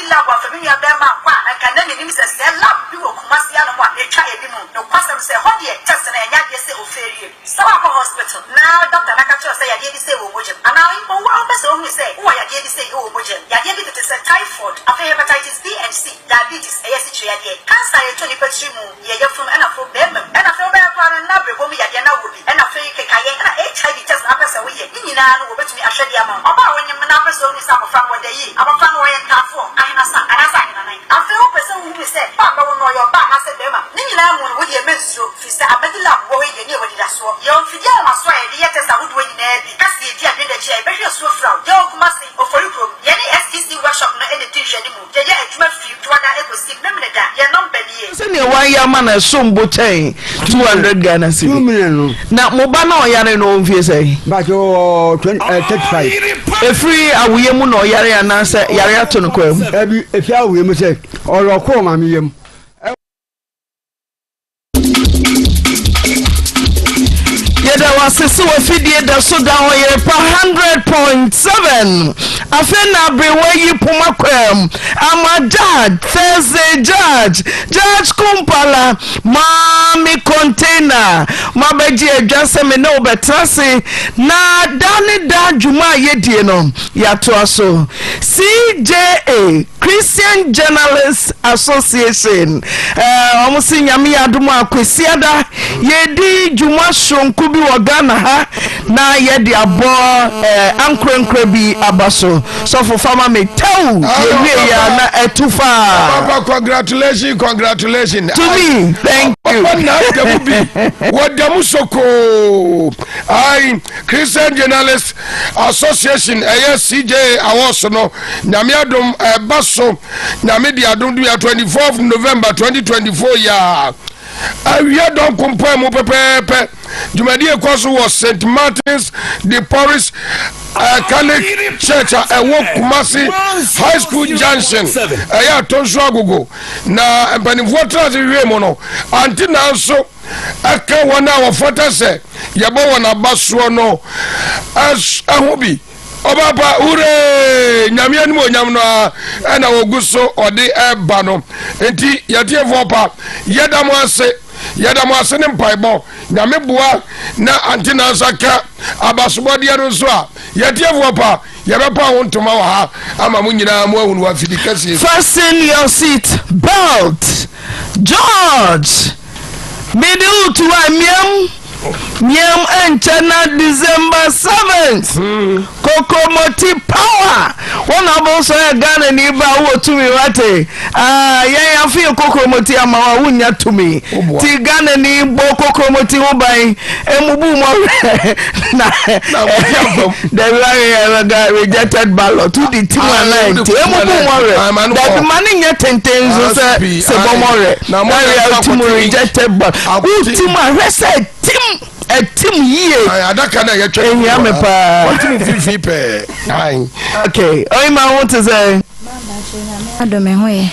Lab amfa me nua bɛɛma ankɔ a, anka na mennim sɛ sɛɛ lab bi wɔ Kumasi anom a etwa anim. Nokwasɛm sɛ ɛhɔ deɛ test no ɛnyɛ adeɛ sɛ ofeerie. Sɛ woakɔ hospital na doctor no aka kyerɛ wo sɛ yadeɛ bi sei wɔ wo mogya mu anaa mpo wo ara wopɛ sɛ wohunu sɛ wowɔ yadeɛ bi sei wɔ wo mogya mu, yadeɛ bi tete sɛ typhoid, afei hepatitis B and C, diabetes, ɛyɛ asikyire yadeɛ, cancer a ɛtɔ nnipa tiri mu, yɛ yafunu ɛna afei barima mu, ɛna afei wobɛyɛ koraa no na abrɛbɔ mu yadeɛ na wowɔ bi, ɛna afei kekayɛ ɛna HIV test na wopɛ sɛ woyɛ, ne nyinaa no wɔbɛtumi ahwɛ de ama wo. Ɔbaa a wonyem na wopɛ sɛ wohunu sɛ abɔfra no wɔda yie, abɔfra no ɔyɛ ntaafoɔ, ahenasa anaasɛ ahenanan, afei wopɛ sɛ wohunu sɛ ba a bɛwo no ɔyɛ ɔbaa anaasɛ barima, ne nyinaa mu no wodeɛ mɛnsuro, firi sɛ Amadi Lab wɔ hɔ yi deɛ ne yɛwɔ anidasoɔ. Yɛwɔ mfidie ahomasoɔ a yɛde yɛ test ahodoɔ nyinaa bi, ka sɛ yɛdi adwene da akyi a yɛbɛhwɛ asuo firaw. Yɛwɔ Kumasi, Ofori kurom. Yɛne SEC workshop no na ɛdi nhwɛanimu. Yɛyɛ adwuma firi Dwoada kɔsi Memeneda. Yɛn nɔmba nie. Sɛdeɛ wayɛ ama no ɛsom bo kyɛn 200 Ghana cedi. Na mo ba no a ɔyare no ɔwɔ mfie sɛn? Mpakyɛ ɔwɔ 35. Ɛfiri awoyɛ mu na ɔyare anaasɛ yare ato no kwaa mu? Dabi, ɛfiri awoyɛ mu sɛ ɔlɔkɔɔ maame yam. Yɛda wo ase sɛ w'afidie da so da hɔ Yerepa 100.7 Afei na aberewa yi poma kwam ama Judge Thursday Judge Judge Kumpala Maame Container Mabɛgye adwa sɛ me ne wo bɛtena ase na daa ne daa dwuma a yɛdie no yɛatoa so CJA Christian Journalists Association eh, wɔn se Nyame yɛ adom a Kwasiada yɛdi dwuma soronko bi wɔ Ghana ha na yɛde abɔ eh, ankorankora bi aba so. Sɔfo fama me tɛw yɛwie yɛ a na ɛto faa. Papa congratulations congratulations. To me thank you. Papa na damu bi wɔ damu sokoo. Ayi Christian Journalists Association ɛyɛ CJ awards no. Nyame adom ɛba so Nyame de adom dua 24 November 2024 yi a awia dɔnko mpae mu pɛpɛɛpɛ dwumadi ɛkɔ so wɔ St Martin's de Porres uh, Catholic Church a ɛwɔ Kumasi High School Junction ɛyɛ Atonso Agogo na mpanimfoɔ tena ase hwehwɛ mu no ante nanso ɛka wɔn a wɔfata sɛ yɛbɔ wɔn aba soɔ no ɛho bi Ɔbaapa, hurray! Nyame animuonyam no ara ɛna ɔgu so ɔde ɛba no. Nti yɛtiefoɔ pa, yɛda mo ase, yɛda mo ase ne mpaebɔ. Nyame boa na ante nansa ka abasobɔdeɛ no nso a, yɛtiefoɔ pa, yɛbɛpa ho ntoma wɔ ha ama mo nyinaa mo ahunu wɔ afidi kɛseɛ. Fasten your seat belt George mede wo to a miam miam ɛnkyɛ na December 7th Kokromoti power wo na wobɛhu sɛ ɔyɛ Ghana ni ba a wowɔ tumi wate ah, yɛn afe yɛ kokromoti ama wo a wonnya tumi ti Ghana ni bɔ kokromoti ho ban emubu mu ɔwerɛ na dabi wayɛ rejected ballot wodi ti mu anan nti emubu mu ɔwerɛ dabi ma ne nyɛ tenten nso sɛ sɛ bɔ mu ɔwerɛ na wia ti mu rejected ballot woti mu ahwɛ sɛ tim ɛtim yie adaka na yɛtwa ehia me paa wɔte mu mfimfini pɛɛ okay ɔyima ho te sɛ. Adɔ me ho yɛ.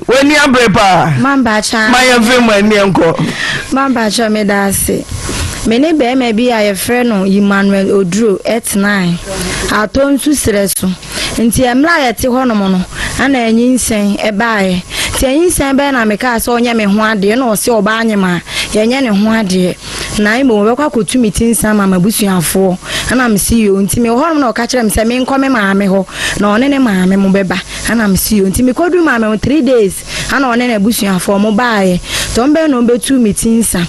W'ani abere paa. Mambakyɛ. Ma yɛn fɛ mu ani nkɔ. Mambakyɛ me da ase. Me ne bɛrima bi a yɛfrɛ no Emmanuel Oduro tenae. Atɔ nsu serɛ so. Nti mmerɛ a yɛte hɔnom no, ana anyinsɛn baeɛ. Nti anyinsɛn bɛn na mekaa sɛ ɔnyɛ me ho adeɛ na ɔse ɔbaa nyem a yɛnyɛ ne ho adeɛ. Na mmom ɔbɛkɔ akɔtu me ti nsa ama m'abusuafoɔ. Ɛna mese yoo. Nti mewɔ hɔnom na ɔka kyerɛɛ me sɛ menkɔ me maame hɔ na ɔne ne maame mo bɛba. Ɛna mese yoo. Nti mekɔduru maame hɔ 3 days ɛna ɔne n'abusuafoɔ mo baeɛ. Nti ɔmo bɛn na ɔmo bɛtuu me ti nsa.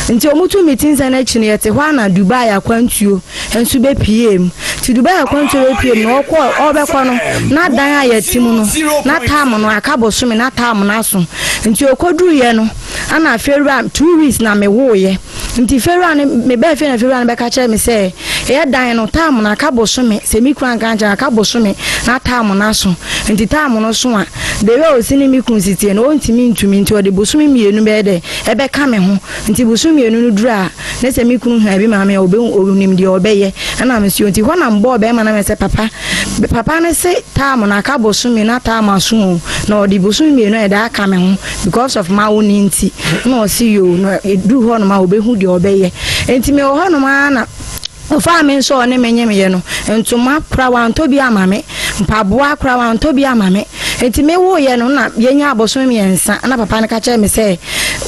Nti ɔmo tuu me ti nsa no akyi no yɛte hɔ a na Dubai akwantuo nso bɛpuee mu. Nti Dubai akwantuo bɛpuee mu no ɔkɔ ɔbɛkɔ no na dan a yɛte mu no na taam no aka bosome na taam no aso. Nti ɔkɔduruiɛ no Ana fewura 2 weeks na mewooyɛ nti fewura no mebɛɛ fie na fewura no bɛka kyerɛ me sɛ yɛ dan no taam no aka bosome sɛ me kunu anka ankyerɛ aka bosome na taam no aso nti taam no so a the way osi ne me kunu si teɛ no ɔntumi ntumi nti ɔde bosome mmienu bɛyɛ dɛ ɛbɛka me ho nti bosome mmienu no duru a ne sɛ me kunu hia bi ma me a ɔbɛhu ɔnim deɛ ɔbɛyɛ ɛna me so nti hɔ na mbɔɔ bɛrima na me sɛ papa papa no se taam no aka bosome na taam aso o na ɔde bosome mmienu a ɛde aka me ho because of mawo no nti na ɔse yoo na ɛduru hɔ nom a ɔbɛhu deɛ ɔbɛyɛ nti mewɔ hɔ nom ara na ɔfaa me nso a ɔne me nyemeyɛ no ntoma kora wantɔ bi ama me. Mpaboa koraa wantɔ bi ama me. Nti mewoeɛ no na yɛnya abosome mmiɛnsa na papa no ka kyerɛɛ me sɛ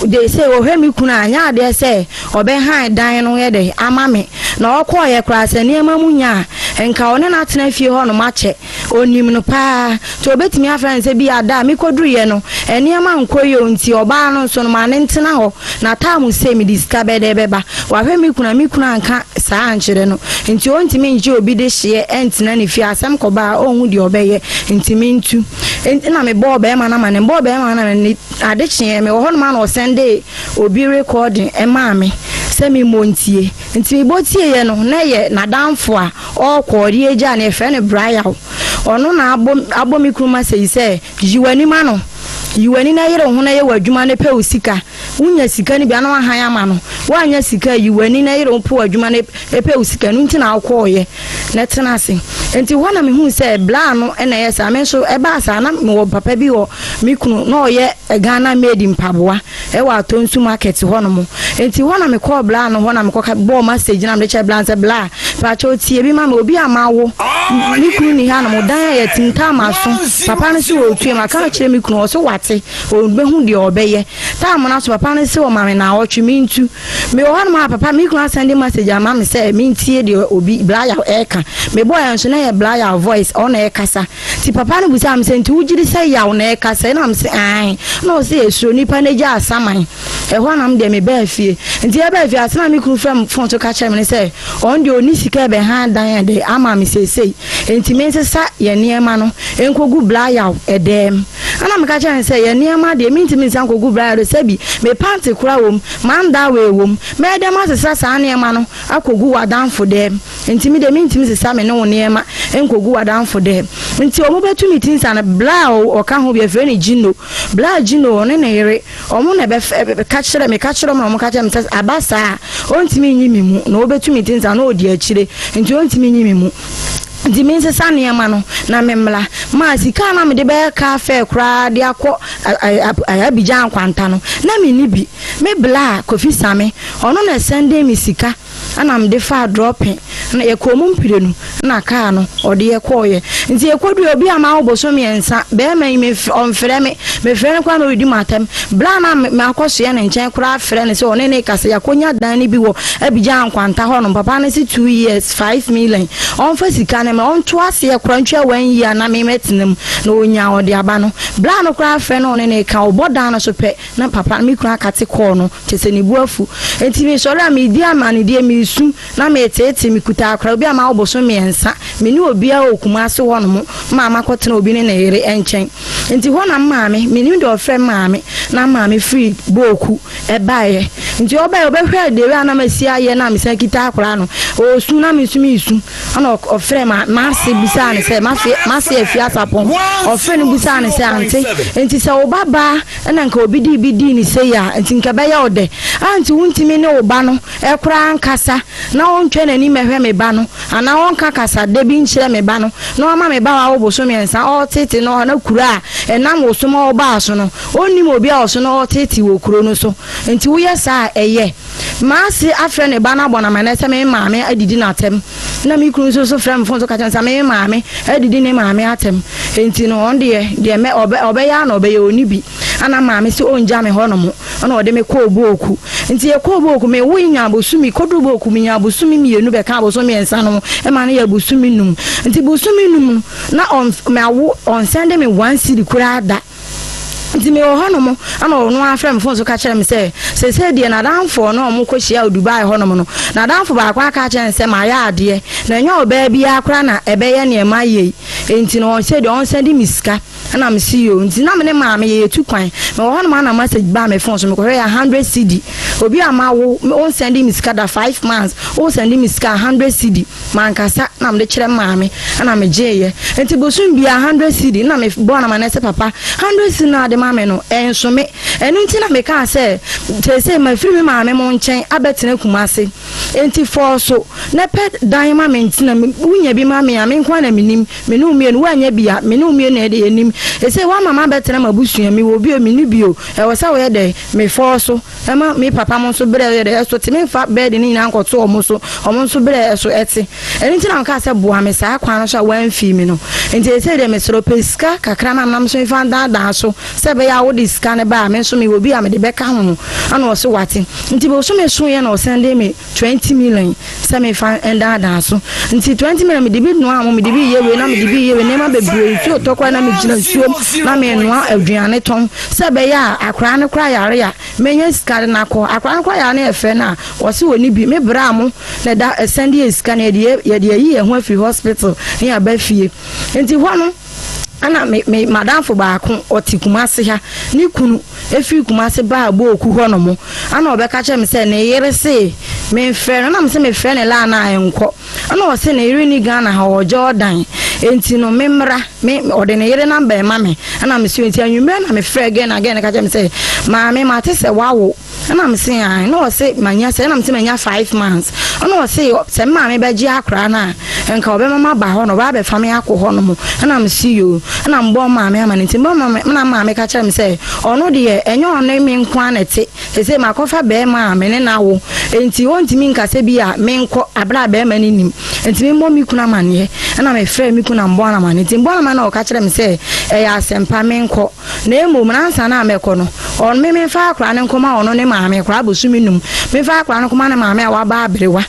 de sɛ ɔhwɛ me kunu a nyɛ adeɛ sɛ ɔbɛhan dan no yɛ dɛ ama me. Na ɔkɔeɛ koraa sɛ nneɛma mu nya a nka ɔne no atena fie hɔnom akyɛ. Ɔnim no paa nti ɔbɛtumi afrɛ no sɛ bi a da a mekɔduruiɛ no nneɛma nkɔ yie o nti ɔbaa no nso no ma no ntena hɔ na time sei mede sika bɛdɛ bɛba. Wahwɛ me kunu a me kunu anka saa ankyerɛ no nti ɔntumi ngye obi de hyeɛ ntena ne fie asɛm kɔba a ɔnhu deɛ ɔbɛyɛ nti mentu. Nti na mebɔɔ bɛrima no amane mebɔɔ bɛrima no amane ade kyeeɛ mewɔ hɔnom a na ɔsɛndee obi recording maa me sɛ memmɔ ntie nti mebɔ tieeɛ no na ɛyɛ n'adamfo a Ɔɔkɔ, ɔde agya no, yɛfrɛ no Brayaw. Ɔno na abɔ abɔ me kunu message sɛ, Yi w'ani ma no. Yi w'ani na yere wo ho na yɛ w'adwuma na pɛ wo sika. Wonya sika no bi a na woahan ama no. Woannya sika a, yi w'ani na yere wo pɛ w'adwuma na pɛ wo sika. Ɛno nti na wokɔɔeɛ. Na tena ase. Nti hɔ na mehuu sɛ bra no na ɛyɛ saa. Me nso ɛbaa saa na mewɔ papa bi wɔ me kunu, na ɔyɛ Ghana made mpaboa. Ɛwɔ Atonsu market hɔ nom. Nti hɔ na me kɔɔ bla no hɔ na me kɔ bɔɔ message na me de kyerɛ bla no sɛ bla pakyɛw tie bi ma me obi a ma wo me kunu ni ha nom dan a yɛ tintam aso papa no se ɔretue ma ka kyerɛ me kunu ɔse wate ɔbɛhu deɛ ɔbɛyɛ time no aso papa no se ɔma me naawɔtwe me ntu me wɔ hɔ nom a papa me kunu asɛnde message ama me sɛ me ntie deɛ obi bla yaw ɛka me bɔɔ yɛ nso na yɛ bla yaw voice ɔna ɛkasa Nti papa no bisaa me sɛ, Nti wogye di sɛ yaw na ɛrekasa yi? Ɛna mese, Aane. Ɛna ɔse, Esuro nipa no agya asaman. Ɛhɔ ara na me deɛ mebaa fie. Nti yɛbaa fie, asɛm a me kunu frɛɛ me fon so ka kyerɛɛ me ne sɛ, ɔno deɛ ɔnni sika rebɛhan dan de ama me seesei, enti mensesa yɛn nneɛma no nkɔgu Bra Yaw dan mu. Ɛna meka kyerɛɛ no sɛ, Yɛn nneɛma deɛ, mentumi nsa nkɔgu Bra Yaw de, sɛbi me pante koraa wɔ mu, m'andawee wɔ mu. Mɛyɛ dɛn masesa saa nneɛma no akɔgu w'adamfo dan mu? Nti me deɛ mentumi sesa me ne wo nneɛma nkɔgu w'adamfo dɛm. Nti ɔmo bɛtu me ti nsa no, bla a ɔka ho bi yɛfrɛ no Gino. Bla Gino ɔne ne yere, ɔmo na ɛbɛ ka kyerɛ me, ka kyerɛ ɔmo na ɔmo ka kyerɛ me sɛ aba saa a, ɔntumi nyi me mu na ɔbɛtu me ti nsa na ɔdi akyire nti ɔntumi nyi me mu. Nti mensesa nneɛma no na memmra. Maa sika a na mede bɛyɛ car fare koraa de akɔ Abidjan nkwanta no, na menni bi. Me bla Kofi Same, ɔno na ɛsɛndee me sika. Ɛna mede faa drɔpe na yɛkɔɔ mu mprenu na kaa no ɔde yɛ kɔɔyɛ nti yɛkɔduiɛ obi a mawo bosom mmiɛnsa bɛɛma yi ɔmfrɛ me mefrɛ no koraa na ɔredi m'atɛm berɛ a na makɔsoɛ ne nkyɛn koraa frɛ no sɛ ɔne ne kasa yɛakɔnya dan no bi wɔ Abidjan Nkwanta hɔ nom papa no se 2 years 5 million ɔmfa sika no ma ɔnto aseɛ koraa ntua 1 year na me mɛtena mu na ɔnya ɔde aba no berɛ a no koraa frɛ no ɔne ne ka ɔbɔ dan no so pɛ na papa me kunu akate kɔɔ no Kyerɛ sɛ ne bo afu. Enti mesɔre a, meredi amannedeɛ, meresu, na mereteetee. Mekuta akwadaa bi a mawo bosome mmiɛnsa. Me ne obiara wɔ Kumasi hɔnom ma makɔtena obi ne ne yere nkyɛn. Enti hɔ na me maame, mennim deɛ ɔfrɛɛ me maame, na me maame firi Booku baeɛ. Nti ɔbaeɛ, ɔbɛhwɛɛ the way a na masi ayɛ na mesan kita akwadaa no. Ɔresu na me nso meresu. Ɛna ɔfrɛɛ m'ase bisaa no sɛ, m'ase afi Asapɔn. Ɔfrɛɛ no bisaa no sɛ, Ante, enti sɛ wo ba baa na nka obi dii bi dii no sei a, nti nka ɛbɛyɛ wo dɛ? A nti wontumi ne wo ba no koraa nkasa na ɔntwa n'ani mmɛhwɛ me ba no anaa ɔnka kasa dɛ bi nkyerɛ me ba no na wama me ba wawo bosome mmiɛnsa ɔretete no na kuro a ɛnam wo so ma ɔbaa so no ɔnnim obi a ɔso na ɔretete wɔ kuro no so nti woyɛ saa a ɛyɛ? M'ase afrɛ ne ba no abɔ no amanneɛ sɛ me maame adidi no atɛm na me kunu nso so frɛ me fon so ka kyerɛ me sɛ me maame adidi ne maame atɛm nti no ɔno deɛ deɛ mɛ ɔbɛ ɔbɛyɛ ara na ɔbɛyɛ ɔnni bi ana maame sɛ ɔngya me hɔ nom ɛna ɔde me kɔɔ Booku nti yɛkɔɔ Booku me woe nyaa bosome kɔduru Booku menyaa bosome mmienu bɛka bosome mmiɛnsa no ho ɛma no yɛ bosome num nti bosome num no na ɔn mawo ɔnsɛnde me one cedi koraa da. Nti mewɔ hɔnom na ɔno ara frɛ me fon so ka kyerɛ me sɛ seesei deɛ n'adamfoɔ no a wɔkɔhyia wɔ Dubai hɔnom no, n'adamfo baako aka akyerɛ no sɛ mayɛ adeɛ na ɛnyɛ ɔbaa biara koraa na ɛbɛyɛ neɛ mayɛ yi, nti no ɔsɛ deɛ ɔnsan de me sika. Ɛna mese yoo. Nti na me ne maame yɛtu kwan. Mewɔ hɔnom a na message baa me fon so, mekɔhwɛeɛ a hundred cedi. Obi a mawo, wonsɛnde me sika da five months, wosɛnde me sika a hundred cedi. Mankasa na mede kyerɛ maame na megyeeɛ. Nti bosom biara hundred cedi na mebɔɔ no amanneɛ sɛ papa hundred cedi no a wode ma me no ɛnso me. Ɛno nti na mekaa sɛ seesei mafiri me maame mo nkyɛn abɛtena Kumase. Nti fɔɔso na pɛ dan ma me ntena mu. Wonya bi ma me a me nko ara na menim. Me ne wo mmienu woannya bi a, me ne wo mmienu na yɛde yɛnim. Seesei woama mabɛtena m'abusua, mewɔ bi o, menni bi o, ɛwɔ sɛ woyɛ dɛn? Mefɔɔ so ma me papa mo nso berɛ yɛ dɛn? Ɛso te. Memfa burden no nyinaa nkɔto wɔn so, wɔn nso berɛ ɛso ɛte. Ɛno nti na mekaa sɛ boa me saa kwan no so a woamfii me no. Nti seesei deɛ mesrɛ wo, pɛ sika kakra ma me na me nso memfa ndaadaa so sɛ ɛbɛyɛ a wode sika no ba a, me nso mewɔ bi a mede bɛka ho. Ɛna ɔse wate. Nti bosome soeɛ na ɔsɛndee me 20 million sɛ memfa ndaadaa so. Nti 20 million mede bi noa mo, mede bi yɛ wei na mede bi yɛ wei, nneɛma bebree, nsuo tɔ koraa na megyina nsuom na menoa aduane tɔn sɛ ɛbɛyɛ a akwadaa no koraa yare a mɛnya sika de no akɔ. Akwadaa no koraa yare na yɛfrɛ no a, ɔse ɔnni bi. Me braa mo na ɛda ɛsɛnde yɛ sika no yɛde yɛde ayi yɛn ho afiri hospital na yɛaba fie. Nti hɔ no ɛna me me madamfo baako ɔte Kumasi ha ne kunu efiri Kumasi baa Booku hɔ nom ɛna ɔbɛka kyerɛ me sɛ ne yere se memfrɛ no ɛna me se mefrɛ ne laa na ɛnkɔ ɛna ɔse ne yere ni Ghana ha ɔwɔ Jordan enti no memmra me ɔde ne yere namba ɛma me ɛna me se enti anwummerɛ na mefrɛ gɛn na gɛn no ka kyerɛ me sɛ maame mate sɛ wawo Ɛna me se ae, na ɔse manya sɛ, ɛna me se manya 5 months, ɛna ɔse sɛ me maame bɛgye akora no a, nka ɔbɛma maba hɔ na ɔbɛba abɛfa me akɔ hɔ nom, ɛna me se yoo, ɛna me bɔɔ maame amane, nti me bɔɔ ɛna maame ka kyerɛ me sɛ ɔno deɛ ɛnyɛ ɔne me nko ara na ɛte, sesei makɔfa bɛɛma a me ne no awo, nti ɔntumi nka sɛ bi a menkɔ aberɛ a bɛɛma no nim, nti me mmɔ me kunu amaneɛ, ɛna me frɛɛ me kunu na me bɔɔ no amaneɛ, nti me bɔɔ no amaneɛ na ɔka kyerɛ me sɛ ɛyɛ asɛmpa menkɔ. Na mmom no, ansa na mɛkɔ no, ɔno me memfa akwadaa no nkɔma ɔno ne maame, akwadaa bosome num, memfa akwadaa no nkɔma ne maame a waba aberewa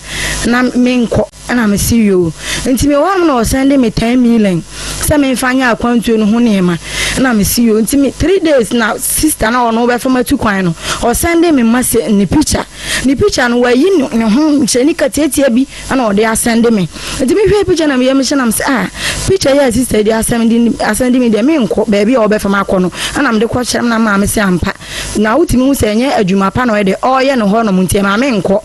na menkɔ. Ɛna mese yoo. Nti mewɔ hɔnom na ɔsɛnde me 10 million sɛ memfa nyɛ akwantuo no ho nneɛma. Ɛna mese yoo. Nti me three days na sister na ɔno bɛfa matu kwan no, ɔsɛnde me ma se ne picture. Ne picture no wayi ne ho nkyerɛni tiatia bi ɛna ɔde asɛnde me. Nti me hwɛɛ picture na me yam hye na me se ah picture yi a sister yi de asɛnde asɛnde me deɛ me nkɔ baabi a ɔbɛfa me akɔ no ɛna me de kɔ kyerɛ me na maame se ampa na wotumi hu sɛ ɛnyɛ adwuma pa na ɔyɛ de ɔyɛ no hɔ nom nti ɛma me nkɔ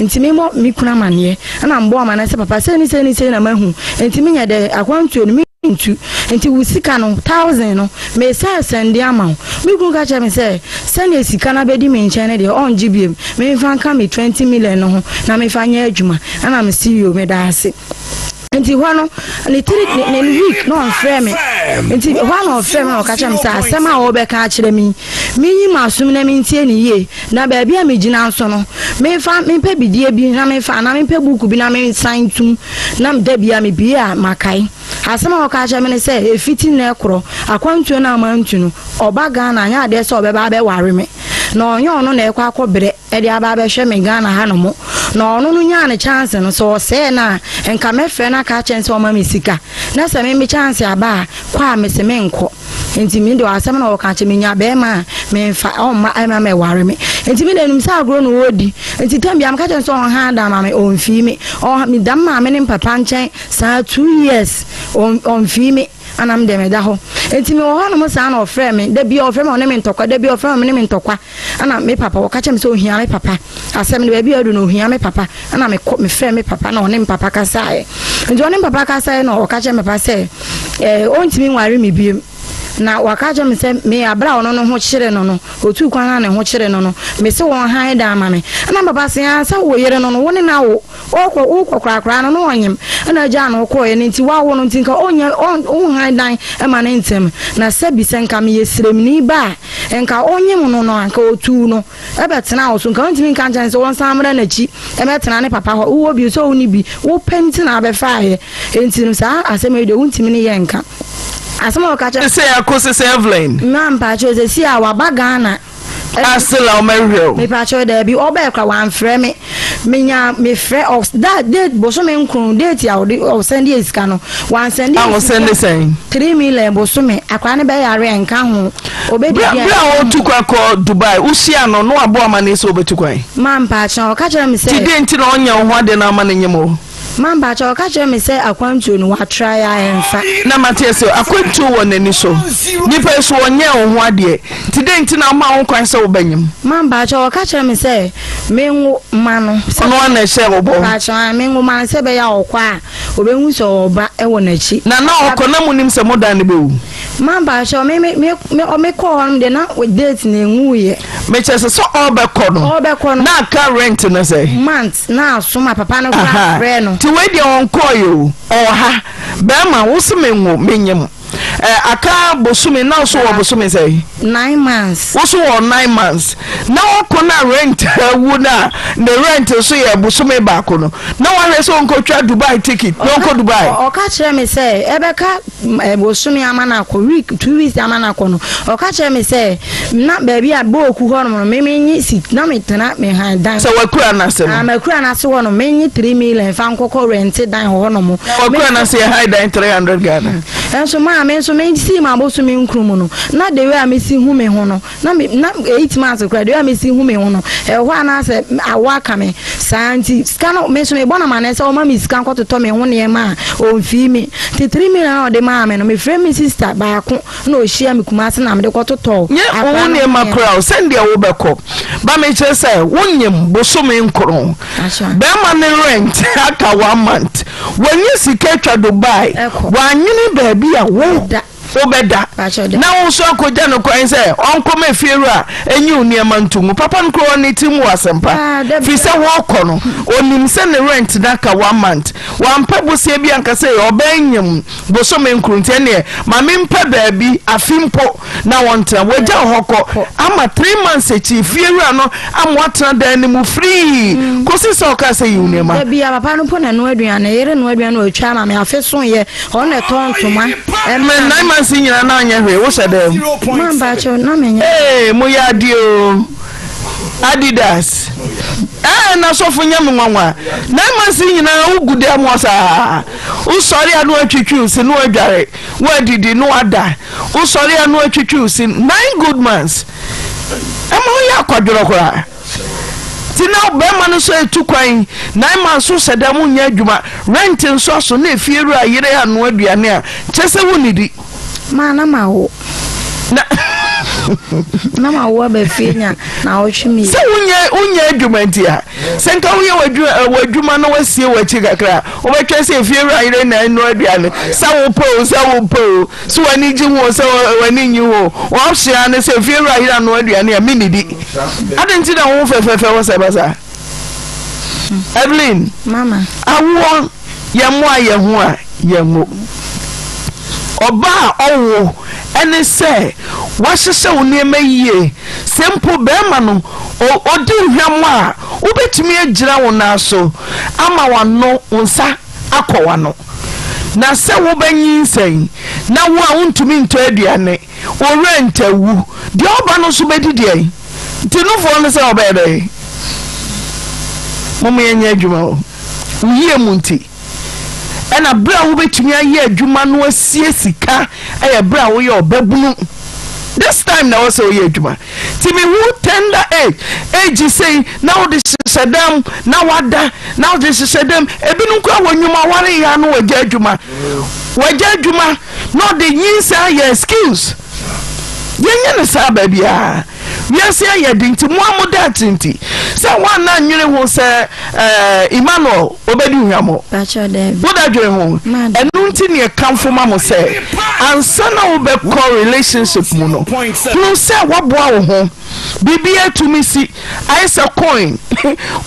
nti me mmɔ me kunu amaneɛ ɛna mbɔ amaneɛ sɛ papa sei ne sei ne sei na mahu nti me nyɛ dɛ akwantuo no me ntu nti wo sika no thousand no mesan sɛnde ama wo. Me kunu ka kyerɛɛ me sɛ sɛnea sika no abɛdi me nkyɛn no deɛ ɔngye biom, memfa nka me 20 million no ho na memfa nyɛ adwuma. Ɛna mese yoo meda ase. Nti hɔ no ne tiri ne ne week na ɔmfrɛ me. Nti hɔ a na ɔfrɛ me na ɔka kyerɛ me sɛ asɛm a ɔrebɛka akyerɛ me yi menyi m'asom na mentie no yie na baabi a megyina nso no memfa mempɛ bidie bi na memfa anaa mempɛ buuku bi na mensan ntom na da bi a mebie a makae. Asɛm a ɔka kyerɛ me ne sɛ ɛfiti nnɛ korɔ, akwantuo no a mantu no, ɔba Ghana anyɛ adeɛ sɛ ɔbɛba abɛware me. Na ɔnyɛ ɔno na ɛkɔ akɔbrɛ de aba abɛhwɛ me Ghana ha nom. Na ɔno no nyaa ne chance no, sɛ ɔsɛɛ no a, nka mɛfrɛ no aka akyerɛ no sɛ ɔma me sika. Na sɛ me me chance aba a, kɔ a mese menkɔ. Nti me deɛ asɛm na ɔka kyerɛ me, nya bɛɛma a memfa, ɔmma ɛmma mɛware me. Nti me deɛ menim sɛ agorɔ na ɔredi. Nti tam biara meka kyerɛ no sɛ ɔnha da ma me, ɔmfii me. Ɔha, meda me maame ne me papa nkyɛn saa two years, ɔmfii me. Ana me deɛ meda hɔ. Nti mewɔ hɔ nom saa na ɔfrɛ me. Da biara ɔfrɛ me ɔne me ntɔkwa, da biara ɔfrɛ me ɔne me ntɔkwa. Ana me papa, ɔka kyerɛ me sɛ ɔhia me papa. Asɛm no baabi a adu no ɔhia me papa. Ana mekɔ, mefrɛ me papa na ɔne me papa kasaeɛ. Nti ɔne me papa kasaeɛ na ɔka kyerɛ me papa sɛ eh, ɔntumi nware me biom. Na waka kyerɛ me sɛ me aberɛ a ɔno no ho kyere no no, ɔtuu kwan a ne ho kyere no no, mese wɔn han dan ma me. Ɛna me papa se, ah, sɛ wo yere no no, wo ne no awo. Ɔkɔ wokɔ korakora no na ɔnyem ɛna agyaa no kɔɔɛ no nti wawo no nti nka ɔnya ɔnhan dan ma no ntɛm na sɛbi sɛ nka meyɛ sremni ba a nka ɔnyem no no anka ɔtuu no ɛbɛtena wo so nka ɔntumi nka nkyɛn sɛ ɔnsan mmra n'akyi ɛmɛtena ne papa hɔ wowɔ bi sɛ wonni bi wopɛ nti na abɛfaeɛ nti no saa asɛm yi deɛ wontumi ne yɛ nka asɛm a ɔka kyerɛ Sɛ akɔsi sɛ Evelyn. Mma mpakyɛw sɛsi a waba Ghana. Ase la ɔma hwɛ o. Mepakyɛw daabi ɔbɛɛ kora wamfrɛ me menya mefrɛ ɔ da date bosome nkron date a ɔde ɔsɛnde yɛ sika no wansɛnde yɛ sika ɔsɛnde sɛn 3 million bosome akora ne bɛyare nka ho obɛdidi bere a ɔtu kwan kɔ Dubai wohyia no na wabɔ amane sɛ ɔbɛtu kwan ma mpakyɛw ɔka kyerɛ me sɛ ti deɛ nti na ɔnyɛ wo ho ade na ama no nyem o. Ma mpakyɛw ɔka kyerɛ me sɛ akwantuo no watrae a ɛmfa. Na mate ase akwantuo wɔ n'ani so nipa yi so ɔnyɛɛ wo ho adeɛ nti dɛn nti na woma ho kwan sɛ wobɛnyem. Ma mpakyɛw ɔka kyerɛ me sɛ menwo ma no. Ɔno ara na ɛhyɛɛ wo bɔ. Mpakyɛw ae menwo ma no sɛ ɛbɛyɛ a ɔkɔ a ɔbɛhu sɛ ɔwɔ ba wɔ n'akyi. Na na ɔkɔ na monim sɛ mo dan no bɛwu. Ma mpakyɛw me me me me me kɔɔ hɔ nom deɛ na date na enwu yɛ. Mekyɛ sɛ sɛ ɔbɛkɔ no. Ɔbɛkɔ no. Na aka rent no sɛ. Month na aso ma papa no koraa frɛ no. Ti wei deɛ ɔnkɔɔ yɛ o ɔwɔ ha bɛrima wo se me nwo me nyem ɛ aka bosome na so wɔ bosome sɛ. 9 months. Wo so wɔ 9 months na ɔkɔ na rent awu na ne rent nso yɛ bosome baako no na wahwɛ sɛ ɔnkɔtwa Dubai ticket na ɔnkɔ Dubai. Ɔka kyerɛ me sɛ ɛbɛka bosome ama no akɔ, week, 2 weeks ama no akɔ no, ɔka kyerɛ me sɛ na baabi a Booku hɔnom no, me menye sik, na metena me han dan. Sɛ wakura no ase no? Ah, makura no ase hɔ no, menye 3 million fa nkɔkɔ rɛnte dan wɔ hɔnom. Wakura no ase yɛ han dan 300 Ghana. Nso maa me nso mesii m'abosome nkron mu no, na the way a mesi hu me ho no, na me na 8 months koraa, the way a mesi hu me ho no, ɛwɔ hɔ a na sɛ awɔ aka me saa nti sika no me nso mebɔ no amanneɛ sɛ ɔma me sika nkɔtotɔ me ho nneɛma a ɔmfii me. Nti 3 million a ɔde maa me no, mefrɛ me sister baako na ɔhyia me Kumase na mede kɔtotɔɔ Nyɛ wo akwadaa no ho nneɛma nneɛma. koraa o, sɛndeɛ wobɛkɔ ba mekyerɛ sɛ wonyem bosome nkron, bɛrima ne rent aka one month, wanya sika atwa Dubai, wannwene baabi a wo wobɛda na wo nso akɔgya no kwan sɛ ɔnkɔma efiewura nyi wo nneɛma nto ngu. Papa no koraa ne tirim wɔ asɛmpa firi sɛ wɔrekɔ no ɔnim sɛ ne rent no aka one month, wampɛ bosea bi anka sɛ ɔbɛnyem bosome nkron nti ɛnneɛ ma mempɛ baabi afe mpo na wɔntena. Wagya wo hɔ kɔ ama 3 months akyi fiewura no ama woatena dan no mu firii kɔsi sɛ ɔkaa sɛ yi wo nneɛma. Da biara papa no mpo na ɛnoa aduane, ne yere noa aduane na ɔtwa ama me. Afe soeɛ, ɔno na ɛtɔ ntoma Me ma nine me. months yi nyinaa na anyɛ hwee, wohyɛ dɛm? Ma mpakyɛw, na menyɛ hwee. Ee, moyɛ adeɛ o. Adidas. Ɛɛ, na sɔfo nyɛ me nwanwa. 9 months yi nyinaa wogu dɛm hɔ saa. Wosɔre a na woatwitwi wo se na woadware, woadidi na woada. Wosɔre a na woatwitwi wo se 9 good months. Ɛma woyɛ akwadworɔ koraa. Nti na bɛrima no nso etu kwan 9 months so hyɛ dɛm nyɛ adwuma, rent nso aso na efie wura yere anoa aduane a kyerɛ sɛ wonnidi. Maa na mawo. Na na mawo aba fie nya naawɔtwe mmienu. Sɛ wonyɛ wonyɛ adwuma nti a, sɛ nka woyɛ w'adwuma w'adwuma na wasie w'akyi kakra a, wobɛtwɛn sɛ efie wura yere na ɛnoa aduane sɛ wopɛ o sɛ wompɛ o, sɛ w'ani gye ho o sɛ w'ani nnye ho o, wo option ara ne sɛ efie wura yere anoa aduane a mennidi. Adɛn nti na wo ho fɛfɛɛfɛ wɔ sɛ ɛba saa? Evelyn, Mama. Awoɔ yɛmmoa yɛn ho a yɛnwo. Ɔbaa a ɔwo ne sɛ wahyehyɛ wo nneɛma yie. Sɛ mpo barima no ɔdi wo hwammɔ a, wobɛtumi agyina wo nan so ama w'ano, wo nsa akɔ w'ano. Na sɛ wobɛnyinsɛn na wo a wontumi ntɔ aduane, wo rent awu, deɛ ɔba no nso bɛdi deɛn? Nti nufoɔ no sɛ ɔbɛyɛ dɛn? Mom yɛnyɛ adwuma o. Wo yie mu nti. Ɛna berɛ a wobɛtumi ayɛ adwuma no asie sika ɛyɛ berɛ a woyɛ ɔbabunu. This time na ɛwɔ sɛ woyɛ adwuma. Nti mehu tender age, age sei na wode hyehyɛ dam na wada na wode hyehyɛ dam. Ebinom koraa wɔ nnwuma ware yɛ ano wagya adwuma. Wagya adwuma na ɔde nyinsɛn ayɛ excuse. Yɛnyɛ no saa baabiara. Wiase ayɛ den nti mo a mo daakye nti sɛ woanna nnwene ho sɛ eh, Emmanuel obɛdi hwammɔ. Pakyɛ daabi. Woda dwene ho. Ɛno nti ne yɛkamfo ma mo sɛ ansa na wobɛkɔ relationship mu no, hunu sɛ woaboa wo ho. Biribiara tumi si, ayɛ sɛ coin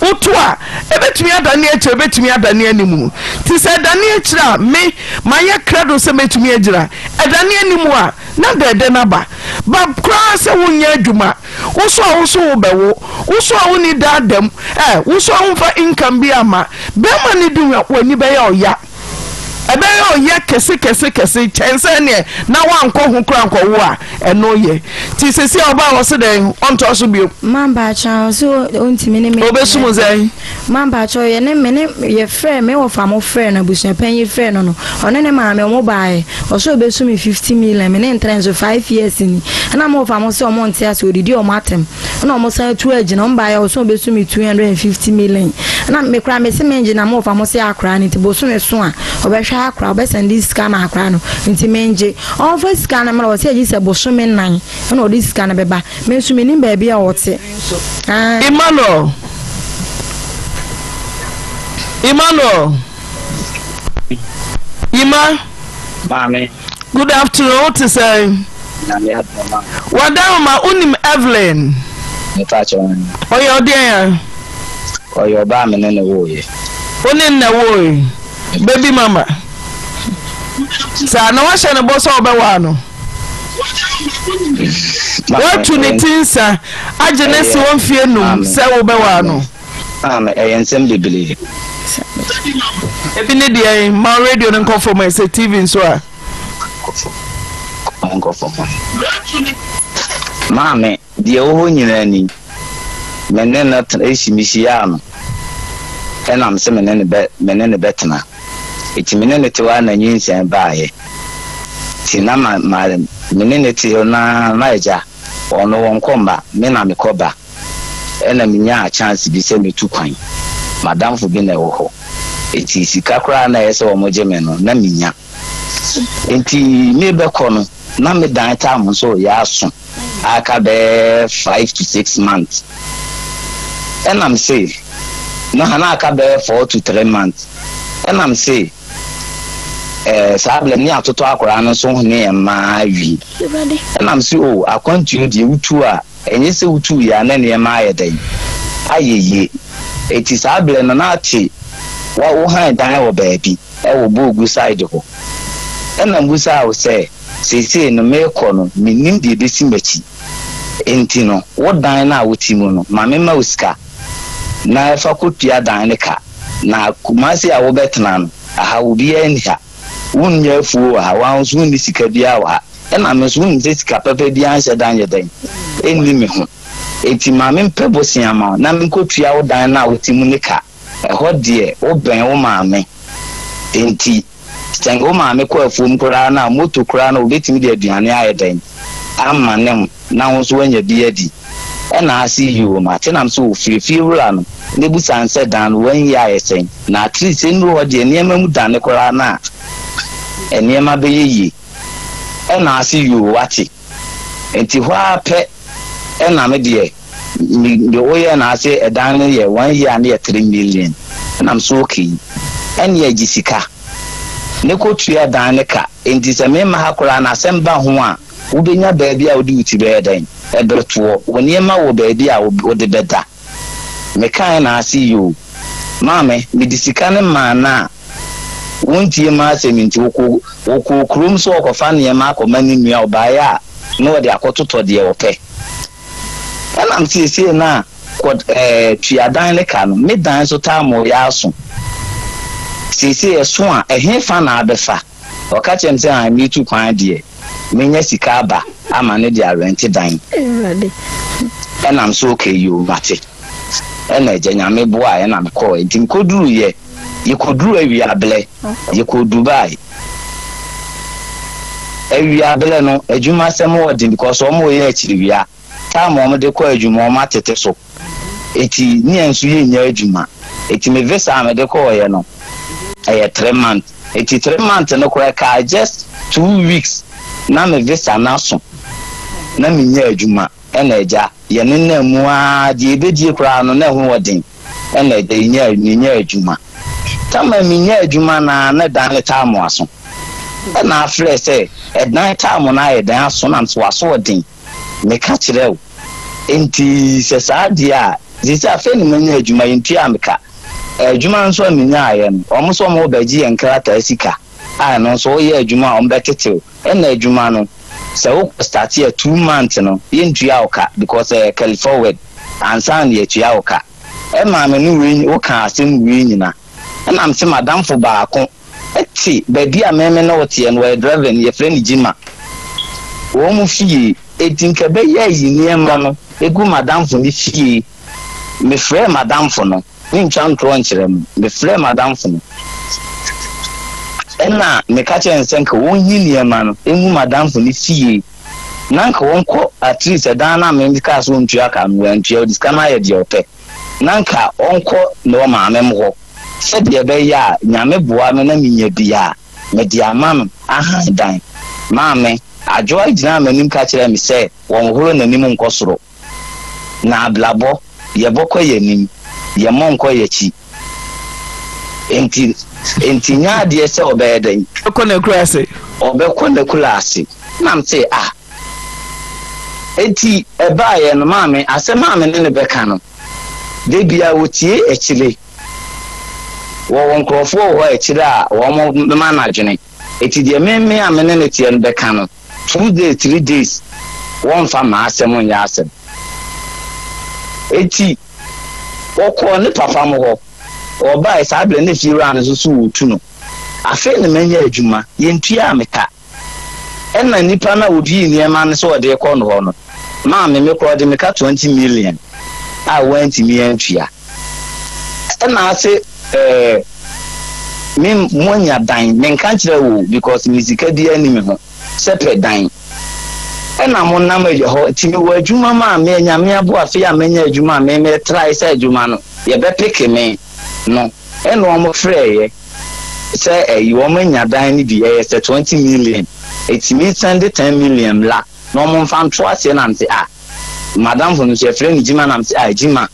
woto a, ɛbɛtumi adane akyire, ɛbɛtumi adane anim. Nti sɛ ɛdane akyire a, me mayɛ krado sɛ mɛtumi agyina. Ɛdane anim a, na dɛɛdɛ no aba. Ba koraa sɛ wonyɛ adwuma, wo so a wo so wobɛwo, wo so a wonni daa da mu, eh, wo so a womfa income bi amma. Bɛrima no di hwa, w'ani bɛyɛ ɔya. Ɛbɛyɛ ɔya kɛse kɛse kɛse kyɛn sɛ ɛneɛ na woankɔ ho koraa ankɔwo a, ɛno yɛ. Nti seesei a ɔbaa hɔ se dɛn? Ɔntoa so bio. Ma mpakyɛw, ɔse ɔntumi ne me Ɔbɛsum wo sɛn? Ma mpakyɛw, yɛ ne me ne yɛ frɛ me wɔfa mo frɛ no abusua panyin frɛ no no ɔne ne maame ɔmo baeɛ ɔsɛ ɔbɛsu me 50 million me ne ntrɛ nso 5 years ni ɛna mo wɔfa mo sɛ ɔmo nte ase ɔdidi ɔmo atɛm ɛna ɔmo san tu agyina ɔmo baeɛ ɔsɛ ɔbɛsu me 250 million ɛna me koraa me se me ngye na mo wɔfa mo sɛ akora no nti bosome so a ɔbɛhwɛ akora ɔbɛsɛnde sika ma akora no nti me ngye ɔmfa sika no mmra ɔsɛ agye sɛ bosome nan ɛna ɔde sika no bɛba me nso menim baabi a ɔte. Emmanuel Emmanuel Ima. Maame. Good afternoon, wo te sɛn? Nyame adom ma. Wadaroma, wonim Evelyn? Mepa kyɛw ɛn. Ɔyɛ ɔdeɛn a? Ɔyɛ ɔbaa me ne no woeɛ. Wo ne no na woe? Baby mama. Saa na woahyɛ no bɔ sɛ wobɛwaa no? Woatu ne ti nsa agye ne se wɔ mfeɛ num sɛ wobɛwaa no? Maame, ɛyɛ nsɛm bebree. Ebi ne deɛn? Ma radio no nkɔ fam ɛ, sɛ TV nso a. Nkɔ fam. Maame, deɛ ɛwɔ hɔ nyinaa ni, me ne no tena, esi mehyiaa no, ɛna mese me ne no bɛ, me ne no bɛtena. Eti me ne no te hɔ ara na nyinsɛn baeɛ. Ti na ma, ma, me ne no te hɔ na, na agya, ɔno wɔnkɔ mma, me na mekɔ ba. Ɛna menyaa chance bi sɛ metu kwan. M'adamfo bi na ɛwɔ hɔ. Eti sika koraa na ɛyɛ sɛ wɔgye me no, na menya. Enti merebɛkɔ no, na me dan tam nso reyɛ aso, aka bɛyɛ 5 to 6 months. Ɛna mese, na na aka bɛyɛ 4 to 3 months. Ɛna mese, saa berɛ ne atotɔ akwaraa no nso ne mmaa awie. Ɛna mese, o, akwantuo deɛ wotu a, ɛnyɛ sɛ wotuu yɛ a na nneɛma ayɛ dɛn? Ayɛ yie. Enti saa berɛ no na ate wa wo han dan wɔ baabi wɔ Bogu side hɔ. Ɛna mbusaa wo sɛ, seesei no merekɔ no mennim deɛ ɛbɛsi m'akyi. Enti no wo dan no a wote mu no ma memma wo sika na fa kɔtua dan no ka. Na Kumasi a wobɛtena no, aha obiara nni ha. Wonnya afuo wɔ ha, wo ara nso wonni sika biara wɔ ha. Ɛna me nso wonim sɛ sika papa biara nhyɛ da nyɛ dɛn? Ɛnni me ho. Enti ma mempɛ bosea ma wo na menkɔtua wo dan no a wote mu no ka. Ɛhɔ deɛ wobɛn wo maame. Enti sɛ wo maame kɔ afuom koraa no a, moto koraa no wɔbɛtumi de aduane ayɛ dɛn? Ama ne ho na wo nso woanya bi adi. Ɛna ase yio mate nam sɛ wɔfiri fie wura no na ɛbusa no sɛ dan no wanyi ayɛ sɛn? Na at least ɛnnuru hɔ deɛ nneɛma mu dane koraa no a nneɛma bɛyɛ yie. Ɛna ase yoo wate. Nti hɔ ara pɛ ɛna me deɛ me me woyɛ na ase ɛdan no yɛ one year no yɛ 3 million ɛna me so okay ɛneɛ gye sika ne kɔ tua dan no ka nti sɛ me mma ha koraa na asɛm ba ho a wobɛnya baabi a wode wo ti bɛyɛ dɛn ɛbɛtoɔ wo nneɛma wɔ baabi a wode bɛda. Mekae na ase yoo maame mede sika no maa no a wontie m'asɛm nti ɔkɔɔ ɔkɔɔ kurom sɛ ɔkɔfa nneɛma akɔma ne nua ɔbaeɛ a na ɔde akɔtotɔ deɛ ɔpɛ ɛnam seesei no a kɔ ɛɛ tua dan no ka no me dan nso taa ma ɔyɛ aso seesei ɛso a ɛhefa na abɛfa. Ɔka kyerɛɛ me sɛ ae meretu kwan deɛ, menya sika aba ama no de arɛnte dan. Ɛna me so okay yoo mate. Ɛna agya Nyame boaeɛ ɛna mekɔɔɛ. Nti mekɔduruiɛ, yɛkɔduruu awiaberɛ, yɛkɔɔ Dubai. Awiaberɛ no, adwumasɛm wɔ den because wɔn reyɛ akyiriwia. Time a wɔde kɔ adwuma wɔn atete so. Eti ne yɛn nso yɛnnya adwuma. Eti me visa a mede kɔɔeɛ no, ɛyɛ 3 months. Eti 3 months no koraa ɛkaa just 2 weeks na me visa no aso na mennya adwuma. Ɛna agya, yɛnenam mu ara, deɛ yɛbɛdie koraa no na ɛho wɔ den. Ɛna agya yɛnyaa, menyaa adwuma. Tama menyaa adwuma no ara na dan no taa mo aso. Ɛna afrɛ sɛ ɛdan taa mo no ayɛ dɛn aso na mesɛ w'aso wɔ den. Meka kyerɛ wo. Enti sɛ saa deɛ a, seesei afei na manya adwuma, yɛntuaa me ka. Adwuma nso a menyaaeɛ no, wɔn nso wɔrebɛgye yɛn nkrataa sika a ɛno nso woyɛ adwuma a wɔbɛtete wo. Ɛna adwuma no, sɛ wokɔ starte a 2 months no, yɛntua wo ka because ɛyɛ carry forward ansa na yɛatua wo ka. Ɛmaa me ne wei, wokaa asɛm wei nyina. Ɛna mese m'adamfo baako te baabi a me me ne wo teɛ no, ɔyɛ driver ni, yɛfrɛ no Gyima. Wɔn fie, enti nka ɛbɛyɛ ayi nneɛma no gu m'adamfo no fie. Mefrɛɛ m'adamfo no, mentwa ntorɔ nkyerɛ mo, mefrɛɛ m'adamfo no, ɛna meka kyerɛɛ no sɛ nka ɔnyi nneɛma no ngu m'adamfo no fie, na nka ɔnkɔ at least ɛdan no a mekaa sɛ ɔntua ka no, wantua, ɔde sika no ayɛ deɛ ɔpɛ, na nka ɔnkɔ ne ɔmaame hɔ. Sɛdeɛ ɛbɛyɛ a Nyame boa me na menya bi a, mede ama no ahan dan. Maame, Adwoa gyinaa m'anim ka kyerɛɛ me sɛ wɔnhohoro n'anim nkɔ soro. Na abrabɔ, yɛbɔ kɔ yɛn anim, yɛmmɔ nkɔ yɛn akyi. Enti, enti nyɛ adeɛ sɛ ɔbɛyɛ dɛn? Ɔbɛkɔ n'akuraase. Ɔbɛkɔ n'akuraase. Na mese ah. Enti ɛbaeɛ no maame, asɛm a me ne no bɛka no, da biara ɔtie akyire. Wɔwɔ nkurɔfoɔ wɔ hɔ akyire a wɔma no adwene. Enti deɛ me me a me ne no teɛ no bɛka no, 2 days, 3 days, wɔmfa m'asɛm nyɛ asɛm. Enti wɔkɔɔ ne papa mo hɔ. Wɔbaeɛ saa berɛ no na fiewura no nso so wɔretu no. Afei na manya adwuma, yɛntuaa me ka. Ɛna nipa no a ɔdii nneɛma no sɛ ɔde rekɔ no hɔ no maa me, me koraa ɔde me ka 20 million a wantumi antua. Ɛna ase ɛɛ me moanya dan, menka nkyerɛ wo because me sika biara nni me ho sɛ pɛ dan. Ɛna mo nam agya hɔ, nti mewɔ adwuma mu a me Nyame aboa afei a manya adwuma a me me try sɛ adwuma no yɛbɛpeke me no ɛna wɔn frɛɛyɛ sɛ ɛyi wɔn anya dan no bi ɛyɛ sɛ 20 million eti me sɛnde 10 million mmra na wɔn mfa nto aseɛ. Na mese ah, madamfo no nso yɛfrɛ no Gyima. Na mese ah, Gyima,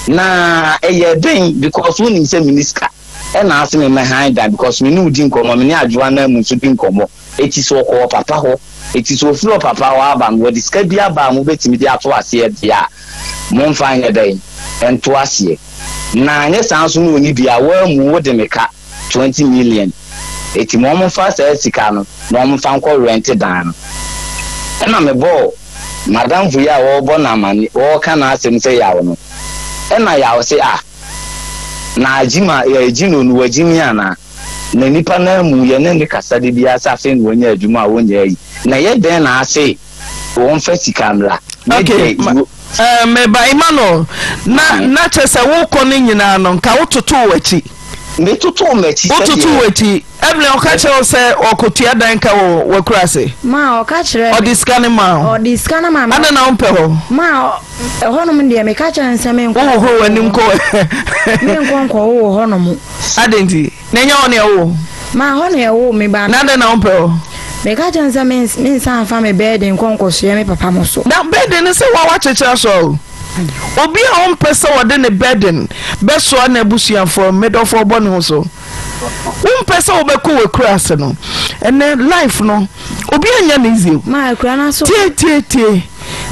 na ɛyɛ den because wonim sɛ meni sika. Ɛna ase me mɛhan dan because me ne wo di nkɔmmɔ, me ne Adwoa no amu nso di nkɔmmɔ. Eti sɛ ɔkɔ ɔpapa hɔ, eti sɛ ofiri ɔpapa hɔ aba no, wɔde sika bi aba a mobɛtumi de ato aseɛ deɛ a, momfa nyɛ dɛn nto aseɛ. Na anyɛ saa nso na ɔnni bi a, woammu wode me ka 20 million. Eti ma wɔmfa saa sika no na wɔmfa nkɔ rent dan no. Ɛna mebɔɔ madamfo yi a wɔrebɔ no amane, wɔreka n'asɛm sɛ Yaw no. Ɛna Yaw se ah, na Gyima, eh, Gyino no wagyimi anaa? Na nipa no amu yɛne ne kasa da biara sɛ afei na wanya adwuma a wɔnyɛ ayi. Na ɛyɛ dɛn na ase wɔmfa sika mmra? Me Okay, deɛ, ma, you. eh, meba Emmanuel, na na kyerɛ sɛ wokɔ no nyinaa no nka wototoo w'akyi. Metotoo m'akyi Wototoo sɛdeɛ. w'akyi. Evelyn, ɔka kyerɛ wo sɛ ɔkɔtua dan ka wɔ w'akuraase? Ma ɔka kyerɛɛ me. Ɔde sika no maa wo? Ɔde sika no maa me. Adɛn na wompɛ hɔ? Ma ɛhɔnom deɛ meka kyerɛ no sɛ menkɔ. Wohohoro w'anim kɔ. Menkɔ nkɔwo wɔ hɔnom. Adɛn nti? Na ɛnyɛ hɔ na ɛwoo wo? Ma hɔ na ɛwoo me ba. Na adɛn na wompɛ hɔ? Meka kyerɛ no sɛ mensan mfa me bɛɛden nkɔ nkɔsoɛ me papa mo so. Na bɛɛden no sɛ woa woakyekyere asoa o. Obi a ɔmpɛ sɛ ɔde ne bɛɛden bɛsoa n'abusuafoɔ, medɔfoɔ bɔ ne ho so. Wompɛ sɛ wobɛkɔ w'akuraase no. Ɛnɛ life no obi anya no easy o. Ma akura no aso. Tie tie tie.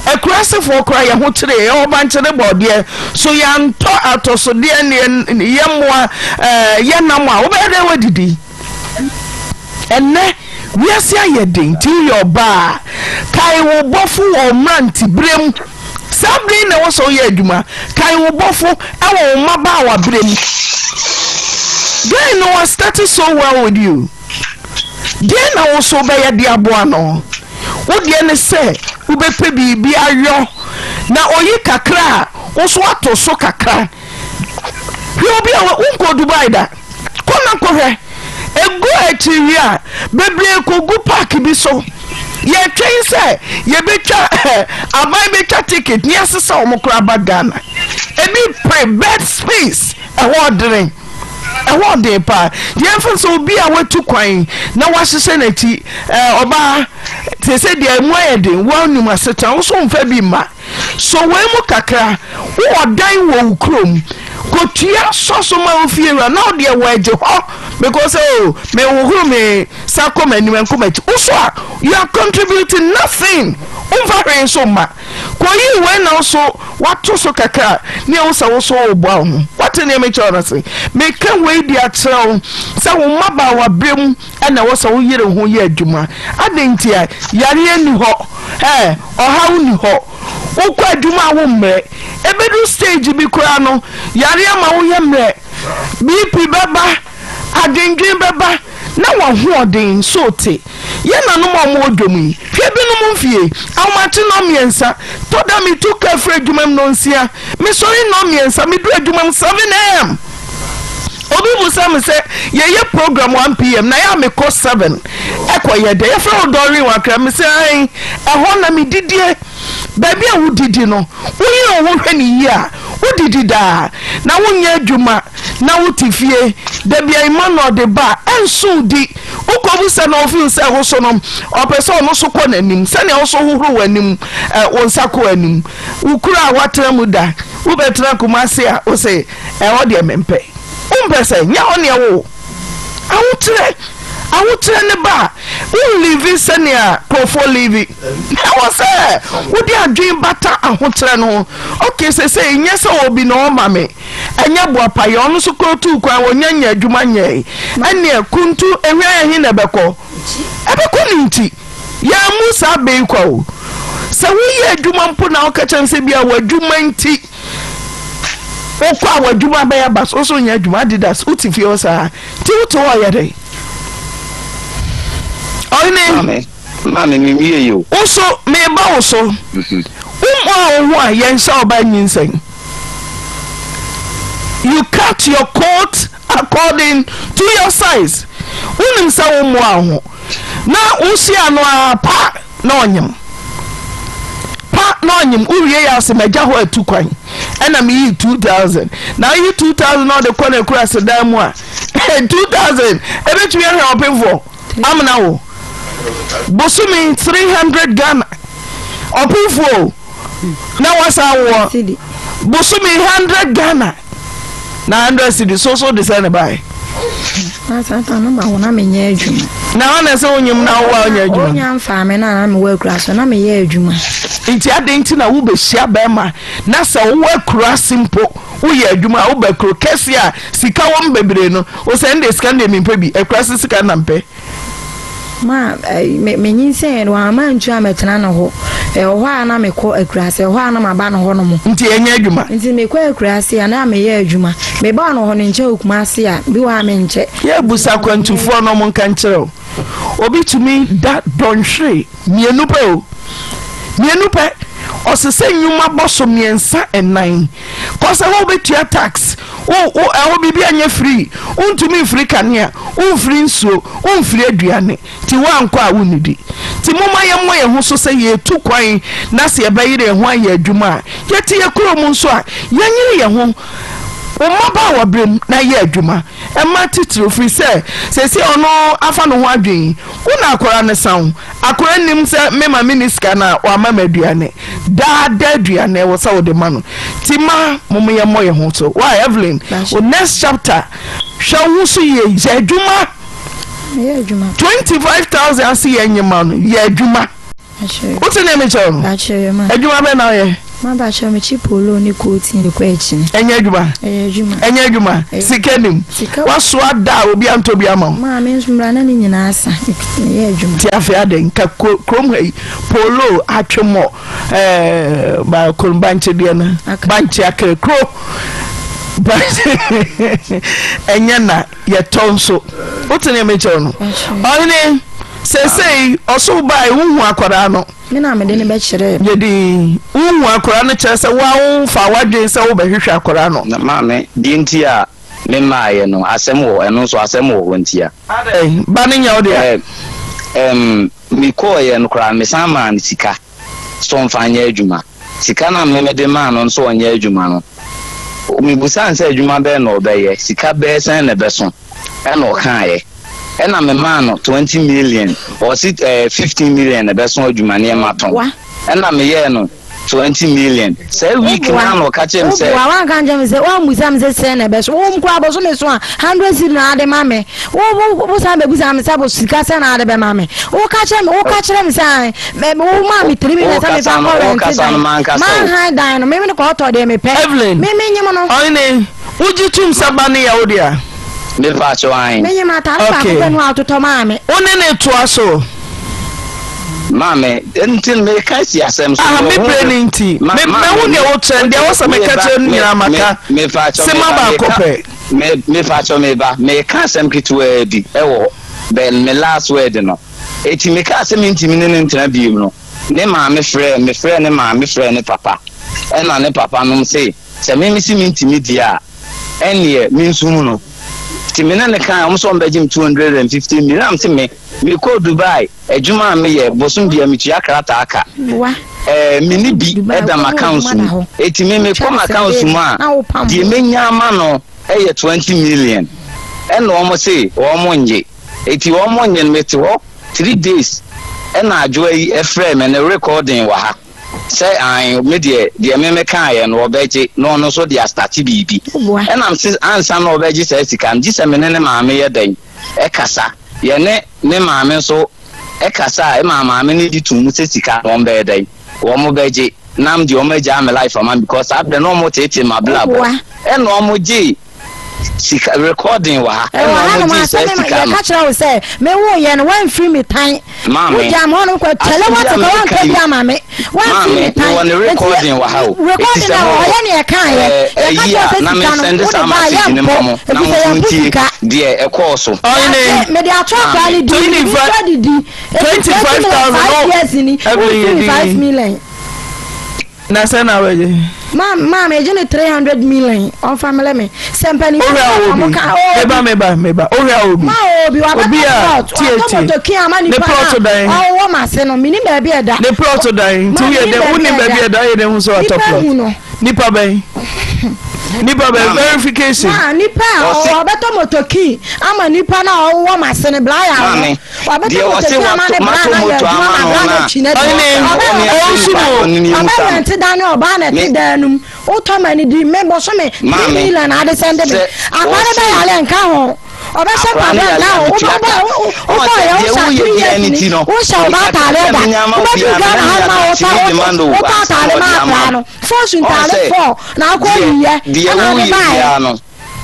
Akuraasefoɔ koraa yɛn ho kyere yɛn, yɛwɔ bankye ne bɔɔdeɛ so yɛantɔ atɔsodeɛ ne yɛn mmoa ɛɛ yɛn nam a wobɛyɛ dɛn wadidi? Ɛnnɛ wiase ayɛ den nti woyɛ ɔbaa a kae wo bɔfo wɔ wo mmeranteberɛ mu. Saa berɛ yi na ɛwɔ sɛ woyɛ adwuma. Kae wo bɔfo wɔ wo mmabaawa berɛ mu. Guy no was starting so well with you. Deɛn na wo nso wobɛyɛ de aboa no? Wo deɛ ne sɛ wobɛpɛ biribi ayɔ na ɔyi kakra a, wo nso woato so kakra. Hwɛ obi a wonkɔɔ Dubai da, kɔ na kɔhwɛ. Ɛgu akyiri wie a, bebree kɔgu park bi so. Yɛtwɛn sɛ yɛbɛtwa aban bɛtwa ticket ne asesa wɔn koraa ba Ghana. Ebi pere bed space. Ɛhɔ ɔdene. Ɛhɔ ɔden paa. Yɛmfa sɛ obi a watu kwan na wahyehyɛ n'akyi, ɛɛ ɔbaa, te sɛ deɛ emu ayɛ den, woanim asetena, wo nso womfa bi mma. So wei mu kakra, wowɔ dan wɔ wo kurom, kɔtua sɔ so ma wo fiewura na wo deɛ wɔagye hɔ because oh, mehohoro me sa kɔ m'anim ɛnkɔ m'akyi. Wo so a, you are contributing nothing, womfa hwee nso mma. Kɔyi wei na wo so woato so kakra ne ɛwo sɛ wo so woboa wo ho. Woate nea mekyerɛ wo no ase? Meka wei de akyerɛ wo sɛ wo mmabaawa berɛ mu na ɛwɔ sɛ woyere wo ho yɛ adwuma. Adɛn ntia? Yareɛ nni hɔ, ɛɛ, ɔhaw nni hɔ. Wokɔ adwuma a wommrɛ. Ɛbɛduru stage bi koraa no, yareɛ ma woyɛ mmerɛ. BP bɛba. Adwendwen bɛba na w'ahoɔden nso rete. Yɛn nanom a wɔwɔ dwam yi, hwɛ binom mfie, ahomakye nnɔnmiɛnsa, tɔ da metu kaa firi adwuma mu nnɔnsia, mesɔre nnɔnmiɛnsa, meduru adwuma mu 7 am. Obi busa me sɛ yɛyɛ program 1 pm na yɛ a mekɔ 7 ɛkɔ yɛ dɛ. Yɛfrɛ wo Doreen wɔ Accra? Mese ae, ɛhɔ na medidie. Baabi a wodidi no, woyere wo ho hwɛ no yie a, wodidi daa na wonyɛ adwuma na wote fie da bia Emmanuel de ba a, ɛnso wo di. Wokɔbisa no a, ɔfeel sɛ wo so no, ɔpɛ sɛ ɔno nso kɔ n'anim sɛnea wo nso wohohoro w'anim, wo nsa kɔ w'anim. Wo kuro a woatena mu da, wobɛtena Kumasi a, wose ɛhɔ deɛ mempɛ. Wompɛ sɛ, nyɛ hɔ ne ɛwo wo. Ahokyerɛ, ahokyerɛ ne ba a. Wo live sɛnea nkurɔfoɔ live. Ɛwɔ sɛ wode adwene bata ahokyerɛ no ho. Okay, seesei nyɛ sɛ obi na ɔma me. Ɛnyɛ boapayɛ, ɔno nso kɔ tuu kwan, ɔnya nya adwuma nyɛe. Ɛnneɛ kuntu ehwan he na ɛbɛkɔ? Ɛbɛkɔ ne nti. Yɛammu saa bɛ yi kwa o. Sɛ woyɛ adwuma mpo na woka kyerɛ no sɛ bia w'adwuma nti wokɔ a w'adwuma bɛyɛ aba so, wo so wonyɛ adwuma, Adidas, wote fie hɔ saa nti wote hɔ ɔyɛ dɛn? Ɔhene. Maame, maame menwie yi o. Wo so meba wo so. Wommoa wo ho a yɛnhyɛ wo ba nyinsɛn. You cut your coat according to your size. Wonim sɛ wommoa wo ho na wohyia no ara pa na ɔnyem. Pa na ɔnyem wowie yɛ ase magya hɔ atu kwan ɛna meyii 2000 na woyi 2000 na ɔde kɔ n'akurase dan mu a 2000 ɛbɛtumi ahwɛ ɔpemfoɔ amena wo bosome 300 Ghana ɔpemfoɔ o na wasan woɔ bosome 100 Ghana na 100 cedi so so de sɛ ne bae. Na saa ta no ma wo na menyɛ adwuma. Na ɔna sɛ wonyim na wo a ɔnyɛ adwuma. Onya mfaa me na na mewɔ akura so na meyɛ adwuma. Nti adɛn nti na wobɛhyia bɛrima na sɛ wowɔ akuraase mpo woyɛ adwuma a woba kuro kɛse a sika wɔm bebree no wo sɛ ɛnde sika no deɛ mempɛ bi akuraase sika na mpɛ. Ma me menyinsɛn no wamma antu ammɛtena ne hɔ. Ɛwɔ hɔ a na mekɔ akuraase, ɛwɔ hɔ a na maba ne hɔ nom. Nti ɛnyɛ adwuma? Nti mekɔ akuraase a na meyɛ adwuma. Meba no hɔ no nkyɛn wɔ Kumase a, bi wɔ hɔ a menkyɛ. Yɛbusa akwantufoɔ no wɔn nka nkyerɛ wo. Obi tumi da dɔnhwere mmienu pɛ o, mmienu pɛ, ɔsɛ sɛ nnwuma bɔ so mmiɛnsa nnan. Kɔ sɛ hɔ wobɛtua tax, wo wo ɛhɔ biribi anyɛ free, wontumi mfiri kanea, womfiri nsuo, womfiri aduane, nti woankɔ a wonnidi. Nti momma yɛmmɔ yɛn ho so sɛ yɛretu kwan na sɛ yɛbɛyere yɛn ho ayɛ adwuma a, yɛte yɛn kurom nso a, yɛnyere yɛn ho. Wo mmabaawaberem na yɛ adwuma. Mma titiriw, firi sɛ seesei ɔno afa ne ho adwene yi, wo na akwadaa no sa wo. Akwadaa nnim sɛ me ma menni sika no a, wamma me aduane. Daa daa aduane ɛwɔ sɛ wode ma no. Nti mma mom yɛmmɔ yɛn ho so. Why Evelyn, wo next chapter, hwɛ wo ho so yie, yɛ adwuma. 25,000 ase yɛ nye ma no, yɛ adwuma. Wote nea mekyerɛ wo no? Adwuma bɛn na woyɛ? Mabakyerɛ mekyi polo ne kootin de kɔ akyi. Ɛnyɛ adwuma. Ɛyɛ adwuma. Ɛnyɛ adwuma. Sika nim. Wasoa da a obi antɔ bi ama wo. Maa me nso mmra na ne nyinaa asa. Meyɛ adwuma. Ti afei adɛn nka kurom ha yi polo atwemɔ ɛɛ baako bankye deɛ no bankye akrekro bankye ɛnyɛ na. Yɛtɔ nso. Wote nea mekyerɛ wo no? Ɔhene, seesei ɔso bae, wohu akwadaa no. Me na mede no bɛkyerɛɛ. Yɛ dinn. Wohu akwadaa no kyerɛ sɛ wo ara wofaa w'adwene sɛ wobɛhwehwɛ akwadaa no. Na maame, deɛ nti a memmaeɛ no, asɛm wɔ hɔ, ɛno nso asɛm wɔ hɔ ntia. Adɛn, ba no nyɛ wo dea? Ɛɛm, mekɔeɛ no koraa no, mesan maa no sika. sɛ ɔmfa nyɛ adwuma. Sika no a me mede maa no sɛ ɔnyɛ adwuma no, mebisaa no sɛ adwuma bɛn na ɔbɛyɛ, sika bɛyɛ sɛn na ɛbɛso, ɛna ɔkaeɛ. Ɛna memaa no 20 million, ɔse ɛɛ 15 million na ɛbɛso adwuma nneɛma tɔn. Ɛna meyɛɛ no 20 million. Saa week no ara na ɔka kyerɛɛ me sɛ. Woboa, woanka ankyerɛ me sɛ, woammisa me sɛ sɛn na ɛbɛso, wo koraa bosome so a, 100 cedi na wode ma me. Wo wo wo san bɛbisa me sɛ bo sika sɛn na wode bɛma me. Woka kyerɛ me, woka kyerɛ me sɛ ae, mɛ wo maa me 3 million sɛ mefa nkɔ rɛnte dan. Manhan dan no, me me kɔtɔ deɛ mepɛ. Evelyn, Me me nyem no. Ɔhene, wogye tom sɛ ba no yɛ wo dea? Mepa kyɛw ae. Me nyem atare baako Okay. pɛ no a wototɔ maa me. Wo ne no toa so. Maame, nti meka si asɛm so. Ah, me bere no nti. Ma- Me maame, mahu deɛ wokyerɛ, deɛ wɔ sɛ meka meba- kyerɛ no me- nyinaa me- maka. mepa kyɛw, Sema meba, baako meka- pɛ. Me mepakyɛw me ba, meka asɛm ketewaa bi wɔ hɔ, bɛn me last word no. Eti mekaa sɛ mentumi ne no ntena bio no, ne maame frɛɛ me frɛɛ ne maame frɛɛ ne papa, ɛna ne papa nom se sɛ me mese mentumi deɛ a, ɛnneɛ mensum no. Nti me ne no kae, wɔn sɛ wɔbɛgye me 250 million, na mese me, mekɔɔ Dubai, adwuma a meyɛ, bosom biara metua krataa ka. Ɛɛ, menni bi da m'accounts mu. Eti me mekɔ m'accounts mu a, deɛ menya ama no yɛ 20 million. Ɛna wɔn se wɔn nnye. Eti wɔn nnye no, mete hɔ three days ɛna Adwoa yi frɛɛ me, ne recording wɔ ha, sɛ ae, me deɛ, deɛ me mekaeɛ no ɔbɛgye na ɔno nso de astarte biribi. Ɛna mese ansa na ɔbɛgye saa sika no, gye sɛ me ne ne maame yɛ dɛn? Ɛkasa. Yɛne ne maame nso. Ɛkasaa ɛmaa maame no gye too mu sɛ sika no wɔn bɛyɛ dɛn wɔn bɛgye nam deɛ wɔn agyaa me life ama me because saa berɛ no wɔn teetee m'abrabɔ ɛna wɔn gyee sika recording wɔ ha ɛwɔ ɛna ha wɔn nom gyee asɛm saa me sika no yɛka kyerɛ wo sɛ me wo yɛ no wamfiri me tan maame wogyaa me hɔ nom kɔ kyɛlɛ asɛm bi wate a ka meka wampɛ yi bi ama me wamfiri maame me tan mewɔ ne nti recording wɔ ha o eti recording sɛ na mowɔ ɔyɛ ne yɛkaeɛ ɛɛ yɛka ɛyi kyerɛ a sɛ na sika no mensɛnde wode saa baa message no ma yɛmpɔ mo na ɛfiri mo sɛ nso yɛmpo montie sika deɛ ɛkɔɔ so Ɔhene. Yɛate mede ato akora maame no din 25 bi nso adidi ɛti 20 million 25,000 5 no years ni Evelyn womfiri yɛ 5 din. million Na sɛ na wagye. Ma ma me gye ne 300 million ɔmfa mele me sɛ mpanimfoɔ Ohwɛ a ɔmo obi. ka oh Meba obi meba meba. Ohwɛ a obi. ma obi wabɛtɔ Obi a plot tie watɔ tie. motokin ama Ne nipa plot na dan. ɔwɔ m'ase no menim baabi ɛda Ne plot dan. Nti ma woyɛ menim dɛ baabi wonim baabi ɛda ɛda woyɛ dɛ hu sɛ watɔ nipa plot. hu no Nipa bɛn? Nipa bɛn maame verification. ma nipa a ɔse ɔbɛtɔ motokin ama nipa na ɔwɔ m'ase no blaya no maame wabɛtɔ deɛ ɔse motokin ama wato ne bra mato na yɛ moto adwuma ama ma no bra no no a twi n'adi Ɔhene ɔbɛ ɔne ɔbɛ ase ɔnsu nipa mo. ɔne ne ɔbɛ musa no rɛnte dan ne ɔbaa na ɛte me dan no mu wotɔ ma ne di me bɔsome 3 maame million ade sɛnde me sɛ akwa ne ɔse bɛyale nka ho ɔbɛhyɛ akwaraa no mpaboa yare nka a ho metua wobɔ ka wobɔ ɔn sɛ yɛ deɛ wohyɛ woyɛ 3 biara years ne ni ti no wohyɛ ɔba meka kyerɛ ataare sɛ da menya ama wo wobɛduru biara no Ghana na ha menya ma tumi wotɔ demand o wotɔ ansa na ataare ma ɔde ama akwaraa wo no fɔsu ɔn ntaare sɛ fɔ na akɔ deɛ yiyɛ deɛ ɛna ade woyɛ baeɛ biara no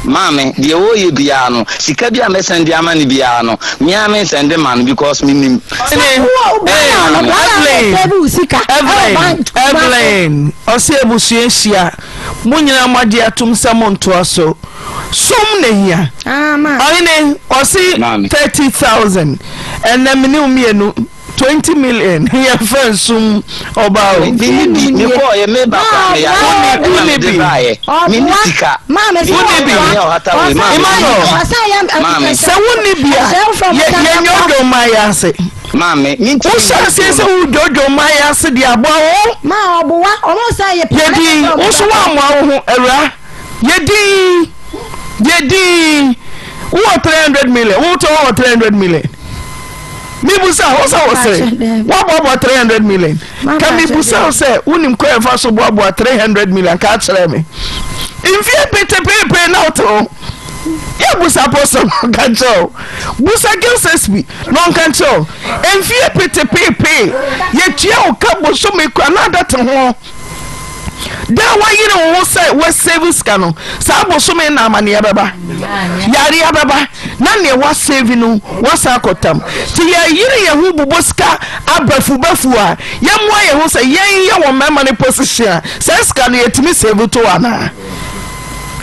maame deɛ woyɛ biara no sika bi a mɛsɛn de ama no biara no mea mensɛn de ma no because menim sɛ Ɔhene wowɔ ee brother no maame brother no Evelyn save wo sika ɛwɔ Evelyn bank Kumasi Evelyn ɔse abusua hyia mo nyinaa moagye atom sɛ montoa so som na hia ah ma Ɔhene ɔse maame 30,000 ɛnɛ mene wo mmienu 20 million yɛmfa nsum ɔbaa o Maame, mfie menni num bi. nie Mekɔɔeɛ, meba ma koraa ɔboa meyare Wonni obi ɛna wonni mede bi baeɛ. Menni ɔboa sika. maame sɛ wonni bi ɔboa Mehia ɔhata wei. ɔsan Maame, menni Emmanuel bi. ɔsan yɛ Maame, sɛ wonni bi a ɛhyɛ wofrɛ mo yɛ sɛ yɛnyɛ odwomma yɛ ase maame, mentumi wohyɛ nyɛ aseɛ bio sɛ no. wodwodwo mma yɛ ase de aboa wo ma ɔboa ɔmo sɛ yɛ pɛ ne yɛdin sɛ ɔmo wo so bɛkɔ woammoa wo ho awura yɛdin yɛdin wowɔ 300 million wotɔ wowɔ 300 million mebusa wo sɛ wo sere mpakyɛ daabi woaboaboa 300 million ka mampakyɛ mebusa wo daabi sɛ wonim kwan ɛfa so boaboa 300 million ka kyerɛ me mfie petepeepee na wote hɔ yɛ busa apostle na ɔnka nkyerɛ wo busa gilsesbi na ɔnka nkyerɛ wo mfie petepeepee yɛtua wo ka bosome kora na ada te ho da a woayere wo ho sɛ woasave sika no saa bosome na amanneɛ bɛba yareɛ bɛba na neɛ woasave no woasan akɔtam nti yɛyere yɛn ho bobɔ sika abafubafu a yɛmmoa yɛn ho sɛ yɛn yɛ wɔ mmarima no position a saa sika no yɛtumi save to anaa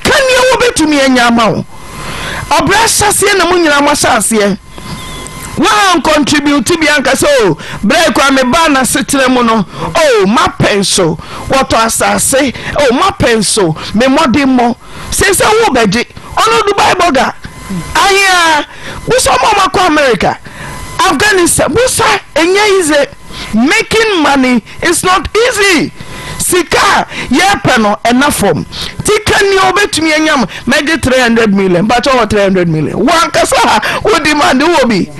ka neɛ wobɛtumi anya ama wo ɔbrɛ ahyɛseɛ na mo nyinaa moahyɛ aseɛ woan contribute bi anka sɛ o berɛ kora mebaa n'asetena mu no o mapɛn so wɔtɔ asase o mapɛn so me mmɔdemmɔ sei sɛ wobɛgye ɔno Dubai bɔga ahea busa ɔma ɔmakɔ America Afghanistan busa ɛnyɛ easy making money is not easy sika a yɛpɛ no ɛna fam ti ka nea obetumi anyam mɛgye 300 million bàtɛ wɔ 300 million wankasa ha wo demand wɔ bi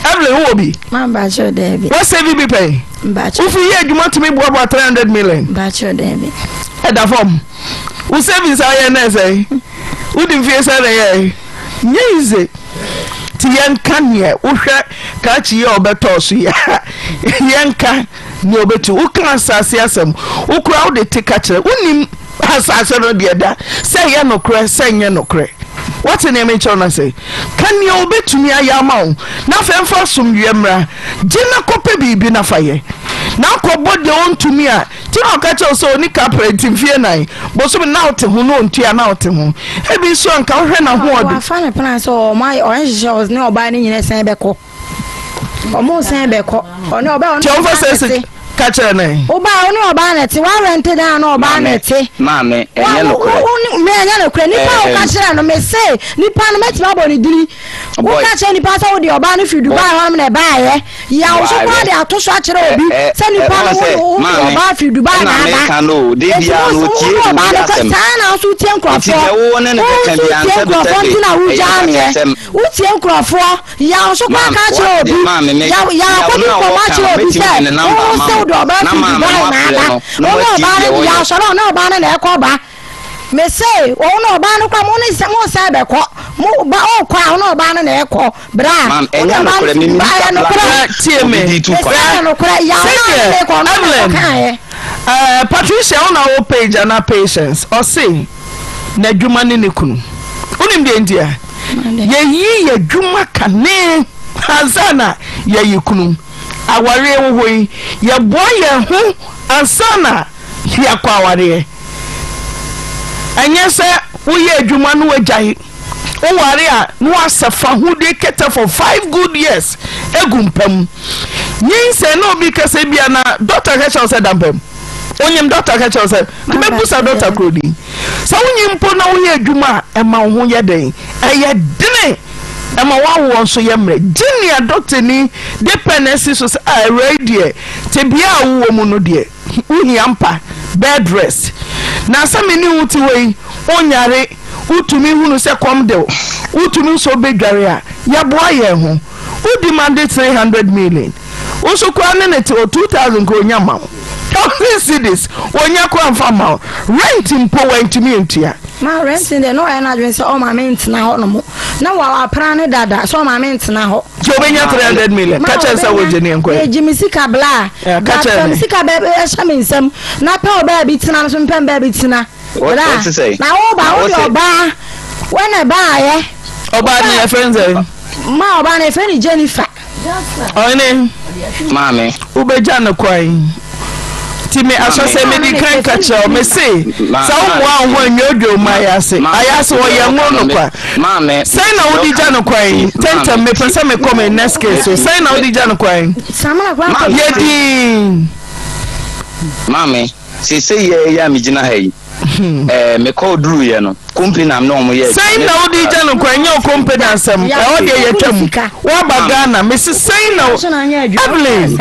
Evelyn wɔ bi ma mpakyɛ daabi wɔsɛ bi bi pɛn mpakyɛ wofi yɛ adwuma tumi boaboa 300 million mpakyɛ daabi ɛda fam wo savings ayɛ nɛ sɛ wodi mfie sɛ na yɛ nyɛ easy nti yɛnka neɛ wohwɛ krakye yɛ ɔbɛtɔɔ so yɛ yɛnka nea ɔbɛtu woka asase asɛm wokora wode te ka kyerɛ wonim asase no deɛ da sɛ ɛyɛ nokorɛ sɛ nyɛ nokorɛ woate nea mekyerɛ no ase ka nea ɔbɛtumi ayɛ ama wo na afei mfa asomdwoeɛ mmra gye na kɔpɛ biribi na fa yɛ na akɔbɔ deɛ ɔntumi a nti na ɔka kyerɛ wo sɛ ɔni kaprɛ nti mfeɛ nan bosome na wote ho na ɔntua na wote ho ebi nso anka wohwɛ n'ahoɔden wafa ne plan sɛ ɔmo ayɛ ɔyɛ nhyehyɛ ɔne ɔbaa no nyinaa san bɛkɔ ɔmo san bɛkɔ ɔne ɔbaa ɔne nti ɔmfa ɔbaa sɛ na sik ɛte ka kyerɛ no ɛ ɔbaa ɔne ɔbaa na ɛte warɛnte dan na ɔbaa na Maame, ɛte maame, wa ɛnyɛ wo nokorɛ. wo wo me ɛnyɛ nokorɛ nipa a woka Ɛɛm, kyerɛ no me se nipa no mɛtumi abɔ ne dini boy, woka kyerɛ nipa sɛ wode ɔbaa no firi boy, Dubai hɔnom na ɛbaayɛ yaw so koraa Ware. de ato so akyerɛ Ɛ obi ɛ sɛ ɛ nipa ɔn no sɛ wode wode maame ɔbaa firi Dubai ɛna na aba meka no o de eti biara wo no wo otie ne obi ɔbaa no kɔ asɛm saa na nso wotie nti nkurɔfoɔ deɛ wo ne no wo bɛka nso biara wotie nsɛbe nkurɔfoɔ sɛbe nti na ɛyɛ wogyaa meɛ nkwaseasɛm wotie nkurɔfoɔ yaw so koraa maame ka kyerɛ wa obi maame me yaw yaw yaw akɔdi no a nkɔmmɔ wɔka no akyerɛ obi mɛtumi sɛ de ne namba wo ama sɛ mo wode ɔbaa na firi maame Dubai mo na afrɛ aba no na wo ne moatie ɔbaa deɛ no de wɔyɛ yaw sɔrɔ ɔne ɔbaa no na ɛkɔ ba. Mese wo ne ɔbaa no kora mo ne mo san bɛkɔ mo ba ɔkɔ a wo ne ɔbaa no na ɛkɔ bra Mam, wo ne ɛnyɛ ɔbaa no nokorɛ, fi me ba mini ɛyɛ kapla nokorɛ a Tie obi me. de tu mese kwan. ɛyɛ nokorɛ yaw na Sɛdeɛ ne kɔ no na Evelyn kɔkaeɛ. eh, Patricia wo na wo page anaa Patience ɔse n'adwuma ne ne kunu wonim deɛ nti a yɛyi yɛadwuma kane ansa na yɛyi kunu awareɛ wɔ hɔ yi yɛboa yɛn ho ansa na yɛakɔ awareɛ ɛnyɛ sɛ woyɛ adwuma no wagyae woware a na wasɛ fahodie kɛtɛ for five good years egu mpa mu nyinsɛn na obi kasa bia na dɔkta ka kyerɛ wo sɛ da mpa mu onyim dɔkta ka kyerɛ wo sɛ mɛbusa dɔkta kuro din sɛ wonyi mpo na woyɛ adwuma a ɛma wo ho yɛ den ɛyɛ dene ɛma woawoɔ nso yɛ mmerɛ gye nea dɔkta ni de pɛ na asi so sɛ a awura yi deɛ tebea a wowɔ mu no deɛ Wohia mpa, bed rest. Na sɛ me ne wo te hɔ yi, wonyare, wotumi hunu sɛ kɔm de wo, wotumi nso bɛdware a, yɛboa yɛn ho. Wo demande 300 million, wo nso koraa ne no te hɔ, 2000 koraa ɔnya mma wo, 1000 cedis ɔnya koraa mfa mma wo, rent mpo wantumi antua. Ma rent deɛ na ɔyɛ n'adwene sɛ ɔma me ntena hɔ nom na wapra ne dada sɛ ɔma me ntena hɔ. Nti obenya 300 million. Ka kyerɛ sɛ wogye ne nkɔ yi. Megye me sika bla. Ka kyerɛ ne. Sika bɛ ɛhyɛ me nsam. Na pɛ ɔbaa bi tena no so mpɛ mbaa bi tena. Bla. Na wo ba wo de ɔbaa. Wɛ na ɛbaa yɛ. Ɔbaa ne yɛ fɛn sɛ. Ma ɔbaa ne fɛn ne Jennifer. Ɔhene. Maame. Wobɛgya no kwan. Nti me asɔ sɛ medi kan ka kyerɛ wo mese sɛ wommoa wo ho anwodwo ma ayɛ ase ayɛ ase wɔyɛ ngo no kwa sɛn na wode gya no kwan tɛntɛm mepɛ sɛ mekɔ me next case so sɛn na wode gya no kwan yɛ din. Maame seesei yɛ yɛ a megyina ha yi ɛɛ mekɔ duruiɛ no company na ne wɔn yɛ. Sɛn na wode gya no kwan nyɛ o company asɛm ɛhɔ deɛ yɛtwa mu woaba Ghana mese sɛn na Evelyn.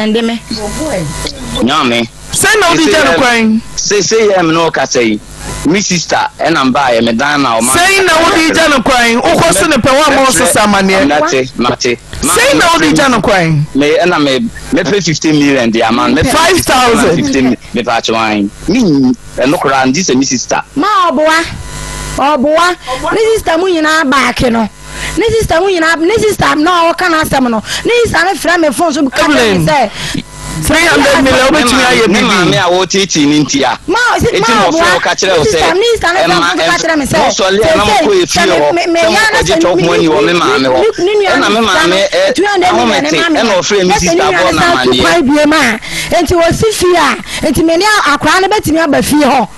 Nyame. Sɛn na wode gya no kwan. Seesei yɛ me ne wo kasa yi me sister ɛna mbaayɛ me dan na ɔma. Sɛn na wode gya no kwan wokɔ se no pɛ woama wo sesa amaneɛ. Mate mate. Sɛn na wode gya no kwan. Me ɛna me mepɛ 50 million de ama no. 5000. 50 mepɛ atwewan me ɛno koraa ngye sɛ me sister. Ma ɔboa ɔboa ne sister mu nyinaa baake no ne sister mu nyinaa ne sister na ɔka n'asɛm no ne sister no frɛ me phone so ka kyerɛ me sɛ. 300 million wobɛtumi ayɛ Ne biribi. maame a wɔteetee no ntia. Ma ɔsi Enti ma na ɔfrɛ ɔboa wo ka kyerɛ wo ne sɛ, sister ne sister no frɛ ɛma me ka kyerɛ me sɛ mosɔre a na mokɔ seesei efie sɛ hɔ me me sɛ ya na mokɔgye sɛ chop me money wɔ me maame hɔ. ne ne nua Ɛna no me sika no maame ɛ 200 million ne ahomete ma me ɛna a ɔfrɛ me na sɛ ne sister nua bɔɔ no no san tu amanneɛ. kwan biem a nti wɔsi fie a nti me ne akwaraa no bɛtumi aba fie hɔ.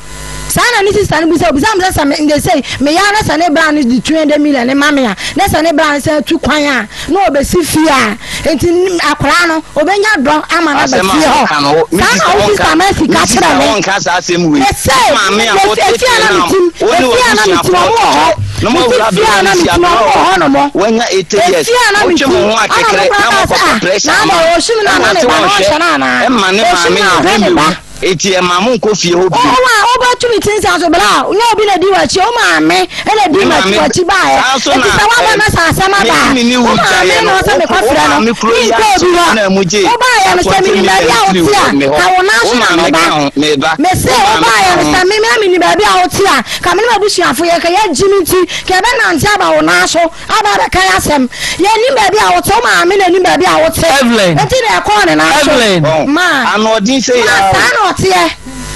Saa na ne sista no bisa, obisa me sɛ sɛ me nde sei meyɛ a na sɛ ne bra no de 200 million ne ma me a, na sɛ ne bra no san tu kwan a, na ɔbɛsi fie a, nti akwaraa no ɔbɛnya dɔ ama no aba Asɛm a fie hɔ. woka no, wo- me Saa na sista wo wonka, sista Mercy me ka sista kyerɛ me. wonka saa asɛm wei. Mese, Wo maame a mef- wotetee efie a na no a, metim, wo ne efie a na metim, w'abusuafoɔ ɔmo wɔ hɔ. kyekyɛ na Mete moawura fie a na berɛ no metim, si ɔmo wɔ aberɛ hɔ nom. wanya 80 years Efie a na wotwe metim, mo ho ɛna ɔmo akekere koraa na kaa sɛ, mokɔpɛ ah, pressure na ama adɛ ɔhye me no ɛma ana ne te ba no wɔnhwɛ ɔnhyɛ no anaa? ɛma ne Ɔhye maame me no na ɔhwɛ ɔhwɛ ne ba. mbɛwu eti ɛma mo nkɔ fie hɔ Wo bio wo a wobɛto me ti nsa so bra a, nyɛ obi na di w'akyi, wo maame na di me maame w'akyi baeɛ. saa nso Enti na sɛ woaba ɛ na sɛ asɛm aba me a, me ne wo wo maame gyaeɛ na no ɔsɛ wo wo mekɔfrɛ no, maame kuro yi menkɔ ase obi hɔ. na mu gye Wobaeɛ no sɛ akɔnte menim mi baabi a firi wote wɔ a, me hɔ ka wo nan wo so na maame meba. ka ho meba Mese wo maame wobaeɛ ka no ho sɛ me na menim baabi a wote a, ka me ne m'abusuafo yɛ ka yɛagye me nti, ka yɛbɛnante aba wo nan so. Aba abɛka yɛn asɛm. Yɛnnim baabi a wote. Wo maame na nim baabi a wote. Evelyn. Enti na ɛkɔɔ ne nan so. Evelyn. Wɔn, Ma. anoɔden sɛ Ma yɛ saa na ɔteɛ.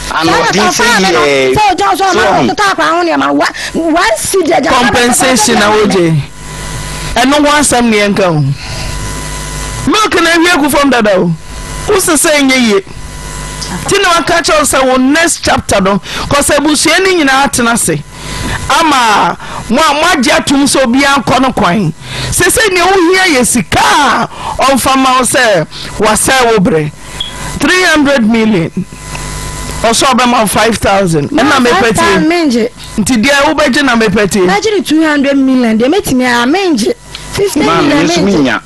Saa na anoɔden sɛ ɔfaa me no. yɛ Sɛ ɔgya so so ɔma wɔn ɔtotɔ akwadaa ho nneɛma no. Wa wasi deɛ gya Compensation na wogye. Ɛno ho asɛm ne yɛnka o. Milk na ahwie agu fam dada o. Wo sesa ɛnyɛ yie. Ti na waka kyerɛ wo sɛ wo next chapter no kɔsɛ abusua no nyinaa atena ase. ama mo a moagye atom sɛ obiara nkɔ no kwan. Seesei nea wohia yɛ sika a ɔmfa mma wo sɛ wasɛe wo bere. 300 million. Ɔsɛ ɔbɛma wo 5000. Ɛna mepɛ tie. Nti deɛ wobɛgye na mepɛ tie. Mɛgye ne 200 million deɛ mɛtumi a mengye. 50 million mengye.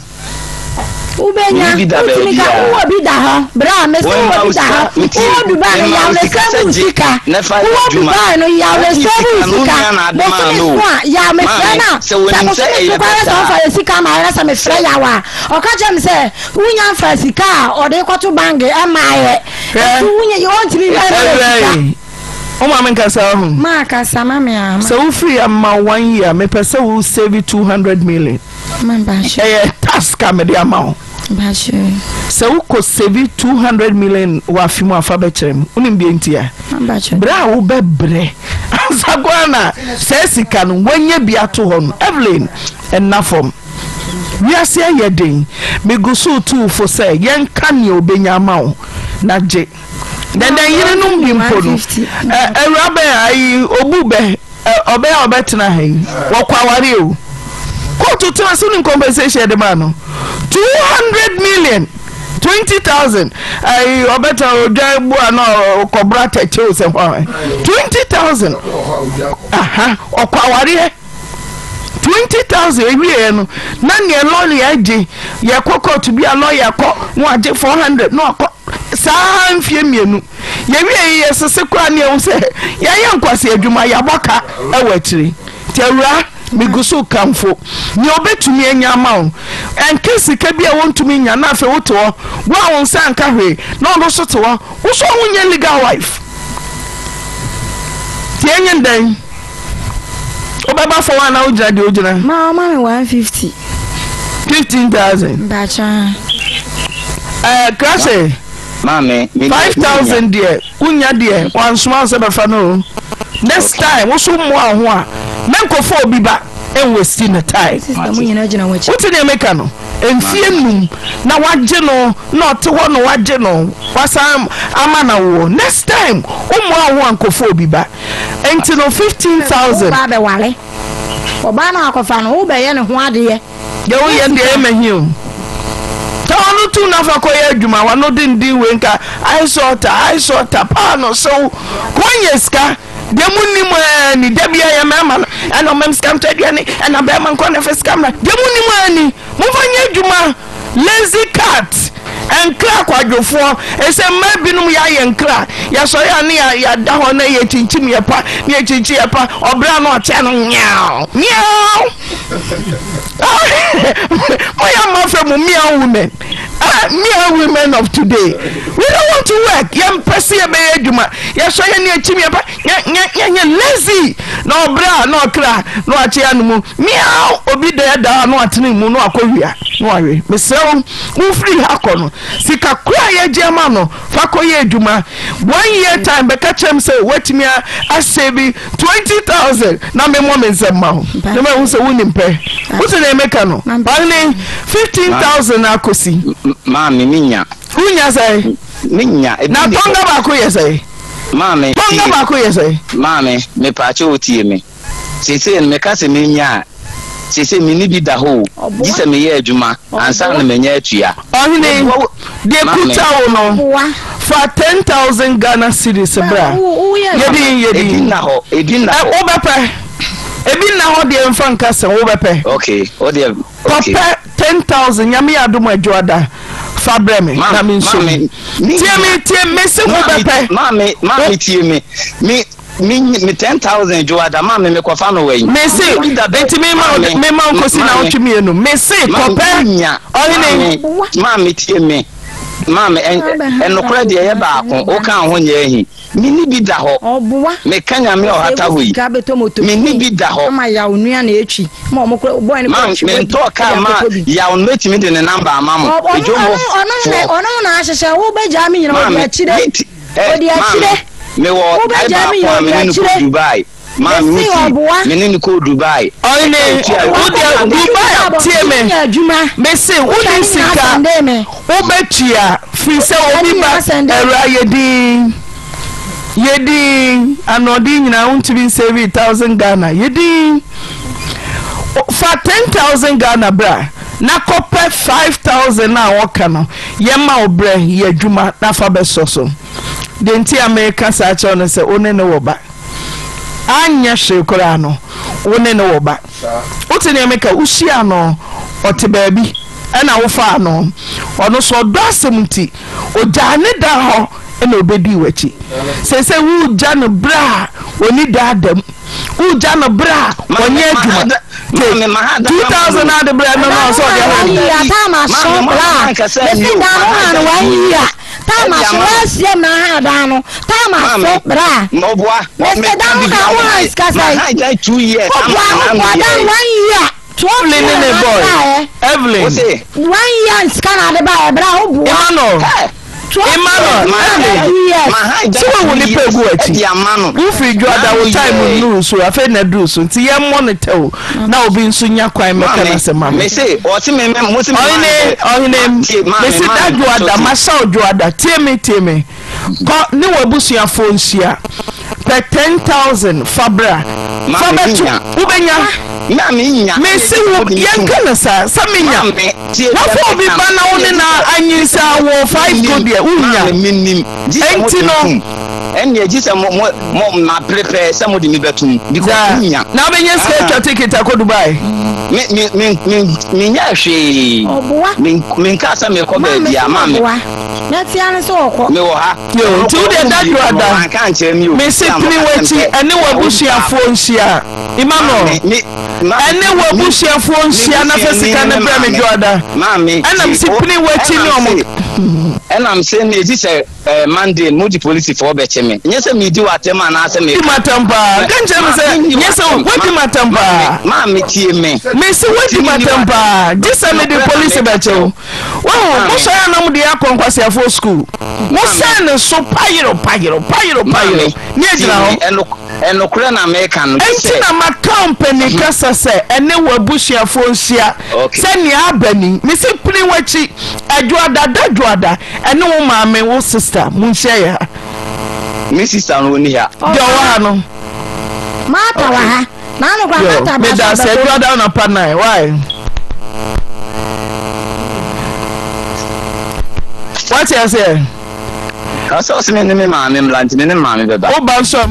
Wobɛnya, wotumi ka, wowɔ bi da hɔ, bra, mese wowɔ bi da hɔ, wowɔ Dubai no yaw ne sɛ bu sika, wowɔ Dubai no yaw ne sɛ bu sika, bosome so a, yaw mefrɛ no a, sɛ bosome so koraa sɛ ɔmfa yɛ sika ma yɛ sɛ mefrɛ yaw a, ɔka kyerɛ me sɛ, wonya mfa sika a ɔde kɔto bank ɛma yɛ, nti wonya, ɔntumi mfa yɛ sika. Wo maame nkasa ho. Maa kasa ma me a. Sɛ wofiri ama one year mepɛ sɛ wo save 200 million. Ɛyɛ task a mede ama wo. Sɛ wokɔ save 200 million wɔ afe mu afa bɛkyerɛ m wonim deɛ nti a berɛ a wobɛbrɛ ansa koraa na saa sika no woanya bi ato hɔ no Evelyn ɛnna fam. Wiase ayɛ den megu so retu wo fo sɛ yɛnka nea obɛnya ama wo na gye. Dɛdɛn yerenom bi mpo no, awura bɛn ayi obu bɛ ɔbɛn a ɔbɛtena ha yi wɔkɔ aware o kóòtù tena so ne compensation yɛde maa no 200 million 20,000 ayi ɔbɛtena odwan bu a na ɔkɔbra tɛkyɛw sɛ hɔ 20,000 aha ɔkɔ awareɛ. 20,000 ewieɛ no na neɛ lɔya gye yɛkɔ court bi a lɔya kɔ na wagye 400 na wakɔ saa mfie mmienu yɛwie yi yɛsese koraa ne ɛhu sɛ yɛayɛ nkwasi adwuma yɛabɔ ka ɛwɔ akyiri nti awura megu so kamfo nea obɛtumi anya ama wo ɛnka sika bi a wɔntumi nya na afei wote hɔ wo a wo nsa nka hwee na ɔno so te hɔ wo so wonyɛ legal wife nti ɛnyɛ ndɛn Wobɛba fam anaa wogyina deɛ wogyina? Ma ɔma me 150. 15,000. Mpakyɛ. Ɛɛ krase. Maame, me 5,000 deɛ wonya deɛ wansoma wo sɛ bɛfa no o. Next time wo so mmoa wo ho a mɛnkɔfa obi ba ɛnwasti ne time. Sista mo nyinaa gyina wɔn akyi. Wote deɛ meka no? Mfie num na wagye no na ɔte hɔ na wagye no wasan ama no awoɔ. Next time wommoa wo ho a nkɔfa obi ba. Enti no 15,000. Wo ba bɛware. Ɔbaa no akɔfa no, wobɛyɛ ne ho adeɛ. Deɛ woyɛ no deɛ ɛyɛ mahi o. Sɛ wano tu na fa kɔyɛ adwuma, wano denden wei nka ice water, ice water, paano sew, kɔ nyɛ sika. Deɛ mo nim ɛɛ ni, da bia yɛ mmarima no, ɛna ɔmam sika ntɔ aduane, ɛna bɛrima nkɔ na ɛfɛ sika mmra. Deɛ mo nim ɛɛ ni, momfa nyɛ adwuma. Lazy cat, nkra akwadwofoɔ, ɛsɛ mmaa binom yɛayɛ nkra, yɛsɔre a ne yɛada hɔ na yɛkyinkyim yɛ pa, ne yɛkyinkyim yɛ pa, ɔbrɛ a na ɔkyɛ no meow meow. Moyɛ mma fɛ mu meow women, ah, meow women of today. We don't want to work, yɛmpɛ sɛ yɛbɛyɛ adwuma, yɛsɔre yɛ ne yɛkyim yɛ pa, nyɛ lazy, na ɔbrɛ a na ɔkra na wakyɛ ano mu. Meow! Obi da da na watene mu na wakɔ wia na wawe. Mesrɛ wo, wofiri ha kɔ no, sika koro a yɛagye ama no, fa kɔyɛ adwuma. One year time bɛka kyerɛ me sɛ woatumi asave 20,000 na memmɔ me nsam ma wo. Na mahu sɛ wonim pɛ. Wote nea meka no? Ɔhene, 15,000 na akɔsi. Maame, menya. Wonya sɛn? Menya. Na tɔnga baako yɛ sɛn? Maame, tie. Tɔnga baako yɛ sɛn? Maame, mepaakyɛw tie me. Seesei no meka sɛ menya a, seesei menni bi da hɔ o, gye sɛ meyɛ adwuma ansa na manya atua. Ɔhene, deɛ kuta wo no, fa 10,000 Ghana cedis bra. Yɛdin, yɛdin. Ebi nna hɔ, ebi nna hɔ. Wobɛpɛ. Ebi nna hɔ deɛ mfa nka sɛ wobɛpɛ. Okay, wo deɛ, okay. Kɔpɛ 10,000, Nyame yɛ adom Adwoada, fa brɛ me na me nso mu. Tie me, tie, mese wobɛpɛ. Maame, maame tie me, me. Me me 10,000 dwoada ma me mekɔfa no wɛn. Mese enti me ma me ma nkosi na wotwe mienu. Mese kɔpɛ ɔhene. Maame tie me. Maame ɛnokorɛ deɛ ɛyɛ baako woka ho nyɛ ahi. Me ni bi da hɔ. Meka nyame ɔhata hɔ yi. Me ni bi da hɔ. Ma me ntɔɔ kaa ma yaw no mɛtumi de ne namba ama mo. Edwom hɔ foɔ. Ɔno na ahyehyɛ wo bɛgyaa me nyina ɔde akyire. Ɛ maame, mewɔ guy baako a me ne no kɔɔ Dubai. Maame wotie, me ne no kɔɔ Dubai. Ɔhene, wo deɛ Dubai tie me. Mese wo ne sika wobɛtua firi sɛ obi ba awura yɛ din yɛ din anoɔden nyinaa wontumi nsave thousand Ghana yɛ din fa 10,000 Ghana bra na kɔpɛ 5,000 a wɔka no Yɛma wo berɛ yɛ adwuma na fa bɛsɔ so. Deɛ nti a mereka saa kyerɛ wo ne sɛ wo ne no wɔ ba. Anyɛ hwee koraa no, wo ne no wɔ ba. Wote deɛ meka? Wohyiaa no, ɔte baabi ɛna wofaa no. Ɔno nso ɔdɔ asɛm nti, ɔgyaa ne dan hɔ ɛna ɔbɛdii w'akyi. Seesei woregya no berɛ a ɔnni daa da mu. Wogya no berɛ a ɔnyɛ adwuma. Te 2000 ade berɛ no na ɔsɛ ɔde ahɔ. Time Ɛde aso ama no. last year na ha dan no. Time aso Maame, bra. Ɔboa. Mr. Dan wo ka wo ha sika sɛ. Ma ha dan 2 years. Ama Ɔboa na wo ano boa dan yɛ. one year. 12 Evelyn ne ne years boy. na baayɛ. Evelyn. Wo se. One year sika na ade baayɛ bra wo boa. Emmanuel. Hey. Emmanuel. Evelyn. Sɛ wahu nipa egu akyi. Wofiri dwoada wo time nnuru so afei na aduru so nti yɛn monitor wo na obi nso nya kwan mmɛka n'asɛm ma me. Ɔhene ɔhene mesi da dwoada mahyɛ wo dwoada tie me tie me kɔ ne w'abusuafoɔ nhyia pɛ 10,000 fa bra fa bɛto wobɛnya mesi wo yɛnka no saa sɛ menya wafa obi ba na wo ne na anyinsa wɔ 5 go deɛ wonya enti no Ɛnneɛ gye sɛ mo mo mo ma prepare sɛ mo de mi bɛtum because Daa nya. na wobɛnya sika atwa ticket akɔ Dubai. Me me me me me nya hwee. Ɔboa. Me me nka sɛ mekɔ Maame baabi a sɛ maame. ɔboa. Mɛtea ne sɛ ɔkɔ. Me wɔ ha. Yo, nti wo deɛ da dwoada Wanka nkyerɛ mi o. mese pini w'akyi ɛne w'abusuafoɔ nhyia Emmanuel ɛne w'abusuafoɔ nhyia na fa sika no brɛ me dwoada ɛna mese pini w'akyi ne ɔmo. Ɛnam sɛ ne gye sɛ Monday no mode polisifoɔ bɛkye me. Nyɛ sɛ meredi wo atɛm anaasɛ Wodi meka. m'atɛm paa. Ka nkyerɛ me sɛ nyɛ sɛ wodi m'atɛm paa. Maame tie me. Mese wodi m'atɛm paa. Gye sɛ mede polisi bɛkye wo. Wahu, mosɔre a na mode yɛ akɔ nkwaseafoɔ sukuu. Mosɛn ne so payero payero payero payero ne agyina hɔ. Ɛnokorɛ na meka no. Enti na maka wo mpanin kasa sɛ ɛne w'abusuafoɔ nhyia sɛ nea aba ni. Mese pini w'akyi Adwoada da dwoada ɛne wo maame wo sister monhyia yɛ ha. Me sister no ɔnni ha. Deɛ ɔwɔ ha no. Martha wɔ ha. Naano kora Martha ba Meda so ase abɛkɔ. adwoada anɔpa 9 why? Wate aseɛ? Ɔsɛ ɔsɛ me ne me maame mmra nti me ne maame bɛba. Wo ba nso a.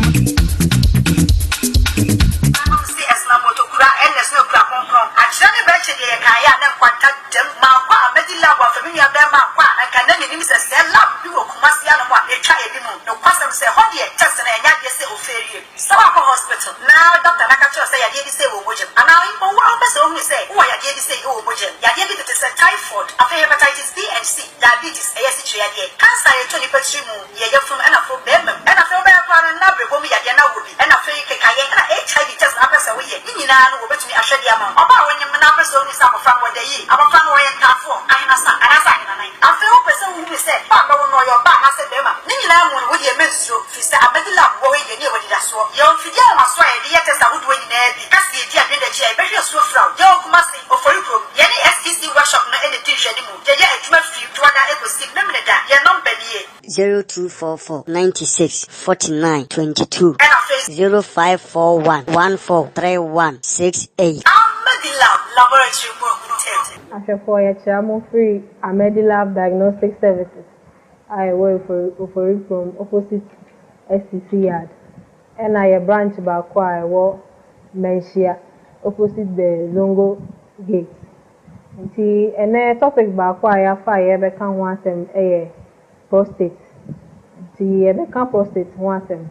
Anom se ɛsena motokura ɛna ɛsena okura kronkron akyerɛ ne bɛkye deɛ yɛkaeɛ a na nkwanta dam mankɔ a mɛdi lab afa me nua bɛɛma ankɔ a anka na menim sɛ sɛɛ lab bi wɔ Kumasi anom a ɛtwa anim nokwasɛm sɛ ɛhɔ deɛ test no ɛnyɛ adeɛ sɛ ofeerie sɛ woakɔ hospital na doctor no aka kyerɛ wo sɛ yadeɛ bi sei wɔ wo mogya mu anaa mpo wo ara wopɛ sɛ wohunu sɛ wowɔ yadeɛ bi sei wɔ wo mogya mu yadeɛ bi tete sɛ typhoid afei hepatitis B and C diabetes ɛyɛ asikyire yadeɛ cancer a ɛtɔ nipa tiri mu yɛ yafunu ɛna afei bɛɛma mu ɛna afei wobɛyɛ koraa no na abrɛbɔ mu yadeɛ na wowɔ bi ɛna afei kekayɛ ɛna HIV test na apɛ sɛ woyɛ ne nyinaa no wɔbɛtumi ahwɛ de ama wo. Ɔbaa a wonyem no na apɛ sɛ ohunu sɛ abɔfra no wɔda yie, abɔfra no ɔyɛ ntaafoɔ, ahenasa anaasɛ ahenanan. Afei wopɛ sɛ wohunu sɛ ba a bɛwo no ɔyɛ ɔbaa anaasɛ barima. Ne nyinaa mu no wodeɛ mɛnsuro firi sɛ Amadi lab wɔ hɔ yi yɛne yɛwɔ anidasoɔ. Yɛwɔ mfidie ahomasoɔ a yɛde yɛ test ahodoɔ nyinaa bi. Ka sɛ yɛdi adwene da akyi a yɛbɛhwɛ asuo fira wo. Yɛwɔ Kumasi, Ofori kurom. Yɛne SEC workshop no na ɛdi nhwɛanimu. Yɛyɛ adwuma firi Dwoada kɔsi Memeneda. Yɛn nɔmba nie. 0244 96 49 22. Ɛna afei. 0541 14 31 68. Ahmedilab Laboratory mu ntɛm. Ahwɛfoɔ yɛkyea mo firi Ahmedilab Diagnostic Services a ɛwɔ Ofori Kurom opposite STC Yard ɛna yɛ branch baako a ɛwɔ Manhyia opposite the Zongo Gate. Nti ɛnɛ topic baako a yɛafa a yɛrebɛka ho asɛm yɛ prostate. Nti yɛbɛka prostate ho asɛm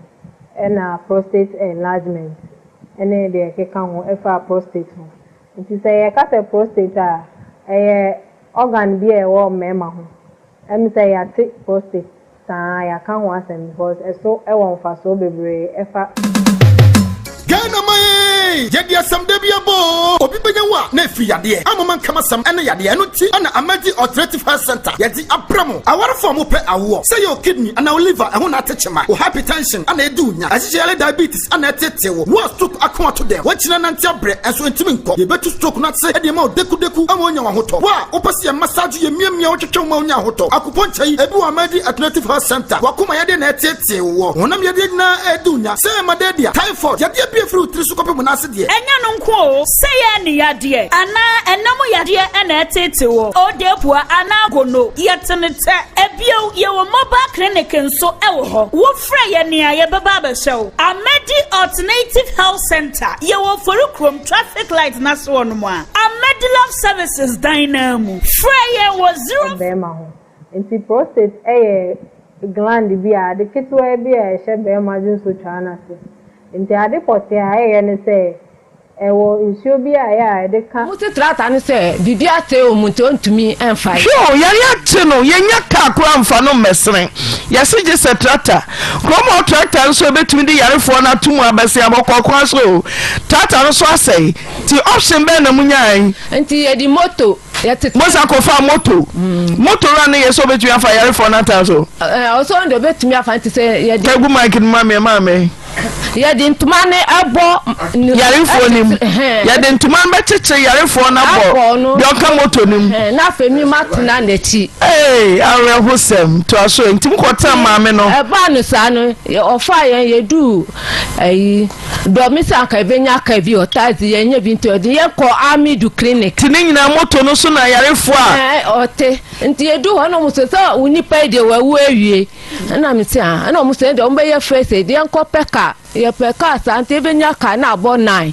ɛna prostate enlargement ɛne deɛ ɛkeka ho ɛfa prostate ho. Nti sɛ yɛka sɛ prostate a, ɛyɛ organ bi a ɛwɔ mmarima ho. Ɛm sɛ yɛate prostate saa yɛaka ho asɛm because ɛso ɛwɔ mfasoɔ bebree ɛfa. Ghana man, yɛde asɛm da bi abɔ o. Obi bɛnya wo a na ɛfiri yadeɛ amoma nkam asɛm ɛne yadeɛ. Ɛno nti ɛna Amadi Alternative Health Center yɛde abrɛ mo awarefo a mopɛ awoɔ, sɛ yɛ o kidney anaa o liver ɛho na ate kyema, o hypertension ana ɛdi wo nya, ɛhyehyɛ diabetes ana ɛtete wo, wo a stroke ako ato dɛm, wɔkyina nante abrɛ ɛnso ɛntumi nkɔ, yɛbɛtu stroke no ase ɛde ma wo dekudeku ama wonya wahotɔ. Wo a wopɛ sɛ yɛ massage, yɛ miamia, wotwetwe wo ma wonya ahotɔ, akupɔnkyɛ yi ebi wɔ Amadi Alternative Health Center. Wakoma yadeɛ na ɛtetee wɔ honam yadeɛ nyinaa ɛdi wo nya, sɛ malaria, typhoid yadeɛ bi efiri wo tiri so kɔpem wo nan ase deɛ. Ɛnyɛ no nko o, sɛ yɛ ne yadeɛ anaa ɛnam yadeɛ ɛna ɛtete wɔ odepua anaa gono, yɛte ne tɛ. Ebio, yɛwɔ mobile clinic nso ɛwɔ hɔ. Wofrɛ yɛ nea yɛbɛba abɛhyɛ wo. Amadi Alternative Health Center, yɛwɔ Ofori kurom traffic light n'ase hɔ nom a Amadi Love Services dan naa mu. Frɛ yɛn wɔ 0. Bɛrima ho. Nti prostate ɛyɛ gland bi a ade ketewa bi a ɛhyɛ bɛrima dwonsotwaa no ase. Nti ade pɔtee a ɛyɛ ne sɛ Ɛwɔ nsuo bi a ɛyɛ a yɛde ka. Wɔn se trata no sɛ biribi asɛe wɔ mu nti ɔntumi mfa. Hwɛ o, yare akye no, yɛnnya kaa koraa mfa no mmɛsene. Yɛse gye sɛ trata. Kurom hɔ tractor nso a ɛbɛtumi de yarefoɔ no ato mu abɛsen abɔkɔ kwan so o, tractor no nso asɛe. Nti option bɛn na monyae? Nti yɛde moto, yɛtete. Mosan kɔfaa moto. Moto wura no yɛ sɛ ɔbɛtumi afa yarefoɔ no atena so? Ɛɛ, ɔsɛ ɔno deɛ ɔbɛtumi afa nti sɛ yɛde. Ka gu mic no mu ma me, maame. Yɛde ntoma no bɔ. Yarefoɔ no mu. Yɛde ntoma no bɛkyekyere yarefoɔ no abɔ deɛ ɔka moto no mu. Na afei mi ma tena n'akyi. Ee, awerɛhosɛm. Toa so. Nti mokɔtena maame no. Ɛbaa no saa no, ɔfaa yɛn yɛduu ayi dɔmi sɛ anka yɛbɛnya kaa bi wɔ taxi yɛnyɛ bi nti ɔde yɛn kɔɔ Amidu clinic. Nti ne nyinaa moto no so na yarefoɔ a. Ɔte. Nti yɛduu hɔ na wɔn sɛ sɛ wo nipa yi deɛ wawu awie. Ɛna me se ah, ɛna ɔmo se ɛnde ɔmo bɛyɛ first aid, yɛnkɔ pɛ car, yɛpɛ car saa nti ebenya car na abɔ nine,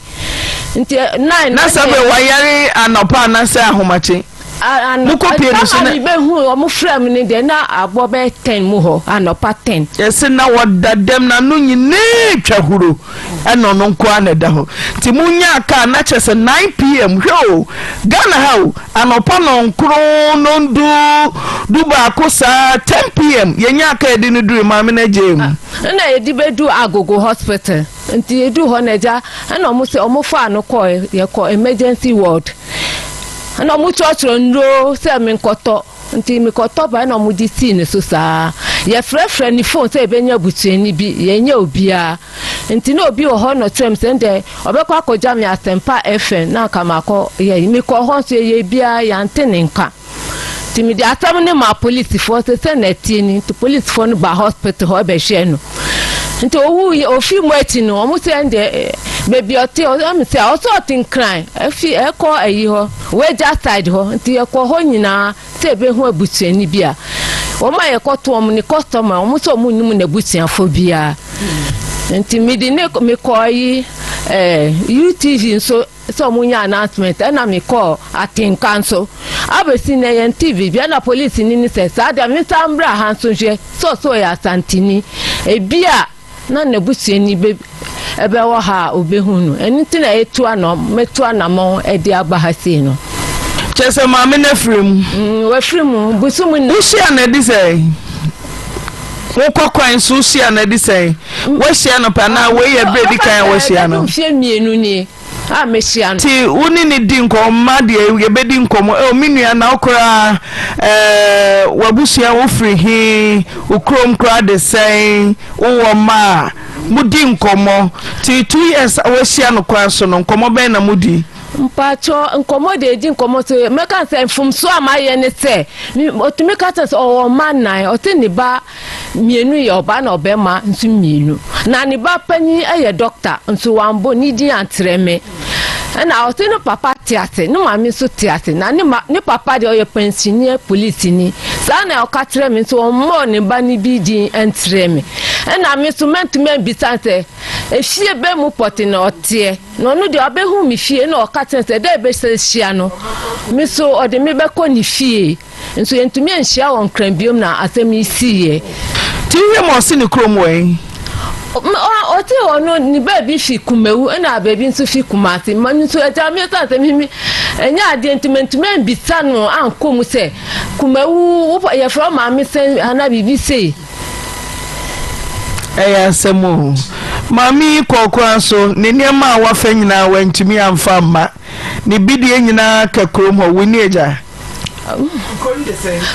nti nine. Na sɛ bɛ wayare anɔpa anasɛ ahomakye? Mokɔ pie no so na. Sama mi bɛ hu ɔmo frɛ mi no deɛ na abɔ bɛyɛ ten mu hɔ, anɔpa ten. Yɛse na wɔda dɛm n'ano nyinaa twa huro ɛna ɔno nko ara na ɛda hɔ nti mo nyaa car na kyerɛ sɛ 9 pm hwɛ o Ghana ha o anɔpa nɔnkron nɔndu du baako saa 10 pm yɛnyaa car yɛde no duru maame no agyee mu. Ɛna yɛde bɛdu Agogo hospital nti yɛdu hɔ no agya ɛna ɔmo sɛ ɔmo faa no kɔɛ yɛkɔ emergency ward ɛna ɔmo kyerɛkyerɛ nnuro sɛ menkɔtɔ. Nti mekɔtɔ bae na wɔde sii ne so saa. Yɛfrɛfrɛ ne fon sɛ yɛbɛnya busuani bi, yɛnnya obiara. Nti na obi wɔ hɔ na ɔkyerɛ me sɛ ndɛ ɔbɛkɔ akɔgya me Asɛmpa FM na anka makɔ yɛ. Mekɔɔ hɔ nso yɛyɛɛ biara yɛante ne nka. Nti mede asɛm no maa polisifoɔ sɛ sɛ na ɛteɛ ni. Nti polisifoɔ no baa hospital hɔ bɛhwɛɛ no. Nti owuiɛ, ofii mu akyi no, wɔn sɛ ɛnde baabi ɔte, ɔm sɛ ɔsɛ ɔte Nkran, ɛfi ɛkɔ ayi hɔ, Wagya side hɔ, nti yɛkɔ hɔ nyinaa sɛ yɛbɛhu abusuani bi a. Wɔn a yɛkɔto wɔn ne customer, wɔn sɛ wɔn nnim n'abusuafoɔ biara. Nti mede ne mekɔ ayi ɛɛ UTV nso. sɛ ɔmo nyɛ announcement ɛna me kɔɔ atenka nso abɛsi nnɛ yɛn tee biribi ɛna police ni no sɛ saa deɛ me nsan mbra ha nso nhwɛ sɛ ɔsɛ ɔyɛ asanteni ebia na n'abusuani bɛ ɛbɛwɔ ha a obehu no ɛno nti na etu anɔ metu anamɔn ɛde aba ha sei no. Kyerɛ sɛ maame no afiri mu. Mm, wafiri mu bosom nna. Wohyia no adi sɛn? Wokɔ kwan so wohyia no adi sɛn? Woahyia no pɛ anaa wei yɛ berɛ di kan a woahyia no? Mfeɛ mmienu nie a mehyia no. Nti wo ne no di nkɔmmɔ mma deɛ yɛbɛdi nkɔmmɔ oh me nua na wo koraa eh, w'abusua wofiri he, wo kurom koraa de sɛn, wowɔ mma a, modi nkɔmmɔ. Nti 2 years a woahyia no kwan so no nkɔmmɔ bɛn na modi? Mpakyɛw, nkɔmmɔ deɛ yɛdi nkɔmmɔ so, mɛka sɛ mfomsoɔ a mayɛ ne sɛ, ɔtumi ka kyerɛ sɛ ɔwɔ mma nnan, ɔse ne ba mmienu yɛ ɔbaa na ɔbɛrima nso mmienu, na ne ba panyin yɛ dɔkta nso wambɔ ne din ankyerɛ me. Ɛna ɔse ne papa te ase, ne maame nso te ase, na ne ma ne papa deɛ ɔyɛ pɛnsineɛ polisini. Saa na ɔka kyerɛ me nso ɔmmɔɔ ne ba no bi din nkyerɛ me. Ɛna me nso mantumi ambisa no sɛ efie bɛn mu pɔte na ɔteɛ. Na ɔno deɛ ɔbɛhu me fie na ɔka kyerɛ sɛ dɛ ɛbɛhyia no, me so ɔde me bɛkɔ ne fie. Nso yɛntumi anhyia wɔ Nkran biom na asɛm yi siiɛ. Nti wohwɛ mu a ɔse ne kurom wɔ he? Ɔse ɔno ne baabi fi Kumawu ɛna baabi nso fi Kumasi. Ma nso agya me ɛsiane sɛ me ɛnyɛ adeɛ nti mantumi ambisa no ankɔ mu sɛ Kumawu yɛfrɛ wo maame sɛn anaa biribi sei. Ɛyɛ asɛm o. Maame yi kɔɔ kwan so, ne nneɛma a wafa nyinaa wantumi amfa amma. Ne bidie nyinaa ka kurom hɔ. Winnie agya.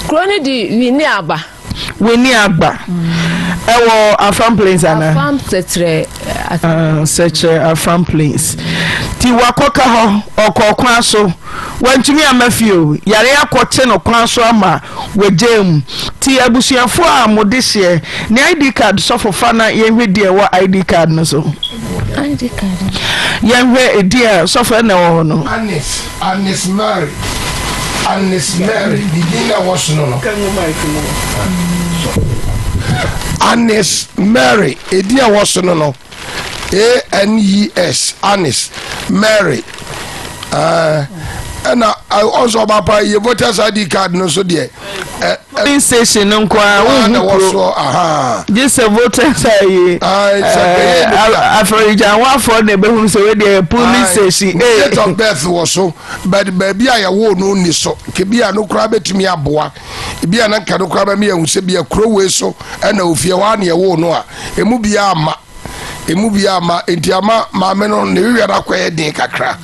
Kuro no de Winnie aba. Winnie aba. Ɛwɔ Afram Plains anaa? Afram Sɛkyerɛ. Ah, Sɛkyerɛ Afram Plains. Ti wakɔka hɔ, ɔkɔɔ kwan so. Wantumi amma fie o. Yare akɔkye no kwan so ama wagyaa mu. Ti abusuafoɔ a mo dehyeɛ, ne ID card sɔfo fa na yɛnhwɛ din a ɛwɔ ID card no so. ID card. Yɛnhwɛ edin a sɔfo ɛna ɛwɔ hɔ no. Agnes, Agnes Mary, Agnes Mary, ne din na ɛwɔ so no no. Agnes Mary, edin a ɛwɔ so no no. A-N-E-S, Agnes Mary. Ɛna ɔnso ɔba pa yɛ voters ID card no nso deɛ. Polling station no nko ara wohu kuro gye sɛ voters ayi afɔregyanwafoɔ na ɛbɛhunu sɛ wei deɛ yɛ polling station. Date of birth wɔ so but baabi a yɛwoo no nni so kebi a no koraa bɛtumi aboa ebi a na nka no koraa bɛma yɛahu sɛ bia kuro wei so ɛna ofie hɔ a na yɛwoo no a emu biara ma emu biara ma nti ama maame no ne wewia no akɔyɛ den kakra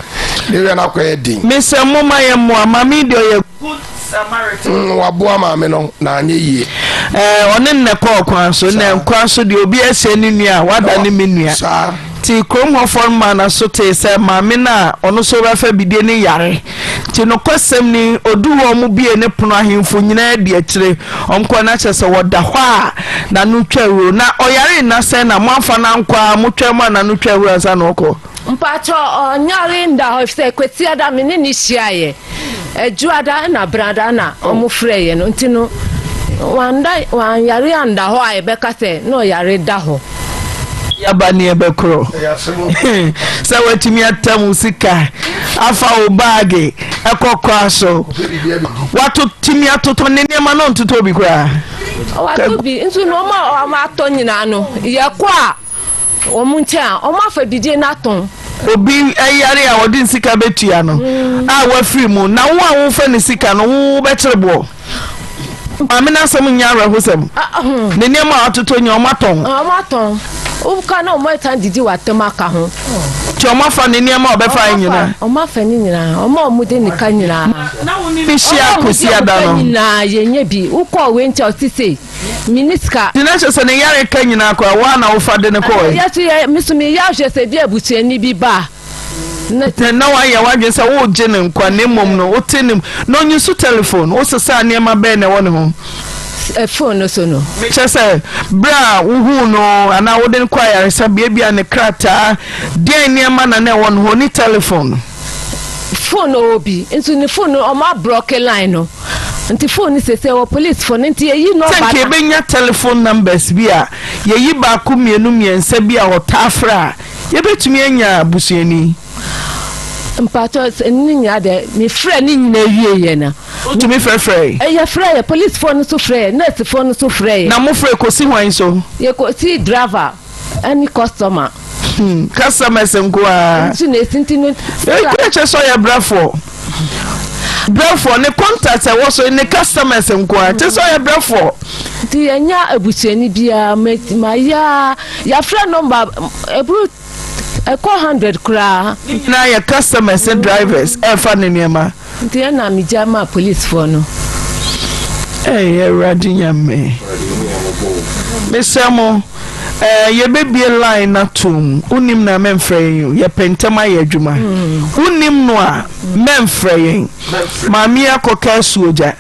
ne wewia no akɔyɛ den. Mesɛ mo ma yɛ mmoa maame yi deɛ ɔyɛ good Samaritan. Mm, waboa maame no na anyɛ yie. Ɛɛ ɔne nnɛ kɔɔ kwan so nnɛ kwan so deɛ obi ahyɛ ne nua a wada ne me nua. Saa. Nti kurom hɔfoɔ no maa n'aso tee sɛ maame no a ɔno nso rebɛfa bidie no yare. Nti nokwasɛm ni, ɔduu hɔ a wɔbuee ne pono, ahemfo nyinaa di akyire. Wɔkɔe no akyerɛ sɛ wɔda hɔ a n'ano twa ahuro. Na ɔyaree nna sɛn na moamfa no ankɔ a motwɛn maa n'ano twaa ahuro ansa na ɔrekɔ? Mpakyɛ ɔnyare nda hɔ efisɛ Kwasiada me ne no hyiaeɛ, Adwuada na Brada na ɔmo frɛeɛ no nti no wanda wanyare anda hɔ a yɛbɛka sɛ na ɔyare da hɔ. Yaba ne ɛbɛkorɔ sɛ watumi atam wo sika afa wo baage ɛkɔ kwa so wato tumi atotɔ ne nneɛma na ɔntotɔ bi koraa. Wato bi nso nneɛma a wɔn atɔ nyinaa no yɛkɔ a wɔn nkyɛn a wɔn afa bidie no atɔn. Obi yare a ɔde ne sika bɛtua no a wafiri mu na wo a wofa ne sika no wo wobɛkyere boɔ. Maame no asɛm nyɛ awerɛhosɛm. Ne nneɛma a watotɔ nyinaa wɔn atɔn. Wɔn atɔn. Woka na wɔn asan didi w'atam aka ho. Nti wɔn afa ne nneɛma a ɔbɛfa yɛ nyinaa. Wɔn afa ne nyinaa. Wɔn a wɔde ne ka nyinaa. Na wo ne ne hyia Kwasiada no. Wɔn a wɔde ne ka nyinaa yɛnyɛ bi. Wokɔɔ wei nti a ɔte sei. Menni sika. Nti na kyerɛ sɛ ne yare ka nyinaa koraa wo ara na wofa de no kɔɔe. Yɛ so yɛ me so meyɛ ahwɛ sɛ bi abusuani bi ba a. Na na woayɛ w'adwene sɛ woregye no nkwa na mmom no wote ne mu. Na ɔnyi so telefon? Wosesaa nneɛma bɛn na ɛwɔ ne ho? Fon no so no. Kyerɛ sɛ, bere a wohuu no anaa wode no kɔɔ ayaresabea, ebia ne krataa, deɛn nneɛma na na ɛwɔ ne ho? Ɔnni telefon? Fon no ɔwɔ bi, nso ne fon no wɔabrɔke line no. Nti fon no seesei ɛwɔ polisifo no nti yɛyi nɔmba Sɛ no. nka yɛbɛnya telefon numbers bi a, yɛyi baako, mmienu, mmiɛnsa bi a ɔtaa frɛ a, Yɛbɛtumi anya busuani. Mpakyɛw sɛ ne nyinaa deɛ mefrɛ ne nyinaa wie yɛ no. Wotumi frɛfrɛe? Yɛfrɛ yɛ polisifoɔ no nso frɛ yɛ nɛɛsefoɔ no nso frɛ yɛ. Na mofrɛ kɔsi hwan so? Yɛkɔsi driver ɛne customer. Hmm, customers nko ara. Nso na esi nti no. Ekura kyɛ sɛ ɔyɛ brɛfoɔ. Brɛfoɔ ne contact ɛwɔ so ne customers nko ara kyɛ sɛ ɔyɛ brɛfoɔ. Nti yɛnya abusuani biara ma yɛ Yɛafrɛ nɔmba ɛboro ɛkɔ hundred koraa. Ne nyinaa yɛ customers ne drivers ɛrefa ne nneɛma. Nti ɛna megya maa policefoɔ no. Ɛy Awurade Nyame. Mesrɛ mo eh, yɛbɛbie line no atom. Wonim no a mɛmfrɛ yɛn o, yɛpɛ ntɛm ayɛ adwuma. Wonim no a mɛmfrɛ yɛn. Maame yi akɔka asuogya.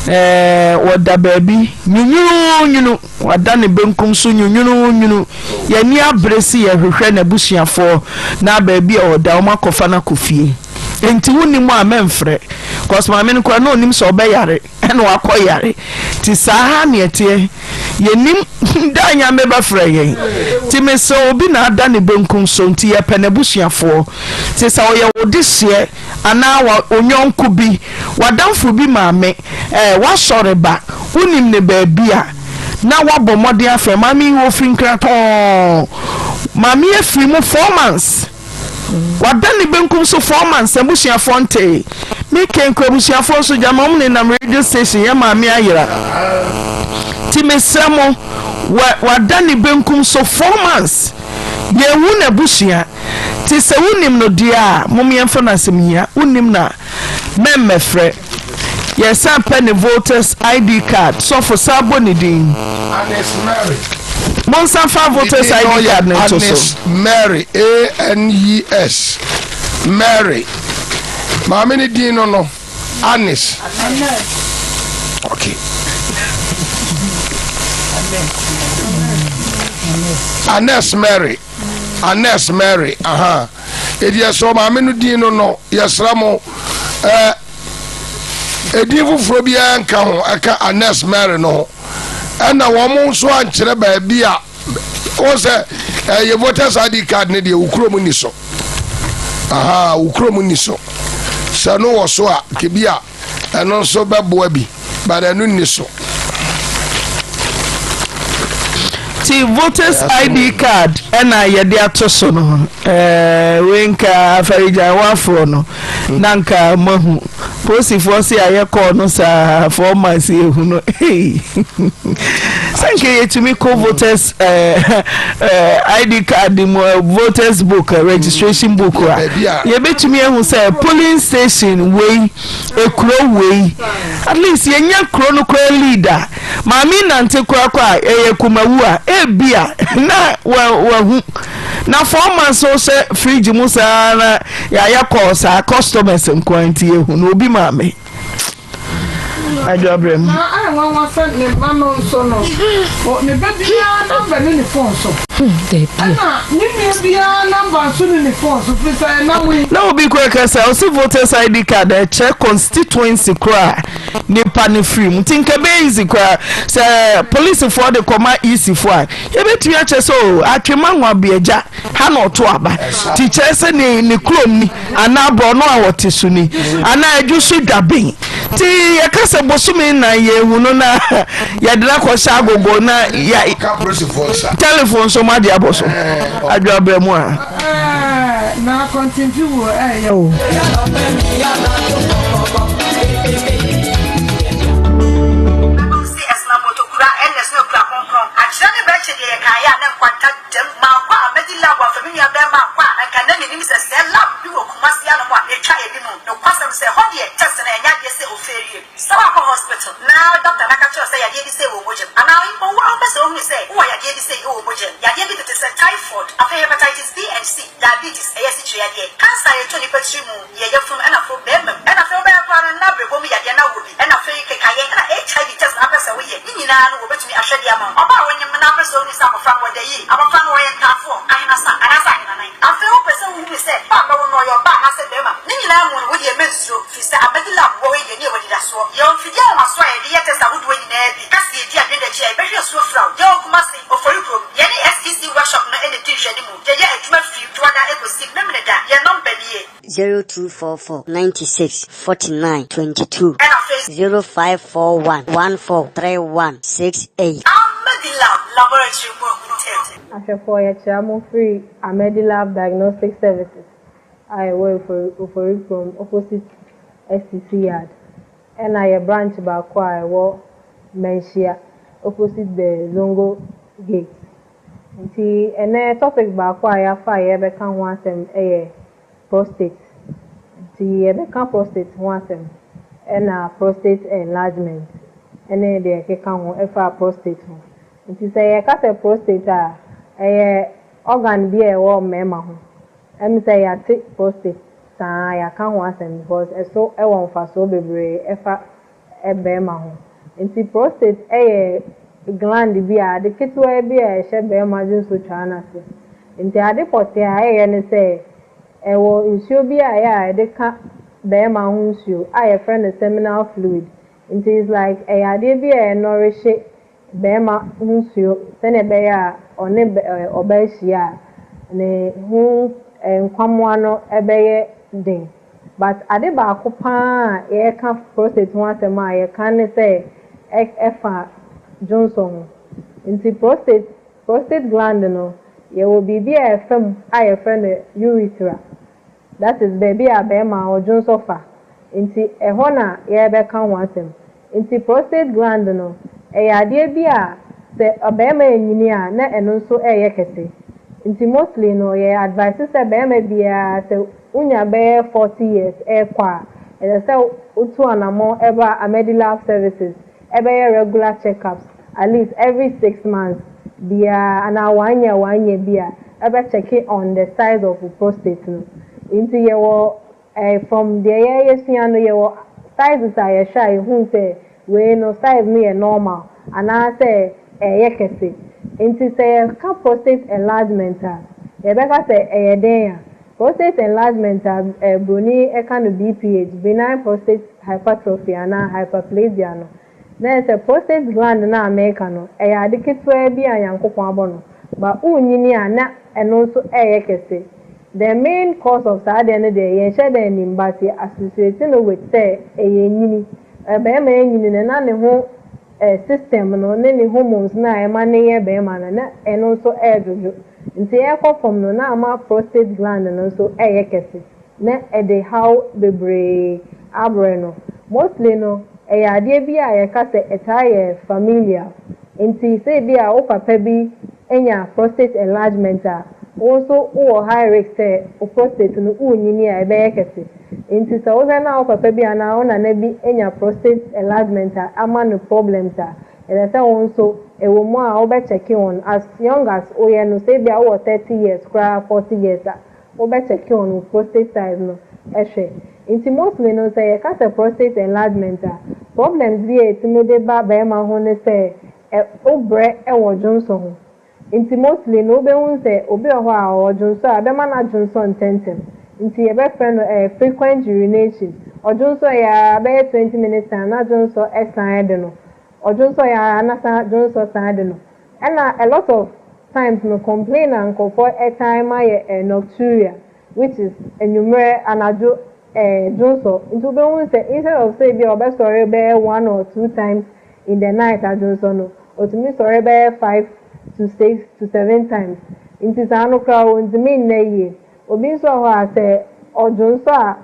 Eh, wɔda baabi nwunwuunwunu. Wada ne benkum so nwunwunuunwunu. Yɛn ani abere se yɛrehwehwɛ n'abusuafoɔ na baabi a ɔda wɔn akɔfa no akɔ fie. Enti wonni mu a mɛmfrɛ. Cos maame no koraa na ɔnim sɛ ɔbɛyare ɛna wakɔ yare. Nti saa ha ne ɛteɛ. Yɛnnim da a Nyame bɛfrɛ yɛn. Nti mesrɛ obi na ada ne benkum so nti yɛpɛ n'abusuafoɔ. Nti sɛ ɔyɛ wo dehyeɛ anaa wo yɔnko bi, w'adamfo bi maame, ɛɛ w'asɔre ba, wonim no baabi a, na woabɔ mmɔden afrɛ maame yi, ɔfiri Nkran tɔnn. Maame yi afiri mu four months. Wada ne benkum so four months, n'abusuafoɔ ntee. Me Kenko abusuafoɔ nso, gyama wɔn nenam radio station, yɛn maame ayera. Nti mesrɛ mo, wa, wada ne benkum so four months. Yɛnhu n'abusua. Nti sɛ wonim no deɛ a, mom yɛmfa no asɛm hia. Wonnim no a, mɛmmɛfrɛ. Yɛsan pɛ ne voters ID card. Sɔfo, san bɔ ne din. Agnes Mary. Monsan fa voters Ne din no ID yɛ card no nto so. Agnes Mary, A-N-E-S, Mary. Maame no din no no, Agnes. Okay. Agnes Mary. Agnes Mary, aha. Edi ɛsɛ maame no din no no, yɛsrɛ mo. Eh, edin foforɔ biara nka ho ɛka Agnes Mary no ho. Ɛna wɔn nso ankyerɛ baabi a wɔn sɛ ɛyɛ voters ID card ne deɛ wo kurom ni so. Aha, wo kurom ni so. Sɛ no wɔ so a, kebi a ɛno nso bɛboa bi. But ɛno nni so. Ti voters ID card ɛna yɛde ato so no ɛɛ wei nka afarigya waforɔ no na nka mahu posifoɔ se a yɛkɔɔ no saa 4 months yɛhu no ei sɛ nka yɛtumi kɔ voters ɛɛ ɛɛ ID card mu voters book registration book a yɛbɛtumi ahu sɛ polling station wei ekuro wei at least yɛnya kuro no koraa leader. Maame nante koraa kɔ a ɛyɛ kumawu a ebia na wahu na 4 months sɛ fridge mu saa na yɛayɛ kɔɔ saa customers nkoa nti yɛhu no obi maame adwabrɛ mu. Na ayɛ nwanwa sɛ ne mma no nso no, ne ba biara number ne ne phone so. Ɛna ne nua biara number nso ne ne phone so firi sɛ ɛnam yi. Na obi kura kasa ɔsi voters ID card ɛkyerɛ constituency koraa. Nipa no firi mu nti nka ɛbɛyɛ easy koraa sɛ polisifoɔ de kɔma EC foɔ a yɛbɛtumi akyerɛ sɛ o Atwema Nwabiagya ha na ɔto aba nti kyerɛ sɛ ne ne kurom ni anaa borɔno a ɔte so ni anaa adwu so dwaben nti yɛka sɛ bosome nnan yɛhu no na yɛde no akɔhyɛ agogo na yɛ telephone so ma de abɔ so adwabrɛ mu a. Na akɔntemfi wo ɛyɛ o. Akyerɛ ne bɛkyɛ deɛ yɛkaeɛ a na nkwanta dam. Mankɔ a mɛdi lab afa me nua bɛɛma ankɔ a anka na menim sɛ sɛɛ lab bi wɔ Kumasi anom a ɛtwa anim. Nokwasɛm sɛ ɛhɔ deɛ test no ɛnyɛ adeɛ sɛ ofeerie. Sɛ woakɔ hospital na doctor no aka kyerɛ wo sɛ yadeɛ bi sei wɔ wo mogya mu anaa mpo wo ara wopɛ sɛ wohunu sɛ wowɔ yadeɛ bi sei wɔ wo mogya mu, yadeɛ bi tete sɛ typhoid, afei hepatitis B and C, diabetes, ɛyɛ asikyire yadeɛ, cancer a ɛtɔ nnipa tiri mu, yɛ yafunu ɛna afei barima mu, ɛna afei wobɛyɛ koraa no na abrɛbɔ mu yadeɛ na wowɔ bi, ɛna afei kekayɛ ɛna HIV test na wopɛ sɛ woyɛ, ne nyinaa no wɔbɛtumi ahwɛ de ama wo. Ɔbaa a wonyem na wopɛ sɛ wohunu sɛ abɔfra no ɔda yie, abɔfra no ɔyɛ ntaafoɔ, ahenasa anaasɛ ahenanan, afei wopɛ sɛ wohunu sɛ ba a bɛwo no ɔyɛ ɔbaa anaasɛ barima, ne nyinaa mu no wodeɛ mɛnsuro. Firi sɛ abɛdi lab wɔ hɔ yi deɛ ne yɛwɔ anidasoɔ. Yɛwɔ mfidie ahomasoɔ a yɛde yɛ test ahodoɔ nyinaa bi. Ka sɛ yɛdi adwene akyi a yɛbɛhwɛ asuo firaw. Yɛwɔ Kumasi, Ofori kurom. Yɛne SEC workshop no na ɛdi nhwɛanimu. Yɛyɛ adwuma firi Dwoada kɔsi Memeneda. Yɛn nɔmba nie. 0244 96 49 22. Ɛna afei. 0541 14 31 68. Amadi Lab Laboratory mu ahu tɛɛtɛɛ. Ahwɛfoɔ yɛkyea mo firi Amadi Lab Diagnostic Services a ɛwɔ Ofori Ofori opposite STC Yard. Ɛna yɛ branch baako a ɛwɔ Manhyia opposite the Zongo Gate. Nti ɛnɛ topic baako a yɛafa a yɛbɛka ho asɛm yɛ prostate. Nti yɛbɛka prostate ho asɛm ɛna prostate enlargement ɛne deɛ ɛkeka ho ɛfa prostate ho. Nti sɛ yɛka sɛ prostate a, ɛyɛ organ bi a ɛwɔ mmarima ho. Sɛ yɛate prostate saa yɛaka ho asɛm because ɛso ɛwɔ mfasoɔ bebree ɛfa bɛrima ho. Nti prostate ɛyɛ gland bi a ade ketewa bi a ɛhyɛ bɛrima dwonsotwaa no ase. Nti ade pɔtee a ɛyɛ ne sɛ ɛwɔ nsuo bi a ɛyɛ a yɛde ka bɛrima ho nsuo a yɛfrɛ no seminal fluid. Nti it's like ɛyɛ adeɛ bi a ɛnɔrehye bɛrima ho nsuo sɛnea ɛbɛyɛ a ɔne ɔbaa hyia a ne ho nkwammoa no ɛbɛyɛ den. But ade baako paa a yɛreka prostate ho asɛm a yɛka ne sɛ ɛfa dwonsɔ ho. Nti prostate gland no, yɛwɔ biribi a ɛfa mu a yɛfrɛ no urethra. That is baabi a bɛrima ɔdwonsɔ fa. Nti ɛhɔ na yɛrebɛka ho asɛm. Nti prostate gland no, ɛyɛ adeɛ bi a sɛ ɔbarima anyini a na ɛno nso ɛyɛ kɛse. Nti mostly no yɛ advice sɛ bɛrima biara sɛ wonya bɛyɛ 40 years ɛrekɔ a, ɛsɛ sɛ wotu anammɔn ɛba Amedi Lab Services ɛbɛyɛ regular checkups at least every 6 months biara anaa one year one year bi a ɛbɛ check on the size of prostate no. Nti yɛwɔ from deɛ yɛyɛsua no, yɛwɔ sizes a yɛhwɛ a yɛhu sɛ wei no size no yɛ normal anaasɛ ɛyɛ kɛse. Nti sɛ yɛka prostate enlargement a, yɛbɛka sɛ ɛyɛ den a prostate enlargement a broni ɛka no BPH, benign prostate hypertrophy anaa hyperplasia no, na yɛ sɛ prostate gland no a mɛka no ɛyɛ ade ketewa bi a Nyankopɔn abɔ no ba wonyini a na ɛno nso ɛyɛ kɛse. The main cause of saa adeɛ no deɛ, yɛnhyɛ da anim, but yɛ associate no with sɛ ɛyɛ nyini. Barima anyini no, na ne ho system no ne ne hormones no a ɛma no yɛ barima no, na ɛno nso ɛredwodwo. Nti ɛrekɔ fam no, na ama prostate gland no nso ɛreyɛ kɛse, na ɛde haw bebree abrɛ no. Mostly no, ɛyɛ adeɛ bi a yɛka sɛ ɛtaa yɛ familial. Nti sɛ ebi a wo papa bi anya prostate enlargement a, wo nso wowɔ high risk sɛ wo prostate no wonyini a ɛbɛyɛ kɛse. Nti sɛ wohwɛ na wo papa bi anaa wo nana bi anya prostate enlargement a ama no problems a, ɛsɛ sɛ wo nso ɛwɔ mu a wobɛcheck on as young as woyɛ no. Sɛ ebi a wowɔ 30 years koraa, 40 years a, wobɛcheck on wo prostate size no ɛhwɛ. Nti mostly no, sɛ yɛka sɛ prostate enlargement a, problems bi a ɛtumi de ba barima ho ne sɛ ɛ wobrɛ ɛwɔ dwonsɔ ho. Nti mostly no, wobɛhu sɛ obi wɔ hɔ a ɔdwonsɔ a, ɛbɛma no adwonsɔ ntɛmntɛm, nti yɛbɛfrɛ no frequent urination. Ɔdwonsɔ yɛ a, bɛyɛ 20 minutes time na dwonsɔ ɛsan de no, ɔdwonsɔ yɛ a, na san dwonsɔ san de no. Ɛna a lot of times no, complain a nkurɔfoɔ ɛtan ma yɛ nocturia, which is enwummerɛ, anadwo dwonsɔ. Nti wobɛhu sɛ instead of sɛ ebi a ɔbɛsɔre bɛyɛ one or two times in the night adwonsɔ no, otumi sɔre bɛyɛ five to six to seven times. Nti saa no koraa ontumi nna yie. Obi nso wɔ hɔ a, sɛ ɔdwonsɔ a,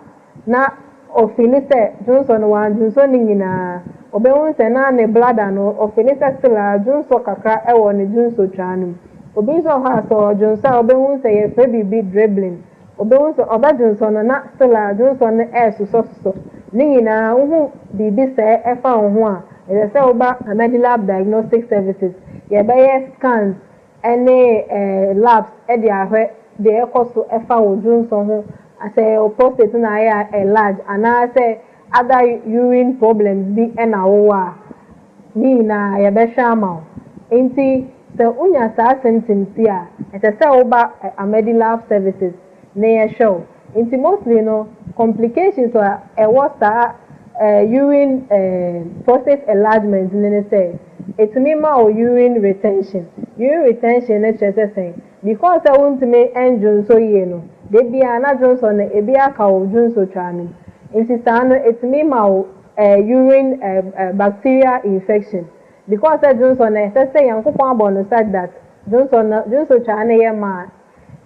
na ɔfeel sɛ dwonsɔ no wandwonsɔ ne nyinaa. Ɔbɛhu sɛ na ne bladder no, ɔfeel sɛ still a dwonsɔ kakra ɛwɔ ne dwonsɔ no mu. Obi nso wɔ hɔ a, sɛ ɔdwonsɔ a, ɔbɛhu sɛ yɛfrɛ biribi dribbling. Ɔbɛhu sɛ ɔbɛdwonsɔ no na still a dwonsɔ no ɛɛsosɔsosɔ. Ne nyinaa, wohu biribi sɛɛ ɛfa wo ho a, ɛsɛ sɛ woba Amedilab Diagnostic Services. Yɛbɛyɛ scans ɛne labs ɛde ahwɛ deɛ ɛkɔ so ɛfa wo dwonsɔ ho, sɛ wo prostate na ayɛ enlarge anaasɛ other urine problems bi ɛna wowɔ a, ne nyinaa yɛbɛhwɛ ama wo. Nti sɛ wonya saa symptoms yi a, ɛsɛ sɛ woba Amedilab Services na yɛhwɛ wo. Nti mostly no, complications a ɛwɔ saa urine prostate enlargement ne sɛ ɛtumi ma wo urine retention. Urine retention no kyerɛ sɛ sɛn? Because sɛ wontumi ndwonsɔ yie no, de bia na dwonsɔ no ebi aka wo dwonsɔ no mu. Nti saa no, ɛtumi ma wo urine bacteria infection, because sɛ dwonsɔ no, ɛsɛ sɛ Nyankopɔn abɔ no such that dwonsɔ no, dwonsɔ twa no yɛ ma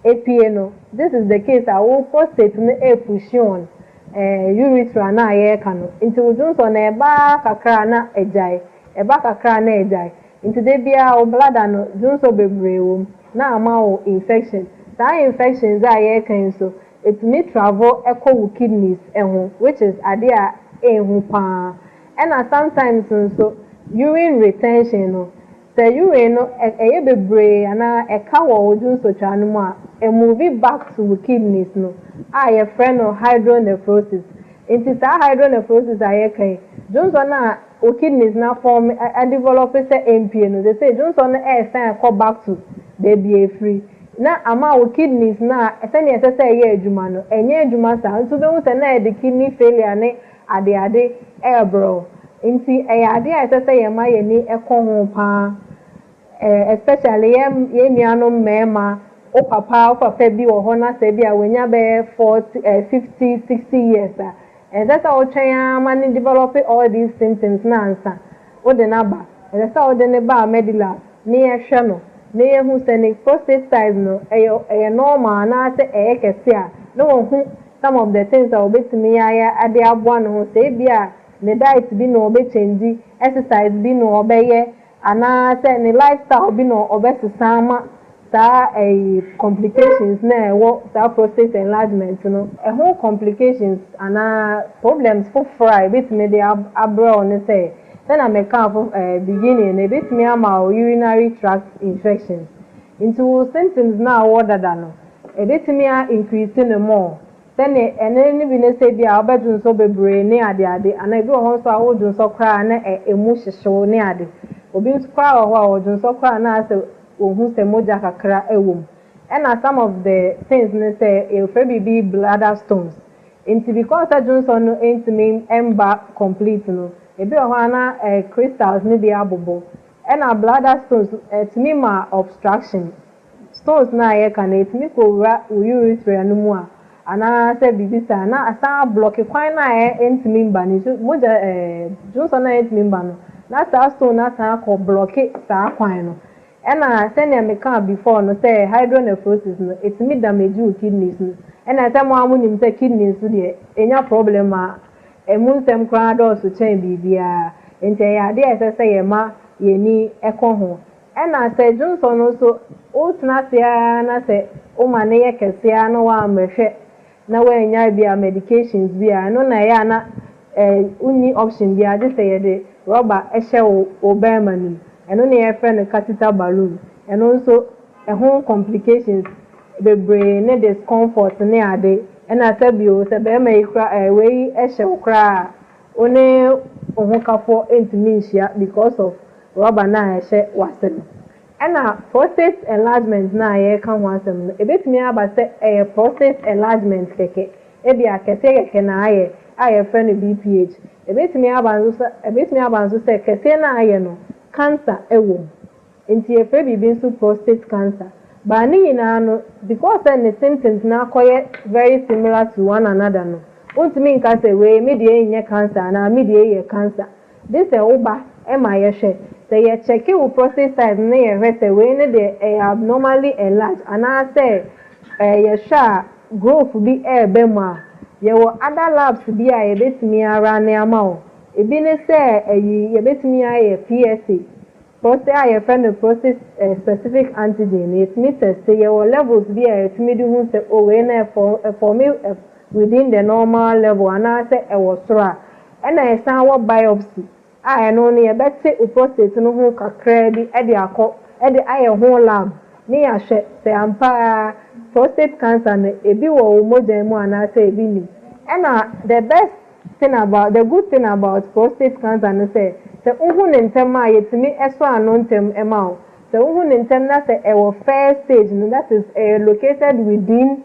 epie no. This is the case a wo prostate no epush on urethra na yɛreka no. Nti wo dwonsɔ no ɛbaa kakra na agyae, ɛba kakra na agyae. Nti de biara wo bladder no, dwonsɔ bebree wɔ mu na ama wo infection. Saa infections a yɛreka yi nso, etumi travel ɛkɔ wo kidneys ɛho, which is adeɛ a ɛnhu paa. Ɛna sometimes nso, urine retention no, sɛ urine no ɛyɛ bebree anaa ɛka wɔ wo dwonsɔtwa no mu a, ɛmove back to wo kidneys no a yɛfrɛ no hydronephrosis. Nti saa hydronephrosis a yɛka yi, dwonsɔ no a wo kidneys na form ɛdevelop sɛ mpie no, sɛ dwonsɔ no ɛɛsan ɛkɔ back to beebi efiri, na ama wo kidneys na sɛnea ɛsɛ sɛ ɛyɛ adwuma no, ɛnyɛ adwuma saa. Nti wobɛhu sɛ na yɛde kidney failure ne adeade ɛɛbrɛw. Nti ɛyɛ adeɛ a ɛsɛ sɛ yɛma yɛni ɛkɔ ho paa, especially yɛn nuanom mmarima. Wo papa bi wɔ hɔ na sɛ bi a wonya bɛyɛ 40, 50, 60 years a, ɛsɛ sɛ wotwɛn ama ne develop all these symptoms na ansa wode n'aba. Ɛsɛ sɛ wode ne ba Medilab ne yɛhwɛ no na yɛhu sɛ ne prostate size no ɛyɛ normal anaasɛ ɛyɛ kɛse a, na wɔhu some of the things a wɔbɛtumi ayɛ ade aboa ne ho, sɛ ebi a ne diet bi na ɔbɛchange, exercise bi na ɔbɛyɛ, anaasɛ ne lifestyle bi na ɔbɛsesa ama saa ɛyi complications na ɛwɔ saa prostate enlargement no ɛho. Complications anaa problems foforɔ a ebɛtumi de abrɛ wo ne sɛ, sɛnea mɛka fo beginning no, ebɛtumi ama wo urinary tract infections. Nti wo symptoms na awɔ dada no, ebɛtumi a increase ne more. Sɛne ɛne ne bi ne sɛ bi a wobɛdwonsɔ bebree ne adeade, anaa ebi wɔ hɔ nso a wodwonsɔ koraa na emu hyehyew ne ade. Obi nso koraa wɔ hɔ a ɔdwonsɔ koraa na asɛ ohun sɛ mogya kakra ɛwɔ mu. Ɛna some of the things ne sɛ yɛfrɛ biribi bladder stones. Nti because sɛ dwonsɔ no ntumi mba complete no, ebi wɔ hɔ a na crystals ne bi abobɔ. Ɛna bladder stones ɛtumi ma obstruction. Stones na yɛka no, ɛtumi kɔwura wo urethra no mu a anaa sɛ biribi saa na asan ablɔke kwan no a ɛntumi mba no, nsu, mogya ɛɛ, dwonsɔ no a ɛntumi mba no, na saa stone no asan akɔ blɔke saa kwan no. Ɛna sɛnea mekaa before no sɛ hydronephrosis no, ɛtumi damage wo kidneys no. Ɛna sɛ mo ara monim sɛ kidneys nso deɛ, ɛnya problem a, ɛmu nsɛm koraa dɔɔso kyɛn biribiara. Nti ɛyɛ adeɛ a ɛsɛ sɛ yɛma yɛn ani kɔ ho. Ɛna sɛ dwonsɔ no nso, wotena ase ara na sɛ woma no yɛ kɛse ara na woammɛhwɛ na woannya ebia medications bi a, ɛno na ɛyɛ a na wonni option biara gye sɛ yɛde rɔba hyɛ wo wo bɛrima no mu. Ɛno na yɛfrɛ no catheter balloon. Ɛno nso ɛho complications bebree ne discomfort ne ade. Ɛna sɛ bio sɛ bɛrima yi koraa wei hyɛ wo koraa a, wo ne wo hokafoɔ ntumi nhyia because of rɔba no a ɛhyɛ w'ase no. Ɛna prostate enlargement no a yɛreka ho asɛm no, ɛbɛtumi aba sɛ ɛyɛ prostate enlargement kɛkɛ, ebia kɛseɛ kɛkɛ na ayɛ a yɛfrɛ no BPH. Ɛbɛtumi aba nso sɛ ɛbɛtumi aba nso sɛ kɛseɛ no a ayɛ no, cancer wɔ mu. Nti yɛfrɛ biribi nso prostate cancer. But ne nyinaa no, because sɛ ne symptoms no akɔyɛ very similar to one another no, wontumi nka sɛ wei me deɛ nyɛ cancer anaa me deɛ yɛ cancer. Gye sɛ wo ba ma yɛhwɛ. Sɛ yɛ kyɛke wo prostate size no na yɛhwɛ sɛ wei no deɛ ɛyɛ abnormally enlarged anaa sɛ yɛhwɛ a growth bi ɛreba mu a, yɛwɔ other labs bi a yɛbɛtumi a runne ama wo. Ebi ne sɛ ɛyi yɛbɛtumi ayɛ PSA, prostate a yɛfrɛ no prostate specific antigen no yɛtumi teste, yɛwɔ levels bi a yɛtumi de hu sɛ oh wei no ɛforme within the normal level anaa sɛ ɛwɔ soro a. Ɛna yɛsan wɔ biopsy a ɛno no yɛbɛte wo prostate no ho kakraa bi de akɔ de ayɛ ho lab ne yɛahwɛ sɛ ampa ara prostate cancer no ebi wɔ wo mogya mu anaasɛ ebi nnim. Ɛna the best thing about, the good thing about prostate cancer no sɛ, sɛ wohu no ntɛm a yɛtumi sɔ ano ntɛm ma wo. Sɛ wohu no ntɛm na sɛ ɛwɔ first stage no, that is ɛyɛ located within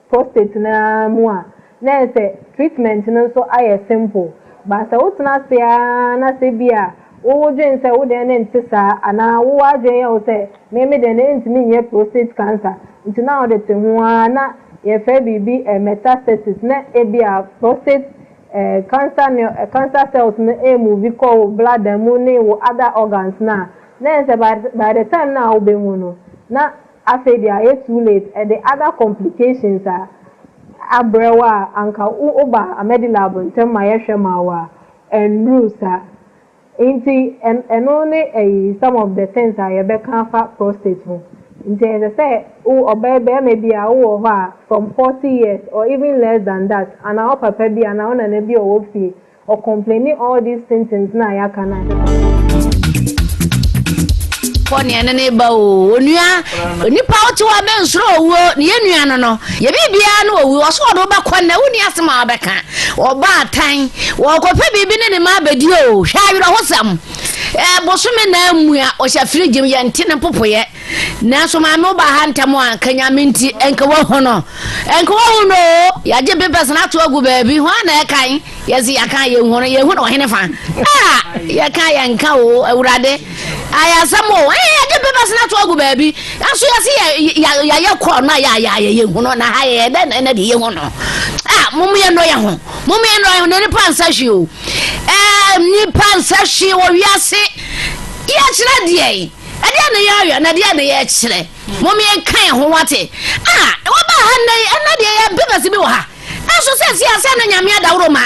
prostate no ara mu a, na ayɛ sɛ treatment no nso ayɛ simple. But sɛ wotena ase ara na sɛ bi a wodwen sɛ wo deɛ no nte saa anaa wo w'adwene yɛ wo sɛ me me deɛ no ɛntumi nyɛ prostate cancer nti na wode te ho ara na yɛfrɛ biribi metastasis na ebi a prostate cancer no cancer cells no ɛremovi kɔ wo bladder mu ne wo other organs no a, na ayɛ sɛ by the time no a wobɛhu no na Afei deɛ ayɛ too late, ɛde other complications a abrɛ wo a anka wo ba Amedilab ntɛm ma yɛhwɛ ma wo a, ɛnnuru saa. Nti ɛno ne ɛyi some of the things a yɛbɛka afa prostate ho. Nti ɛsɛ sɛ wo ɔbaa barima bi a wowɔ hɔ a from 40 years or even less than that anaa wo papa bi anaa wo nana bi a ɔwɔ fie Ɔ complaini all these symptoms no a yɛaka no a ɛsɛ sɛ. Kɔ nea ɛne ne ba o onua onipa wote hɔ a mɛnsoro owuo ne yɛ nua no no yɛ biribiara no owuo ɔso ɔde wobɛkɔ nnɛ wonni asɛm a wobɛka ɔba atan wɔkɔpɛ biribi ne ne ma abɛdi o hwɛ awerɛhosɛm ɛɛ bosome na amua ɔhyɛ firigye mu yɛnte ne mpopoyɛ Nanso maame wo ba ha ntɛm a nka nyame nti nka wahu no nka wahu no o yɛagye papers no ato agu baabi ho a na ɛkan yɛsi yɛka yɛhu no yɛhu no ɔhene fa a yɛka yɛnka o awurade ayɛ asɛm o ɛyɛ yɛagye papers no ato agu baabi nso yɛsi yɛayɛ kɔɔ no a yɛayɛ yɛhu no na ha yɛyɛ dɛ na ɛna de yɛhu no a mom yɛ nnɔ yɛ ho mom yɛ nnɔ yɛ ho na nipa nsa hwee o ɛɛ nipa nsa hwee wɔ wiase yɛkyerɛ deɛ Ɛdeɛn na yɛayɛ na ɛdeɛn na yɛkyerɛ? Mom yɛnka yɛn ho wate. Ah, wɔbaa ha nnɛ yi, ɛnnɛ deɛ yɛ papers bi wɔ ha. Ɛnso sɛ si asɛ no nyame adaworo ma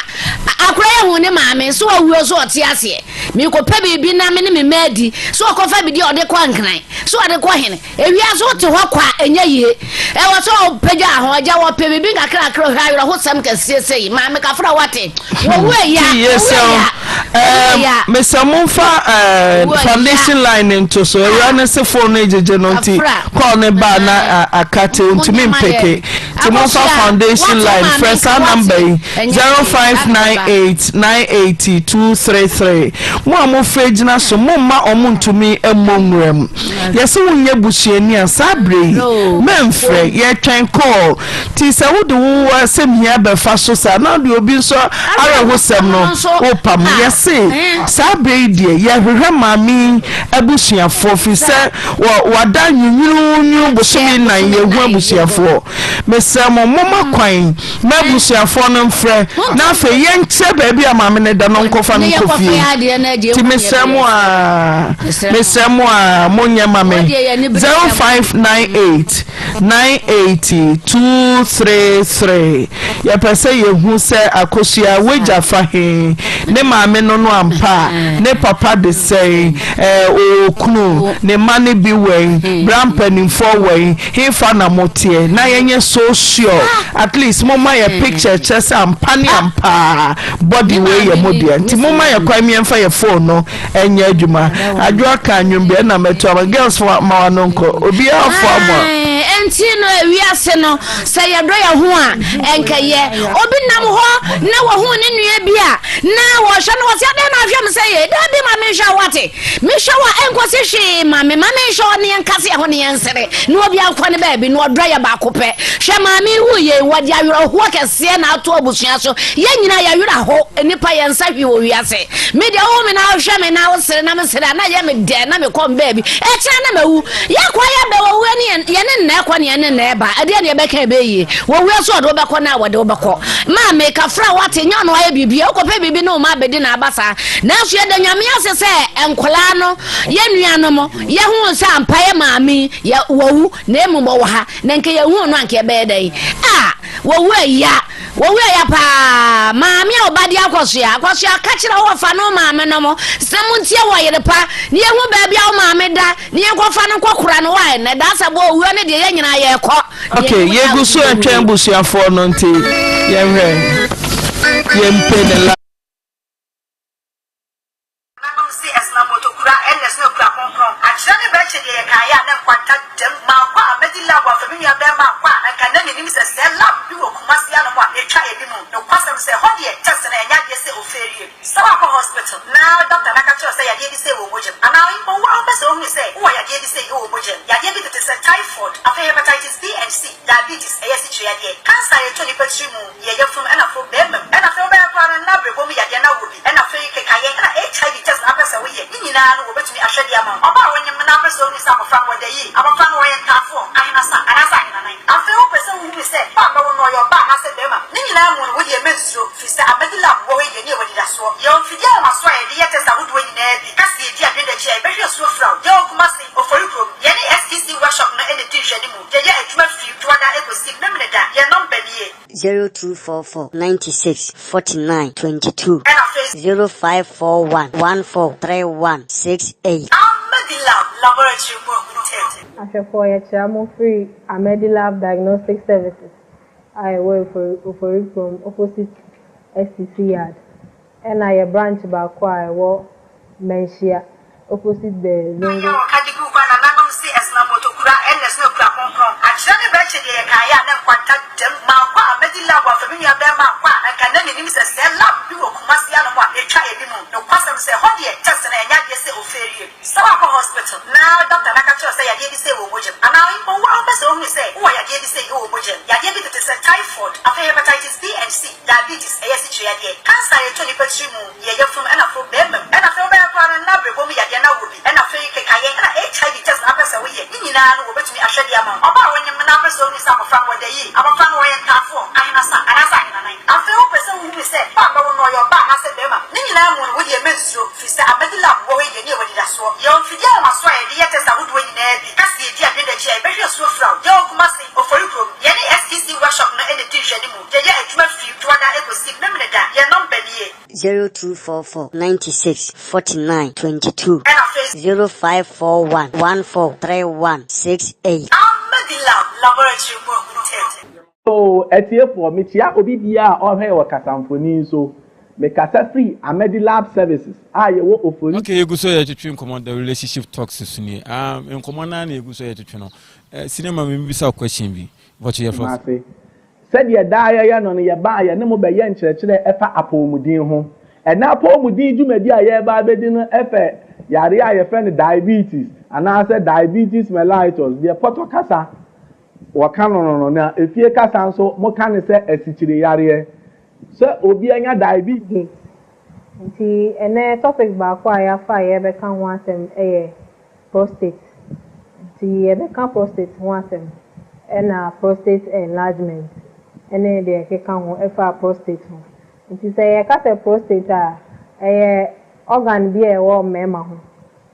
akora yɛ hu ne maame so awuo so ɔte aseɛ. Mekɔpɛ biribi na me ne me mma adi so ɔkɔfa bi deɛ ɔde kɔ nkran so ɔde kɔ hene. Ewia so wote hɔ kwa ɛnyɛ yie. Ɛwɔ sɛ ɔpagya ho agya wɔpɛ biribi nkakrakra hwɛ awerɛhosɛm kɛseɛ sɛ yi maame kafra wate. Wɔwu ɛya, wɔwu ɛya. Mesɛ momfa eh, foundation line no nto so awura no se phone no gyegye no nti call ne ba na akate ntumi mpeke nti momfa foundation line frɛ saa number yi 0598 980 233 mo a mofrɛ gyina so momma ɔmo ntumi mmɔ nwura mu yɛse wonyɛ busuani a saa berɛ yi mɛmfrɛ yɛtwɛn call Nti sɛ wode wo asɛm hia bɛfa so saa na wode obi nso awerɛhosɛm no wopam. Yɛ. Yɛse saa berɛ yi deɛ yɛhwehwɛ maame yi abusuafoɔ firi sɛ wada nwunwununwunu bosome nnan yɛhu abusuafoɔ. Mesrɛ mo momma kwan ma abusuafoɔ no mfrɛ na afei yɛnkyerɛ baabi a maame no da no nkɔfa no nkɔ fie. Nti mesrɛ mo aa mesrɛ mo aa monyɛ ma me 0598 980 233 Yɛpɛ sɛ yɛhu sɛ Akosua w'agya fa he, ne maame no no ampa a, ne papa de sɛn, ɛɛ ɔwɔ kunu, ne mma no bi wɛn, bra mpanimfoɔ wɛn, hefa na moteɛ, na yɛnyɛ so sure, at least momma yɛ picture kyerɛ sɛ ampa ne ampa ara body wei yɛ mo dea, nti momma yɛ kwan mmiɛmfa yɛ phone no Ɛnyɛ adwuma. Adwoa ka nnwom bi ɛna mɛto ama. Girls fo ma wano nkɔ. Obiara fo ama. Ɛnti no ewiase no sɛ yɛdɔ yɛn ho a ɛnkɛyɛ. Obi nam hɔ na wɔhu ne nua bi a na wɔhwɛ no wɔsi adɛn na ahwɛ me sɛ yɛ dabi ma menhwɛ wo ate mehwɛ wo a ɛnkɔsi hwee ma me ma menhwɛ wo ne yɛn kase ɛho ne yɛn nsere na obi ankɔ ne baabi na ɔdɔ yɛ baako pɛ hwɛ maame wu yɛ wɔde awerɛhoɔ kɛseɛ na ato abusua so yɛn nyinaa yɛwerɛ ho nnipa yɛn nsa hwee wɔ wiase Me deɛ wohu me na wohwɛ me na wosere na mesere a na ɛyɛ me dɛ na mekɔ me baabi. Ɛkyena na mawu. Yɛkɔ a yɛbɛ wɔwuo ne yɛn yɛne nna ɛkɔ ne yɛne nna ɛba. Ɛdeɛ ne yɛbɛka ɛbɛyɛ yie. Wɔwuo so ɔde wobɛkɔ na wɔde wobɛkɔ. Maame kafra wate nyɛ ɔno ayɛ biribi. Wokɔpɛ biribi ne wo ma abɛdi na aba saa. Nanso yɛda Nyame ase sɛ nkwadaa no yɛn nuanom yɛhuu sɛ ampa yɛ maame yi yɛ wawu na mmom ɔwɔ ha. Na nka yɛhuu no anka yɛbɛyɛ dɛn? Ah wɔwu ɛya. Wɔwura ya paa. Maame a ɔba de akɔsoa. Akɔsoa ka kyerɛ wo wɔfa ne wo maame nom sɛ montie wɔ yere pa na yɛhu baabi a wo maame da na yɛnkɔfa no nkɔkora no wae na daa sɛ bɔ owuo no deɛ yɛn nyinaa yɛkɔ. Ok yɛgu so ɛtwɛn abusuafoɔ no nti yɛnhwɛ yɛmpe ne la. Nananom se ɛsena mmotokura ɛna ɛsena okura kronkron. Akyerɛ ne bɛkye deɛ yɛkaeɛ a na nkwanta dam. Mankɔ a mɛdi lab afa me nua bɛɛma ankɔ a anka na mennim sɛ sɛɛ lab bi wɔ Kumasi anom a ɛtwa anim. Nokwasɛm sɛ ɛhɔ deɛ test no ɛnyɛ adeɛ sɛ ofeerie. Sɛ woakɔ hospital na doctor no aka kyerɛ wo sɛ yadeɛ bi sei wɔ wo mogya mu anaa mpo wo ara wopɛ sɛ wohunu sɛ wowɔ yadeɛ bi sei wɔ wo mogya mu. Yadeɛ bi tete sɛ typhoid, afei hepatitis B and C, diabetes, ɛyɛ asikyire yadeɛ, cancer a ɛtɔ nipa tiri mu, yɛ yafunu ɛna afei bɛɛma mu ɛna afei wobɛyɛ koraa no na abrɛbɔ mu yadeɛ na wowɔ bi ɛna afei kekayɛ ɛna HIV test na apɛ sɛ woyɛ ne nyinaa no wɔbɛtumi ahwɛ de ama wo. Ɔbaa a wonyem na apɛ sɛ wohunu sɛ abɔfra no wɔda yie, abɔfra no ɔyɛ ntaafoɔ, ahenasa anaasɛ ahenanan. Afei wopɛ sɛ wohunu sɛ ba a bɛwo no ɔyɛ ɔbaa anaasɛ bɛɛma ne nyinaa mu no wodeɛ mɛnsuro firi sɛ Amadi lab wɔ hɔ yi yɛne yɛwɔ anidasoɔ. Yɛwɔ mfidie ahomasoɔ a yɛde yɛ test ahodoɔ nyinaa bi ka sɛ yɛdi adwene da akyi a yɛbɛhwɛ asuo fira wo. Yɛwɔ Kumasi, Ofori kurom. Yɛne STC workshop no na ɛdi nhwɛanimu. Yɛyɛ adwuma firi Dwoada kɔsi Memeneda. Yɛn nɔmba nie. 0244 96 49 22 0541 14 31 68. Ahmedilab Laboratory mu Limited. Ahwɛfoɔ yɛkyea mo firi Ahmedilab Diagnostic Services a ɛwɔ Oforikrom opposite STC yard ɛna yɛ branch baako a ɛwɔ Manhyia opposite the Zongo. Yɛ ɔka de guu hɔ a nananom se ɛsena mmotokura ɛna ɛsena okura kronkron. Akyerɛ ne bɛkye deɛ yɛkaeɛ a na nkwanta dam. Mankɔ a mɛdi lab afa me nua bɛɛma ankɔ a anka na mennim sɛ sɛɛ lab bi wɔ Kumasi anom a ɛtwa anim. Nokwasɛm sɛ ɛhɔ deɛ test no ɛnyɛ adeɛ sɛ ofeerie. Sɛ woakɔ hospital na doctor no aka kyerɛ wo sɛ yadeɛ bi sei wɔ wo mogya mu anaa mpo wo ara wopɛ sɛ wohunu sɛ wowɔ yadeɛ bi sei wɔ wo mogya mu. Yadeɛ bi tete sɛ typhoid, afei hepatitis B and C, diabetes, ɛyɛ asikyire yadeɛ, cancer a ɛtɔ nipa tiri mu, Yɛ yafunu ɛna afei bɛɛma mu ɛna afei wobɛyɛ koraa no na abrɛbɔ mu yadeɛ na wowɔ bi ɛna afei kekayɛ ɛna HIV test na apɛ sɛ woyɛ ne nyinaa no wɔbɛtumi ahwɛ de ama wo. Ɔbaa a wonyem na apɛ sɛ wohunu sɛ abɔfra no wɔda yie, abɔfra no ɔyɛ ntaafoɔ, ahenasa anaasɛ ahenanan. Afei wopɛ sɛ wohunu sɛ ba a bɛwo no ɔyɛ ɔbaa anaasɛ bɛɛma ne nyinaa mu no wodeɛ mɛnsuro firi sɛ Amadi lab wɔ hɔ yi yɛne yɛwɔ anidasoɔ. Yɛwɔ mfidie ahomasoɔ a yɛde yɛ test ahodoɔ nyinaa bi ka sɛ yɛdi adwene da akyi a yɛbɛhwɛ asuo fira wo. Yɛwɔ Kumasi, Ofori kurom. Yɛne STC workshop no na ɛdi nhwɛanimu. Yɛyɛ adwuma firi Dwoada kɔsi Memeneda. Yɛn nɔmba nie. 0244 96 49 22 Ɛna afei. 0541 14 31 68. Ahmedilab Laboratory mu Limited. Oo atiefoɔ, mekyea obi biara a ɔrehwɛ yɛn wɔ kasamfonin so. Mekasa firi Ahmedilab Services a yɛwɔ Ofori. Okay, yɛgu so yɛtwetwe nkɔmmɔ the relationship talks so nie. Um, nkɔmmɔ no ara na yɛgu so yɛtwetwe no. Uh, cinema mebisa wo question bi. Mpɔkyɛ yɛfrɛ wo sɛ. Kumasi. Sɛdeɛ daa yɛyɛ no no, yɛba a yɛne mo bɛyɛ nkyerɛkyerɛ ɛfa apɔwmuden ho. Ɛnnɛ apɔwmuden dwumadi a yɛreba abɛdi no ɛfɛ yareɛ a yɛfrɛ no diabetes anaasɛ diabetes mellitus, deɛ pɔtɔ kasa wɔka no no no, na efie kasa nso moka no sɛ asikyire yareɛ. Sɛ obi anya diabetes. Nti ɛnɛ topic baako a yɛafa a yɛrebɛka ho asɛm yɛ prostate. Nti yɛbɛka prostate ho asɛm ɛna prostate enlargement ɛne deɛ ɛkeka ho ɛfa prostate ho. Nti sɛ yɛka sɛ prostate a, ɛyɛ organ bi a ɛwɔ mmarima ho.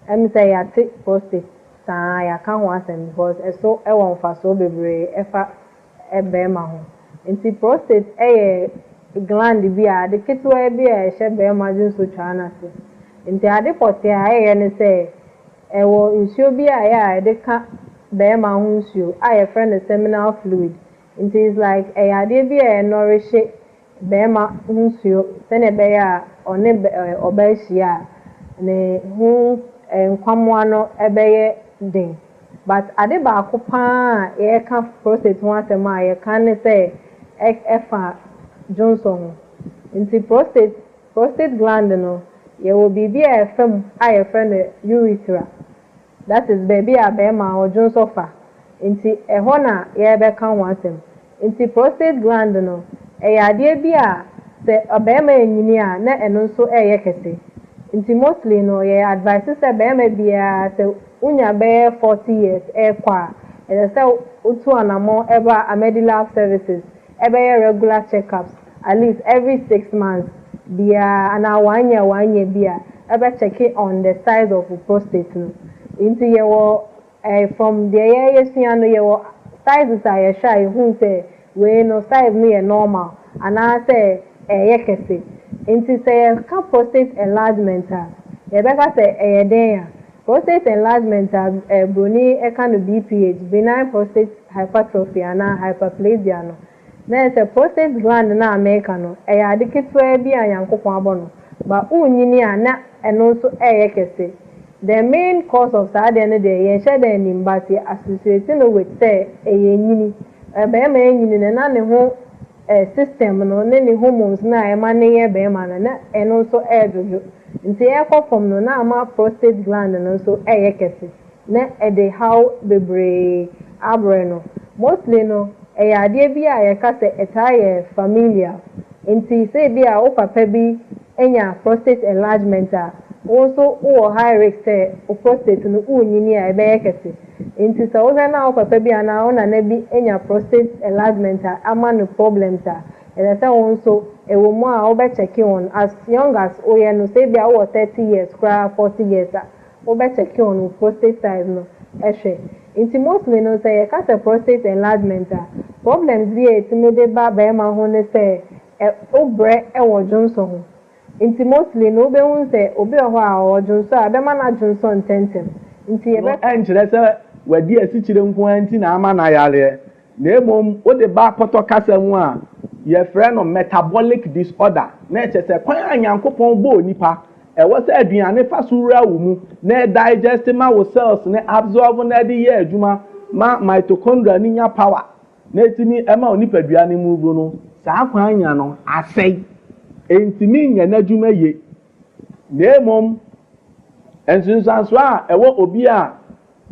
Ɛm sɛ yɛate prostate saa yɛaka ho asɛm because ɛso ɛwɔ mfasoɔ bebree ɛfa barima ho. Nti prostate yɛ gland bi a ade ketewa bi a ɛhyɛ barima dwonsotwaa no ase. Nti ade pɔtee a ɛyɛ ne sɛ ɛwɔ nsuo bi a ɛyɛ a yɛde ka barima ho nsuo a yɛfrɛ no seminal fluid. Nti it's like ɛyɛ adeɛ bi a ɛnɔrehye barima ho nsuo sɛnea ɛbɛyɛ a ɔne ɔbaa hyia a ne ho nkwammoa no bɛyɛ den. But ade baako paa a yɛreka prostate ho asɛm a yɛka ne sɛ ɛfa dwonsɔ ho. Nti prostate gland no, yɛwɔ biribi a ɛfa mu a yɛfrɛ no urethra. That is baabi a barima ɔdwonsɔ fa. Nti ɛhɔ na yɛrebɛka ho asɛm. Nti prostate gland no, ɛyɛ adeɛ bi a sɛ ɔbarima enyini a na ɛno nso ɛyɛ kɛse. Nti mostly no yɛ advice sɛ barima biara sɛ wonya bɛyɛ 40 years ɛrekɔ a, ɛsɛ sɛ wotu anammɔn ɛba Amedilab Services ɛbɛyɛ regular checkups at least every 6 months biara anaa one year one year bi a ɛbɛ check on the size of prostate no. Nti yɛwɔ from deɛ yɛyɛsua no, yɛwɔ sizes a yɛhwɛ a yɛhu sɛ wei no size no yɛ normal anaasɛ ɛyɛ kɛse. Nti sɛ yɛka prostate enlargement a, yɛbɛka sɛ ɛyɛ den a prostate enlargement a broni ɛka no BPH, benign prostate hypertrophy anaa hyperplasia no, na yɛ sɛ prostate gland no a mɛka no ɛyɛ ade ketewa bi a Nyankopɔn abɔ no ba wonyini a na ɛno nso ɛyɛ kɛse. The main cause of saa adeɛ no deɛ, yɛnhyɛ dɛ anim, but yɛ associate no with sɛ ɛyɛ nyini. Bɛrima nyini no na ne ho system no ne ne hormones na ɛma ne yɛ bɛrima no na ɛno nso ɛɛdwodwo. Nti ɛkɔ fam no na ama prostate gland no nso ɛyɛ kɛse na ɛde haw bebree abrɛ no. Mostly no, ɛyɛ adeɛ bi a yɛka sɛ ɛtaa yɛ familial. Nti sɛ ebi a wo papa bi anya prostate enlargement a, wo nso wowɔ high risk sɛ wo prostate no wonyini a ɛbɛyɛ kɛse. Nti sɛ wohwɛ na wo papa bi anaa wo nana bi anya prostate enlargement a ama no problems a, ɛsɛ sɛ wo nso ɛwɔ mu a wobɛkyɛke wɔn as young as woyɛ no. Sɛ ebi a wowɔ 30 years koraa, 40 years a, wobɛkyɛke wɔn wo prostate size no ɛhwɛ. Nti mostly no, sɛ yɛka sɛ prostate enlargement a, problems bi a ɛtumi de ba bɛrima ho ne sɛ ɛ wobrɛ ɛwɔ dwonsɔ ho. Nti mostly no, wobɛhu sɛ obi wɔ hɔ a ɔwɔ dwonsɔ a bɛma no adwonsɔ ntɛntɛm. Nti no yɛbɛ ɛnkyerɛ sɛ wadi asikyire nko ara nti na ama no ayareɛ, na mmom wode ba pɔtɔ kasa mu a, yɛfrɛ no metabolic disorder, na ɛkyɛ sɛ kwan a Nyankopɔn bɔɔ nipa ɛwɔ sɛ aduane fa so wura wo mu na ɛdigest ma wo cells ne absorb na ɛde yɛ adwuma ma mitochondria ne nya power na etimi ɛma wo nipadua ne move no, saa kwan nya no asɛe, ntumi nyɛ n'adwuma yie. Na mmom nsunsuansoɔ a ɛwɔ obi a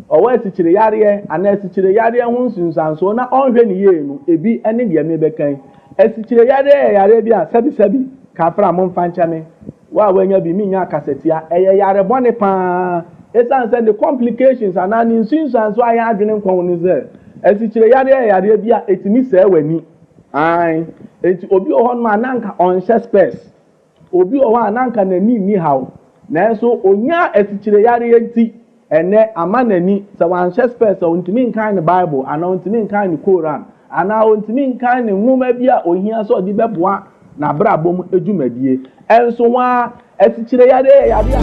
ɔwɔ asikyire yareɛ anaa asikyire yareɛ ho nsunsuansoɔ na ɔnhwɛ ne yie no, ebi ne deɛ mebɛka yi. Asikyire yareɛ yɛ yareɛ bi a sɛbisɛbi kafra, momfa nkyɛ me, wo a wanya bi menya akasatia, ɛyɛ yare bɔne paa, ɛsiane sɛ ne complications anaa ne nsunsuansoɔ a yɛ adwene nkɔn no sɛ asikyire yareɛ yɛ yareɛ bi a ɛtumi sɛe w'ani. Ae, enti obi wɔ hɔnom a nanka ɔnhyɛ specs, obi wɔ hɔ a nanka n'ani nni haw, nanso onya asikyire yareɛ nti ɛnɛ ama n'ani sɛ wanhyɛ specs a, ɔntumi nkan ne Bible anaa ɔntumi nkan ne Koran anaa ɔntumi nkan ne nwoma bi a ohia sɛ ɔde bɛboa n'abrabɔ mu dwumadie. Ɛnso ho a asikyire yareɛ yɛ yareɛ a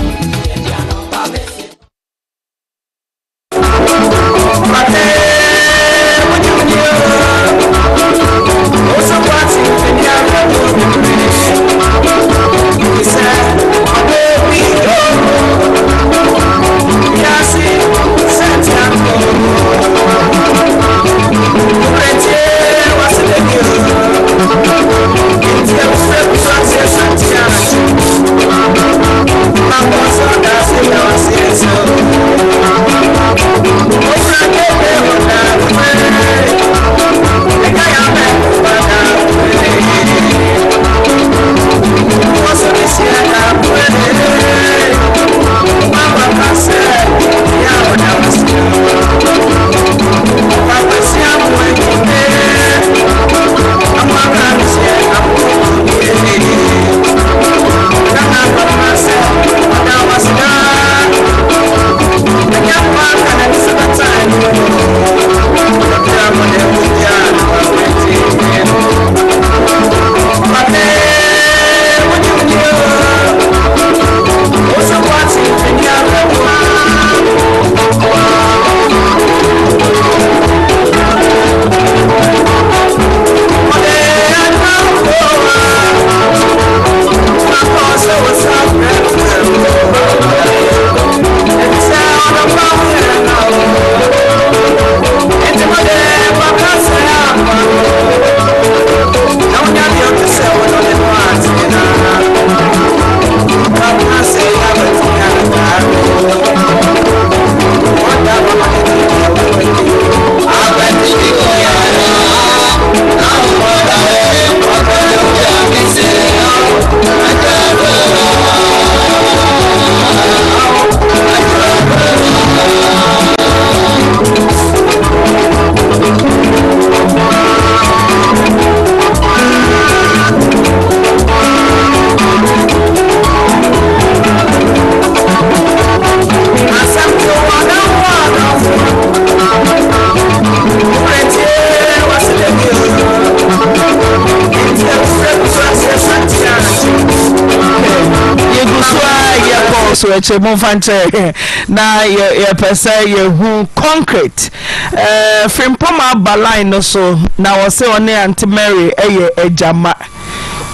akyire momfa nkyerɛ na yɛpɛ sɛ yɛhu concrete. Eh, Frimpong aba line no so na ɔse ɔne Aunty Mary yɛ agyama.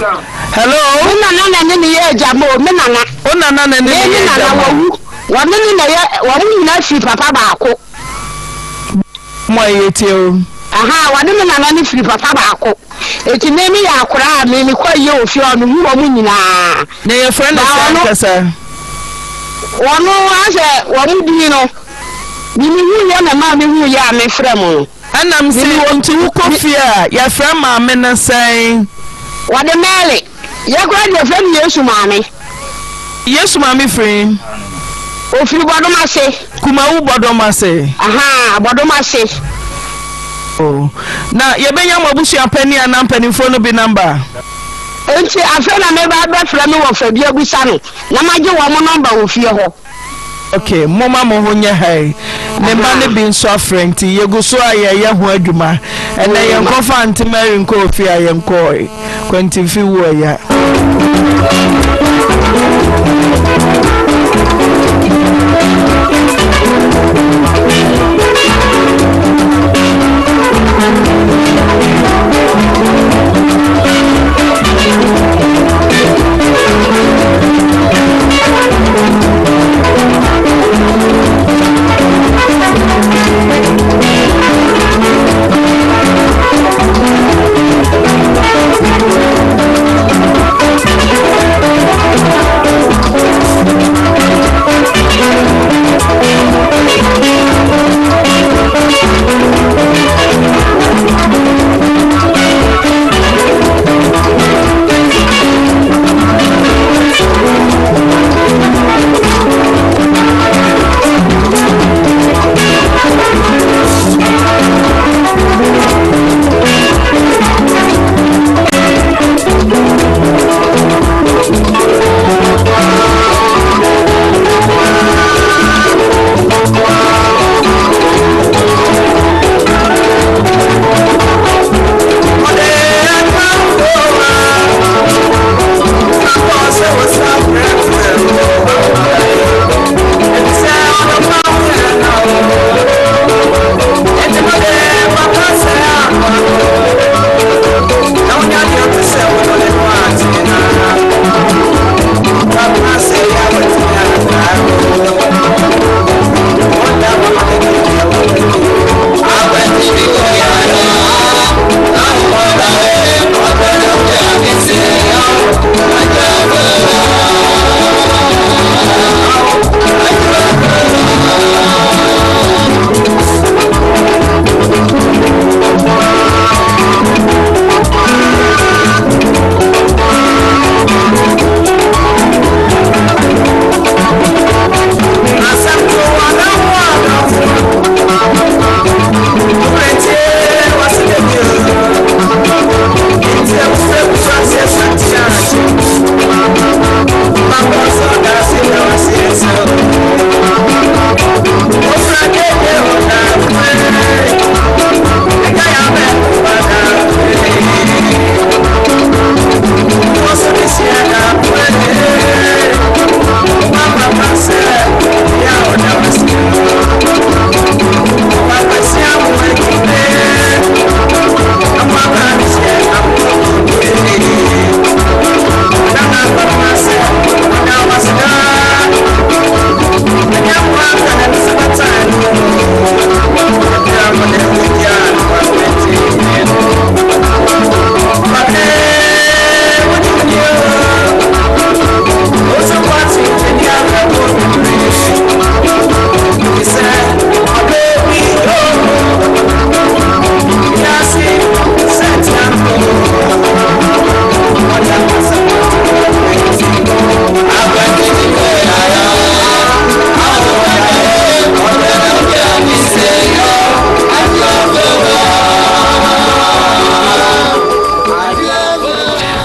Hello. Me nana na ne ne yɛ agyama o, me nana. O nana na ne ne yɛ agyama. Me nana wawu. Wɔne ne na yɛ, wɔn nyinaa firi papa baako. Mo a yɛ tie o. Aha, wɔne me nana no firi papa baako. Eti me me yɛ akora a me me kɔ ayie wɔ fie hɔ me hu wɔn nyinaa. Na yɛ frɛ no sɛ ankasa. Wɔn asɛ wɔn din no me me hu yɛ na maa me hu yɛ a me frɛ mo no. Ɛna me se nti wo kɔ fie a yɛ frɛ maame no sɛn. Wɔde Mary. Yɛ koraa deɛ yɛfrɛ no Yesu maame. Yesu maame firi? Ofiri Bɔdom ase. Kumawu Bɔdom ase. Ahaa, Bɔdom ase. Oh, na yɛbɛnya mo abusua panin anaa mpanimfoɔ no bi namba? Enti afei na meba abɛfrɛ me wɔfa bi abusa no na magye wɔn nɔmba wɔ fie hɔ. Ok, momma mo ho nyɛ hann. Ne mma no bi nso afrɛ nti yɛgu so a yɛreyɛ ho adwuma. Ɛnnɛ yɛnkɔfa Aunty Mary nkɔɔ fie a yɛnkɔɔe. Kwantimfi wu ɔya.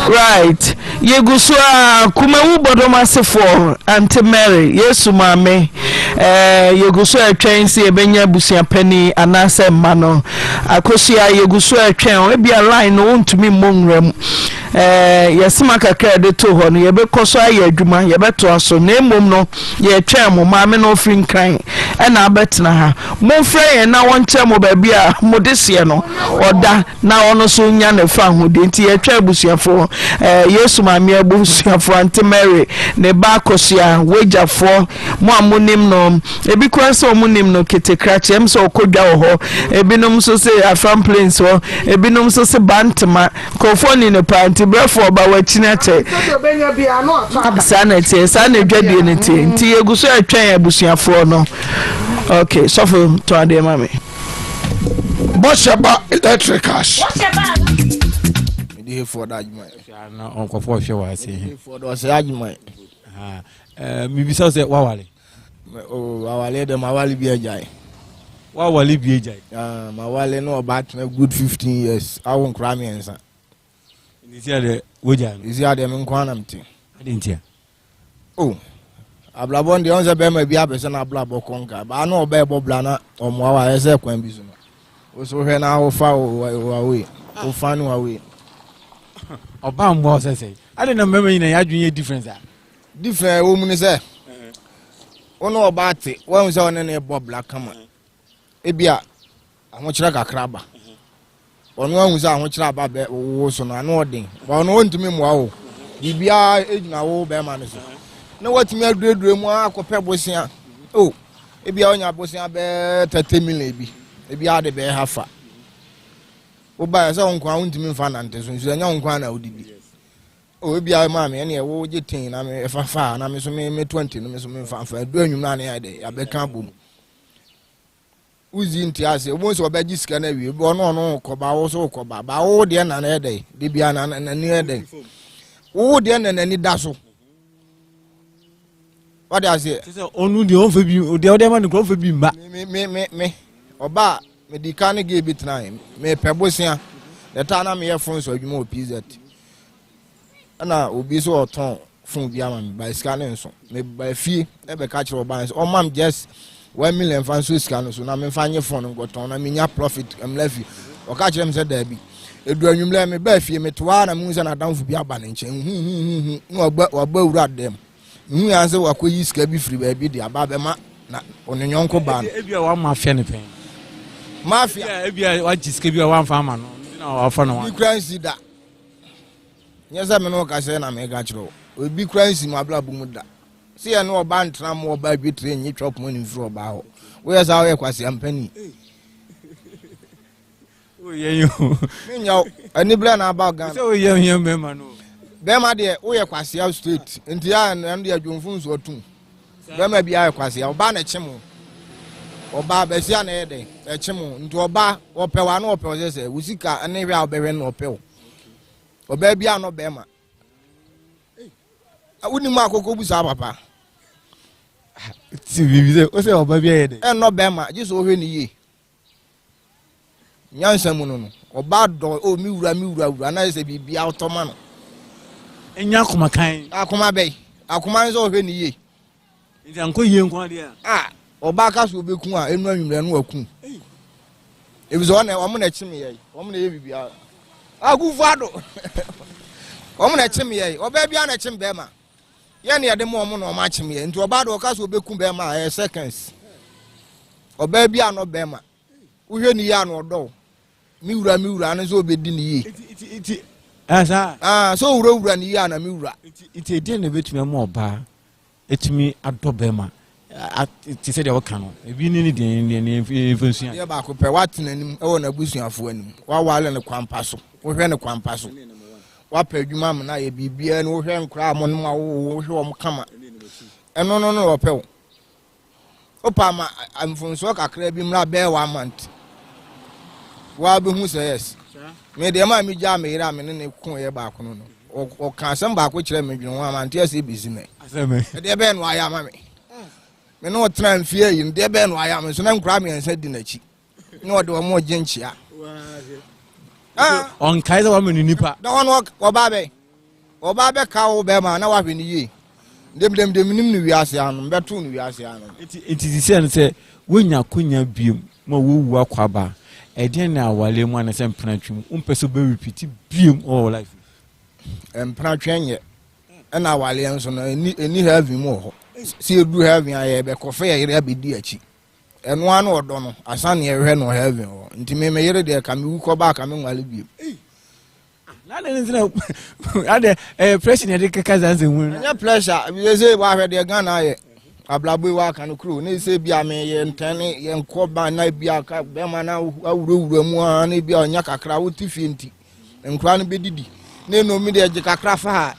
Right yɛgu so a Kumawu bɔdɔm asefoɔ Aunty Mary Yesu maame eh, yɛgu so a ɛtwɛn sɛ yɛbɛnya abusua panin anaasɛ mma no Akosua yɛgu so a ɛtwɛn o ebia line no wontumi mmɔ nwura mu. Eh, yɛsema kakra a yɛde too hɔ no, yɛbɛkɔ so ayɛ adwuma, yɛbɛtoa so, na mmom no, yɛretwɛn mo. Maame no ɔfiri Nkran ɛna abɛtena ha. Momfrɛ yɛn na wɔnkyerɛ mo baabi a mo dehyeɛ no ɔda na ɔno nso nya ne fahodie. Nti yɛretwɛn abusuafoɔ, eh, Yesu maame abusuafoɔ, Ante Mary, ne ba Akosua, w'agyafoɔ, Mo a monim no, ebi koraa sɛ wɔn nim no ketekrakye, ɛm sɛ ɔkɔ dwa wɔ hɔ, ebinom nso se Afram Plains hɔ, ebinom nso se Bantama, nkurɔfoɔ ni no paa, nti brɛfoɔ ɔba wakyini akyɛ. Saa na ɛteɛ, saa na adwadie no teɛ, nti yɛgu so ɛtwɛn abusuafoɔ no. Ok, sɔfo tɔn adeɛ ma me. Bɔhyɛ ba electricals. Mede hefoɔ da adwuma yɛ. Na ɔnkɔfoɔ hwɛ wɔ ase. Hefoɔ da ɔsɛ adwuma yɛ. Eh, mebisa wo sɛ woawale? Oh, awale dɛ mawale bi agyae. Woawale bi agyae? Ah, mawale na ɔba atena good 15 years, awo nkora mmiɛnsa. Nti adeɛ wogyae no? Nti adeɛ me nko ara na mete. Ade ntia? Oh, abrabɔ no deɛ ɔn sɛ bɛrima bi apɛ sɛ n'abrabɔ kɔ nka, baa na ɔbɛɛ bɔ bra na ɔmmoa wa ayɛ sɛ kwan bi so no. Wo so hwɛ na wofa wawei, wofa no wawei. Ɔbaa mmoa wo sɛ sɛ. Ade na mmarima nyina yɛ adwene yɛ difference a. Difference a ɛwɔ mu ne sɛ, wo ne ɔbaa te, woahu sɛ ɔne ne bɔ bra kama. Ebia ahokyerɛ kakra aba. Ɔno ahu sɛ ahokyerɛ aba bɛ wo so no, ano ɔden. Ba ɔno ɔntumi mmoa wo. Biribiara gyina wo bɛrima no so. Na watumi aduradura mu akɔpɛ bosea. Oh, ebia ɔnya bosea bɛɛ 30 million bi. Ebia ade bɛɛ ha fa. Wobaeɛ sɛ wo nko a wontumi mfa nante so nso ɛnyɛ wo nko a na wodidi. O ebia maame ɛneɛ wo gye ten na me fa fa na me so me me 20 no me so me fa fa edu anwum na ne ayɛ dɛ yɛabɛka abom. Wozi nte ase wobɛhu sɛ ɔbɛgye sika no awie ɔno ɔno kɔ ba wo so wokɔ ba ba wo deɛ na ɛyɛ dɛ de bia na n'ani yɛ dɛ wo deɛ na n'ani da so wade aseɛ. Kyɛ sɛ ɔno deɛ ɔmfa bi deɛ ɔde ama no kora ɔmfa bi mma. Me me me me ɔbaa medi kan ne gay bi tenae mepɛ bosea dɛtaa na meyɛ fon so adwuma wɔ PZ. Ɛna obi nso ɔtɔn phone bi ama me ba sika ne nso meba fie ɛbɛka kyerɛ ɔbaa nso ɔma me just 1 million fa nso sika no so na memfa nye phone nkɔtɔn na menya profit mmla fie. Ɔka kyerɛ me sɛ daabi. Edu anwummerɛ meba fie metoa na mehu sɛ n'adamfo bi aba ne nkyɛn huhuhuhu na waba waba wura dɛm. Mehu ya sɛ wakɔyi sika bi firi baabi de aba abɛma na ɔne yɔnko baa no. Ebi a wamafia ne pɛn. Mafia. Ebi a wagye sika bi a wamfa ama no na wafa no. Bi kura nsi da. Nyɛ sɛ me ne wo kasa yi na meka kyerɛ wo. Ebi koraa nsi m'abrabɔ mu da. Sɛ yɛne ɔbaa ntena mo ɔbaa dwetire nye chop money mfiri ɔbaa hɔ. Woyɛ saa woyɛ kwaseampani. Woyɛ yi o. Menyɛ wo. Aniberɛ na aba Ghana. Sɛ woyɛ yɛ mmarima no. Bɛrima deɛ woyɛ kwasea straight. Nti a ɛno deɛ dwomfo nso atum. Bɛrima bi ayɛ kwasea. Ɔbaa na ɛkye mo. Ɔbaa bɛsia na ɛyɛ dɛ ɛkye mo. Nti ɔbaa ɔpɛ wa na ɔpɛ wo sɛ sɛ wo sika ne hwɛ a wobɛhwɛ no na ɔpɛ wo. Ɔbaa bi anɔ bɛrima. Wonim akoko bu saa papa. Ti biribi sɛ o sɛ ɔbaa bi ayɛ dɛ. Ɛnɔ bɛrima gye sɛ ɔhwɛ ne yie. Nyansa mu no no ɔbaa dɔ o mi wura mi wura wura na sɛ biribi awotɔ ma no. Enya akoma kan. Akoma bɛyi akoma no sɛ ɔhwɛ ne yie. Nti ankɔ yie nko adeɛ a. A ɔbaa ka so obeku a enu anwummerɛ no waku. Efisɛ ɔna wɔn na ɛkyem yɛ wɔn na ɛyɛ biribiara. Akufo Addo wɔn na ɛkyem yɛ ɔbaa biara na ɛkyem bɛrima yɛn na yɛde mu wɔn na wɔn akyem yɛ nti ɔbaa de ɔka so obeku bɛrima a ɛyɛ seconds. Ɔbaa biara nɔ bɛrima wohwɛ ne yie a na ɔdɔ wo. Me wura me wura no sɛ ɔbɛdi ne yie. Nti nti ɛsa. Ah sɛ owurawura ne yie a na me wura. Nti nti ɛdeɛn na ɛbɛtumi ama ɔbaa ɛtumi adɔ bɛrima te sɛ deɛ wɔka no ebi ne ne deɛ ne ne mfa nsua. Adeɛ baako pɛ woatena anim wɔ n'abusuafoɔ anim woawale no kwampa so wohwɛ no kwampa so woapɛ adwuma ama no ayɛ biribiara ni wohwɛ nkoraa a mo ne mo awowo wohwɛ wɔn kama ɛno no no ɔpɛ wo. Wopa ma mfomsoɔ kakra bi mmra bɛyɛ one month. Waa bɛhu sɛ yes. Me deɛ maa megyaa me yere a me ne ne ko yɛ baako no no. Ɔka asɛm baako kyerɛ me dwene ho a mante aseɛ bɛsi nɛ. Ɛdeɛ bɛyɛ no ayɛ ama me. Me ne ɔtena mfeɛ ayi no deɛ bɛyɛ no ayɛ ama me so na nkura mmiɛnsa di n'akyi. Na ɔde wɔn gye nkyea. Ɔnkae sɛ wama no nipa. Na ɔno ɔbaa bɛn. Ɔbaa bɛka wo bɛrima na wahwɛ no yie. Demdemdem nim no wiase ano, mbɛto no wiase ano. Nti nti sisi no sɛ wonya akonya biom ma wowu akɔ aba a, ɛdeɛn na awareɛ mu anasɛ mpenatwe mu wompɛ sɛ wobɛ repeat biom wɔ wo life mu? Mpena twɛn nyɛ. Ɛna awaleɛ nso no, ɛni ɛni heaven mu wɔ hɔ. Sɛ yɛduru heaven a yɛbɛkɔfɛ yɛ yere abɛdi akyi. Ɛno ara ne ɔdɔ no, asa ne yɛhwɛ no heaven hɔ. Nti me me yere deɛ ka mewu kɔba a ka menwale biom. Na adɛn nti na adɛ ɛyɛ pressure na yɛde keka saa nsɛm hunu no? Ɛnyɛ pressure, sɛ wahwɛ deɛ Ghana ayɛ. Abrabɔ yi waka no kuro ne sɛ bi a meyɛ ntɛn ne yɛnkɔ ban na bi a ka bɛrima no awurawura mu a na bi a ɔnya kakra wote fie nti nkora no bɛdidi na ɛnom mi deɛ gye kakra fa ha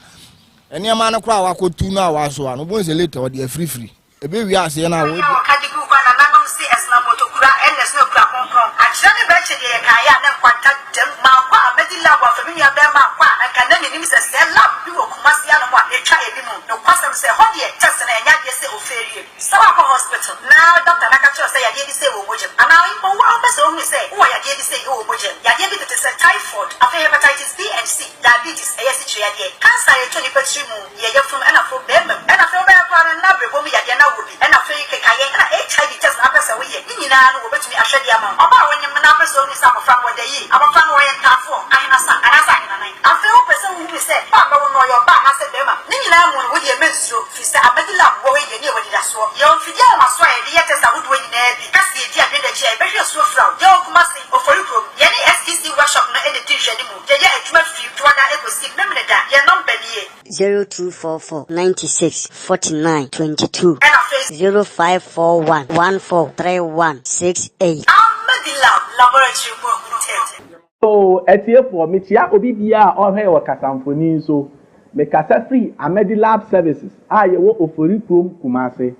nneɛma no koraa wakɔtu no a wasoa no wobɛhu sɛ later ɔde afirifiri Ɛbɛwie aseɛ no a, Ɛna wɔka de guu hɔ a nananom se ɛsena mmotokura ɛna ɛsena okura kronkron. Akyerɛ ne bɛkye deɛ yɛkaeɛ a na nkwanta dam. Mankɔ a mɛdi lab afa me nua bɛɛma ankɔ a anka na mennim sɛ sɛɛ lab bi wɔ Kumasi anom a ɛtwa anim. Nokwasɛm sɛ ɛhɔ deɛ test no ɛnyɛ adeɛ sɛ ofeerie. Sɛ woakɔ hospital na doctor no aka kyerɛ wo sɛ yadeɛ bi sei wɔ wo mogya mu anaa mpo wo ara wopɛ sɛ wohunu sɛ wowɔ yadeɛ bi sei wɔ wo mogya mu. Yadeɛ bi tete sɛ typhoid, afei hepatitis B and C, diabetes, ɛyɛ asikyire yadeɛ, cancer a ɛtɔ nipa tiri mu, Yɛ yafunu ɛna afei bɛɛma mu ɛna afei wobɛyɛ koraa no na brɛbɔ mu yadeɛ na wɔ bi ɛna afei kekayɛ ɛna HIV test na apɛ sɛ woyɛ ne nyinaa no wɔbɛtumi ahwɛ de ama wo. Ɔbaa a wonyem no na apɛ sɛ ohunu sɛ abɔfra no wɔda yie, abɔfra no ɔyɛ ntaafoɔ, ahenasa anaasɛ ahenanan. Afei wopɛ sɛ wohunu sɛ ba a bɛwo no ɔyɛ ɔbaa anaasɛ bɛɛma. Ne nyinaa mu no wodeɛ mɛnsuro firi sɛ Amadi lab wɔ hɔ yi yɛne yɛwɔ anidasoɔ. Yɛwɔ mfidie ahomasoɔ a yɛde yɛ test ahodoɔ nyinaa bi. Ka sɛ yɛdi adwene akyi a yɛbɛhwɛ asuo fira wo. Yɛwɔ Kumasi, Ofori kurom. Yɛne SEC workshop no na ɛdi nhwɛanimu. Yɛyɛ adwuma firi Dwoada kɔsi Memeneda. Yɛn nɔmba nie. 0244 96 49 22 0541 14 31 68. Ahmadilab Laboratory mu ahunu tɛm. Oo atiefoɔ, mekyea obi biara a ɔrehwɛ yɛn wɔ kasamfonin so. Mekasa firi Ahmadilab Services a yɛwɔ Ofori kurom, Kumasi.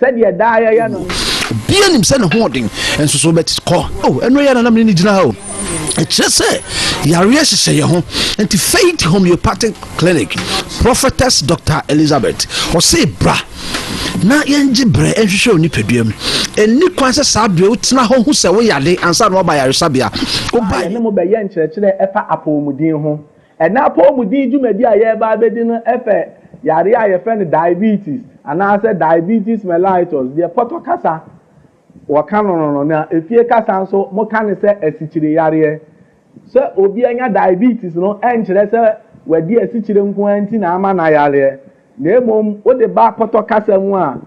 Sɛdeɛ daa yɛyɛ no no. Obiara nim sɛ ne ho ɔden nso so bɛte kɔ. Oh, ɛno yɛ na na mene ne gyina ha o. Ɛkyerɛ sɛ yareɛ hyehyɛ yɛn ho. Nti Faith Homeopathic Clinic, Prophetess Dr. Elizabeth, ɔse bra na yɛngye berɛ nhwehwɛ wo nipadua mu. Ɛnni kwan sɛ saa berɛ wotena hɔ hu sɛ woyade ansa na woaba ayaresabea. Woba. A yɛne mo bɛyɛ nkyerɛkyerɛ ɛfa apɔwmuden ho. Ɛnnɛ apɔwmuden dwumadi a yɛreba abedi no fɛ yare a yɛfrɛ no diabetes anaasɛ diabetes mellitus, deɛ pɔtɔ kasa wɔka no no no, na efie kasa nso moka no sɛ asikyire yareɛ. Sɛ obi anya diabetes no nkyerɛ sɛ wadi asikyire nko ara nti na ama no ayareɛ, na mmom wode ba pɔtɔ kasa mu a,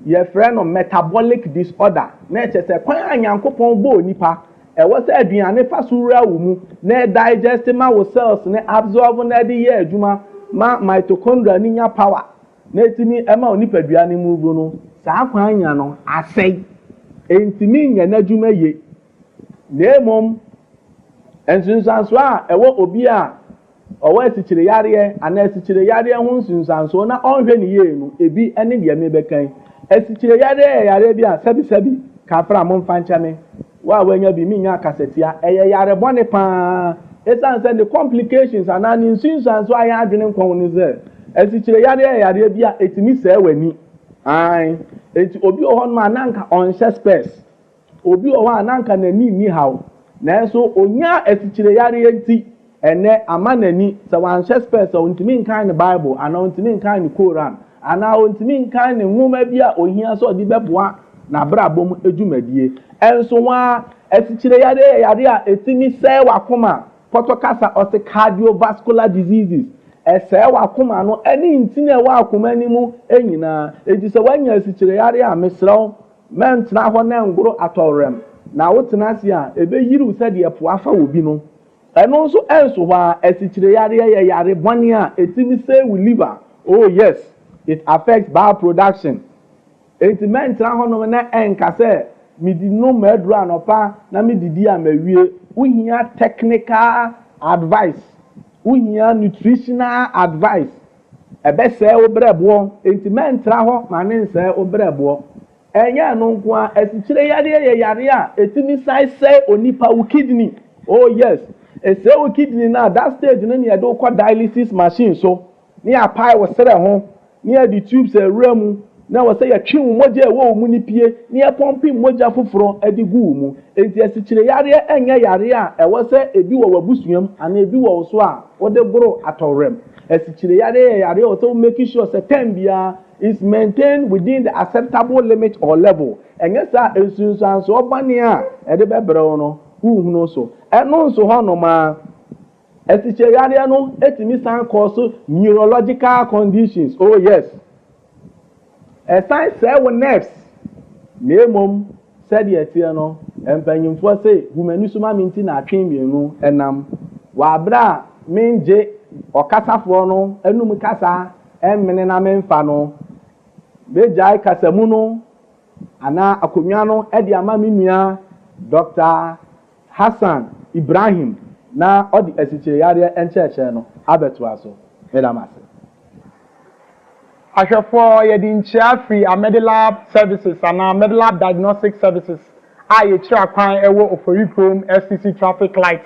yɛfrɛ no metabolic disorder, na ɛkyerɛ sɛ kwan a Nyankopɔn bɔɔ nipa Ɛwɔ sɛ aduane fa so wura wo mu na ɛdigest ma wo cells no absorb na ɛde yɛ adwuma ma mitochondria no nya power na ɛtumi ma wo nipadua no move no, saa kwan nya no asɛe. Ɛntumi nyɛ n'adwuma yie. Na mmom nsunsuansoɔ a ɛwɔ obi a ɔwɔ asikyire yareɛ anaa asikyire yareɛ ho nsunsuansoɔ na ɔnhwɛ no yie no, ebi ne deɛ merebɛka yi. Asikyire yareɛ yɛ yareɛ bi a sɛbisɛbi, kafra, momfa nkyɛ me, wo a woanya bi, mennya akasatia. Ɛyɛ yare bɔne pa ara ɛsiane sɛ ne complications anaa ne nsunsuansoɔ a yɛn adwene nkɔ ho ne sɛ, asikyire yareɛ yɛ yareɛ bi a ɛtumi sɛe w'ani. Aane, enti obi wɔ hɔnom a na anka ɔnhyɛ spɛs. Obi wɔ hɔ a na anka n'ani nni haw, nanso onyaa asikyire yareɛ nti, ɛnnɛ ama n'ani, sɛ wanhyɛ spɛs a ɔntumi nkan ne Bible anaa ɔntumi nkan ne Koran anaa ɔntumi nkan ne nwoma bi a ɔhia sɛ ɔde bɛboa n'abrabɔ mu dwumadie. Ɛnso ho ara, asikyire yareɛ yɛ yareɛ a ɛtumi sɛe w'akoma, pɔtɔ kasa ɔse cardiovascular diseases, ɛsɛe w'akoma no ne ntini a ɛwɔ akoma no mu nyinaa. Enti sɛ woanya asikyire yareɛ a, mesrɛ wo, Mɛntena hɔ na ɛngoro atɔwrɛm, na wotena ase a, ɛbɛyiri wo sɛdeɛ po afa obi no. Ɛno nso ɛnso hɔ ara, asikyire yareɛ yɛ yare bɔne a ɛtumi sɛe wo liver, oh yes, it affects bile production. Enti mɛntena hɔnom na ɛnka sɛ medi nom m'aduro anɔpa na medidi a mawie. Wohia technical advice, wohia nutritional advice. Ɛbɛsɛe wo berɛboɔ, enti mɛntra hɔ ma ne nsɛe wo berɛboɔ. Ɛnyɛ ɛno nko ara, asikyire yareɛ yɛ yareɛ a ɛtumi san sɛe onipa, wo kidney. Oh yes, ɛsɛe wo kidney no a, that stage no na yɛde wo kɔ dialysis machine so, na yɛapae wo serɛ ho, na yɛde tubes awura mu, na ɛwɔ sɛ yɛtwe wo mogya a ɛwɔ wo mu no pue, na yɛpɔmpe mogya foforɔ de gu wo mu. Enti asikyire yareɛ nyɛ yareɛ a ɛwɔ sɛ ebi wɔ w'abusua mu anaa ebi wɔ wo so a wode goro atɔwrɛm. Asikyire yareɛ yɛ yareɛ a ɛwɔ sɛ wo make sure sɛ time biara is maintained within the acceptable limit or level. Ɛnyɛ saa a nsunsuansoɔ bɔne a ɛde bɛbrɛ wo no, wonhunu so. Ɛno nso hɔnom ara. Asikyire yareɛ no tumi san cause neurological conditions, oh yes. Ɛsan sɛe wo nerves. Na mmom sɛdeɛ ɛteɛ no, mpanyimfoɔ se, hu m'ani so ma me nti na atwe mmienu nam. Wɔ aberɛ a mengye ɔkasafoɔ no anum kasa mmene na memfa no, mɛgyae kasamu no anaa akonnwa no de ama me nua Dɔkta Hassan Ibrahim na ɔde asikyire yareɛ nkyerɛkyerɛ no abɛtoa so. Meda mo ase. Ahwɛfoɔ, yɛde nkyia firi Amedilab Services anaa Amedilab Diagnostic Services a yɛkyiri akwan wɔ Oforikrom STC Traffic Light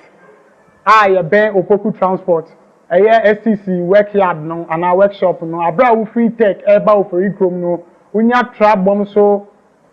a yɛbɛn Opoku Transport, ɛyɛ STC work yard no anaa workshop no. Aberɛ a wofiri Tech reba Oforikrom no, wonya tra bɔm so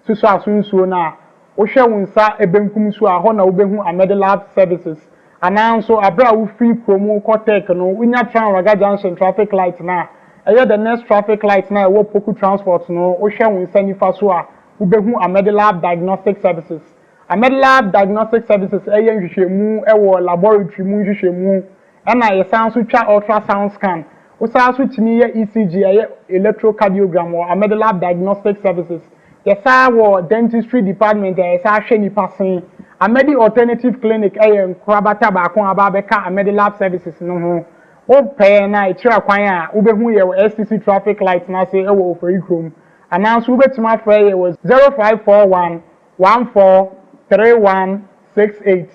Susu aso nsuo no a, wohwɛ wo nsa benkum so a, hɔ na wobɛhu Amedilab Services. Anaa nso aberɛ a wofiri kurom rekɔ Tech no, wonya Tranraga Junction traffic light no a, ɛyɛ the next traffic light no a ɛwɔ Poku Transport no, wohwɛ wo nsa nifa so a, wobɛhu Amedilab Diagnostic Services. Amedilab Diagnostic Services yɛ nhwehwɛmu wɔ laboratory mu nhwehwɛmu Ɛna yɛsan nso twa ultrasound scan. Wosan nso tumi yɛ ECG, ɛyɛ electrocardiogram wɔ Amedilab Diagnostic Services. Yɛsan wɔ dentistry department a yɛsan hwɛ nipa se. Amedi Alternative Clinic yɛ nkorabata baako a aba abɛka Amedilab Services no ho. Wopɛ yɛn a, ɛkyerɛ kwan a wobɛhu yɛn wɔ STC traffic light no ase wɔ Oforikrom. Anaa nso wobɛtumi afrɛ yɛn wɔ 0541 14 3168.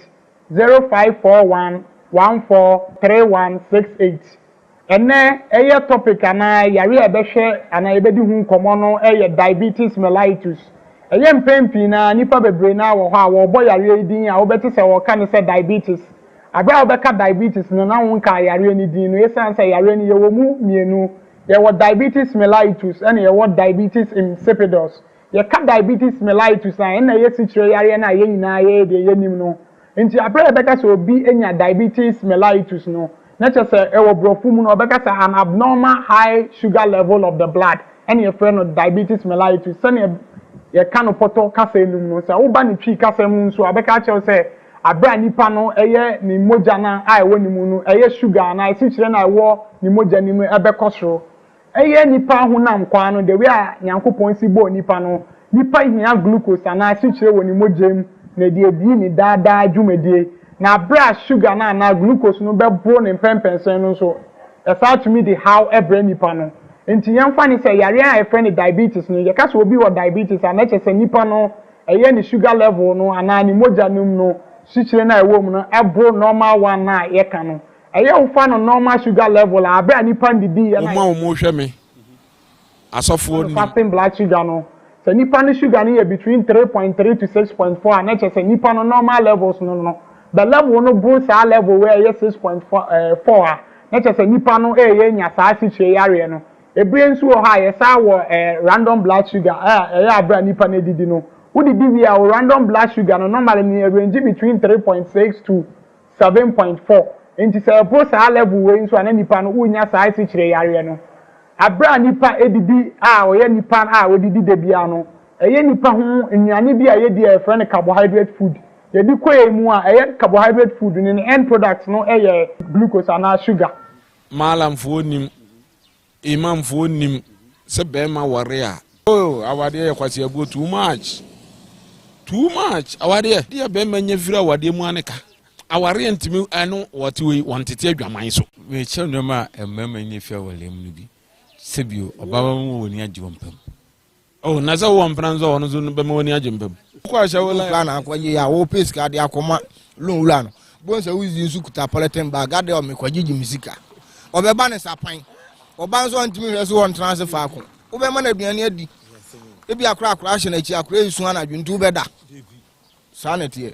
0541 14 3168. Ɛnnɛ ɛyɛ topic anaa yare a yɛbɛhwɛ anaa yɛbɛdi ho nkɔmmɔ no yɛ diabetes mellitus. Ɛyɛ mpɛn pii no ara nnipa bebree no ara wɔ hɔ a wɔrebɔ yareɛ yi din a wobɛte sɛ wɔreka no sɛ diabetes. Aberɛ a wobɛka diabetes no na wonkaa yareɛ no din no ɛsiane sɛ yareɛ no yɛwɔ mu mmienu, yɛwɔ diabetes mellitus ɛna yɛwɔ diabetes insipidus. Yɛka diabetes mellitus a, ɛnna ɛyɛ sikyire yareɛ no a yɛn nyinaa yɛyɛ deɛ yɛnim no. Nti aberɛ a yɛbɛka sɛ obi anya diabetes mellitus no, na kyerɛ sɛ ɛwɔ borɔfo mu no wɔbɛka sɛ an abnormal high sugar level of the blood ɛna yɛfrɛ no diabetes mellitus. Sɛdeɛ yɛka no pɔtɔ kasa no mu no, sɛ woba ne Twi kasa mu nso a, wɔbɛka akyerɛ wo sɛ aberɛ a nipa no ɛyɛ ne mogya no a ɛwɔ ne mu no, ɛyɛ sugar anaa asikyire no a ɛwɔ ne mogya no mu ɛbɛkɔ soro. Ɛyɛ nipa honam kwaa no, the way a Nyankopɔn si bɔɔ nipa no, nipa hia glucose anaa asikyire wɔ ne mogya mu na ɛde adi ne daa daa dwumadie. Na berɛ a sugar no anaa glucose no bɛboro ne mpɛnpɛnsɛn no nso, ɛsaa tumi de haw brɛ nipa no. Nti yɛmfa no sɛ yareɛ a yɛfrɛ no diabetes no, yɛka sɛ obi wɔ diabetes a, na kyerɛ sɛ nipa no ɛyɛ ne sugar level no anaa ne mogya no mu no, sikyire no a ɛwɔ mu no boro normal one no a yɛka no. Ɛyɛ wo fa no normal sugar level a bere a nipa ndidi yɛ na. Wɔn a wɔhwɛ me, asɔfoɔ nim. Fasting blood sugar no, sɛ nipa no sugar no yɛ between 3.3 to 6.4 a na kyerɛ sɛ nipa no normal levels no no, but level no boro saa level wei a ɛyɛ 6.4 a, na kyerɛ sɛ nipa no reyɛ anya saa asikyire yareɛ no. Ebire nso wɔ hɔ a yɛsan wɔ random blood sugar a ɛyɛ abere a nipa no adidi no. Wodidi wie a wo random blood sugar no normally no ɛrange between 3.6 to 7.4 Nti sɛ ɛboro saa level wei nso a na nipa no wonya saa asikyire yareɛ no. Aberɛ a nipa didi a ɔyɛ nipa a ɔdidi da biara no, ɛyɛ nipa ho nnuane bi a yɛdi a yɛfrɛ no carbohydrate food. Yɛde kɔ yɛn mu a, ɛyɛ carbohydrate food no ne end product no yɛ glucose anaa sugar. Maalamfoɔ nim Imamfoɔ nnim sɛ bɛɛma ware a. Oh awadeɛ yɛ kwaseabuo too much too much awadeɛ deɛ bɛɛma nya firi awadeɛ mu ane ka awareɛ ntumi ɛno wɔte wei wɔn tete adwaman so. Mekyerɛ nneɛma a mmarima nya fi awareɛ mu no bi. Sɛbio, ɔbaa bɛma wɔn ani agye wɔ mpa mu. Oh, na sɛ wowɔ mpena nso a ɔno nso bɛma w'ani agye mpa mu. Wokɔ ahyɛ wo line. na akɔgye a wopɛ sika de akɔma loan wura no. Bohu sɛ wozi nso kuta polythene bag adeɛ ɔ mekɔgyegye me sika. Ɔbɛba ne sapan. Ɔba nso ɔntumi nhwɛ so ɔntena ase faako. Wobɛma no aduane adi. Ebi akora akora ahyɛ n'akyi akora esu anadwo nti wobɛda. Saa na ɛteɛ.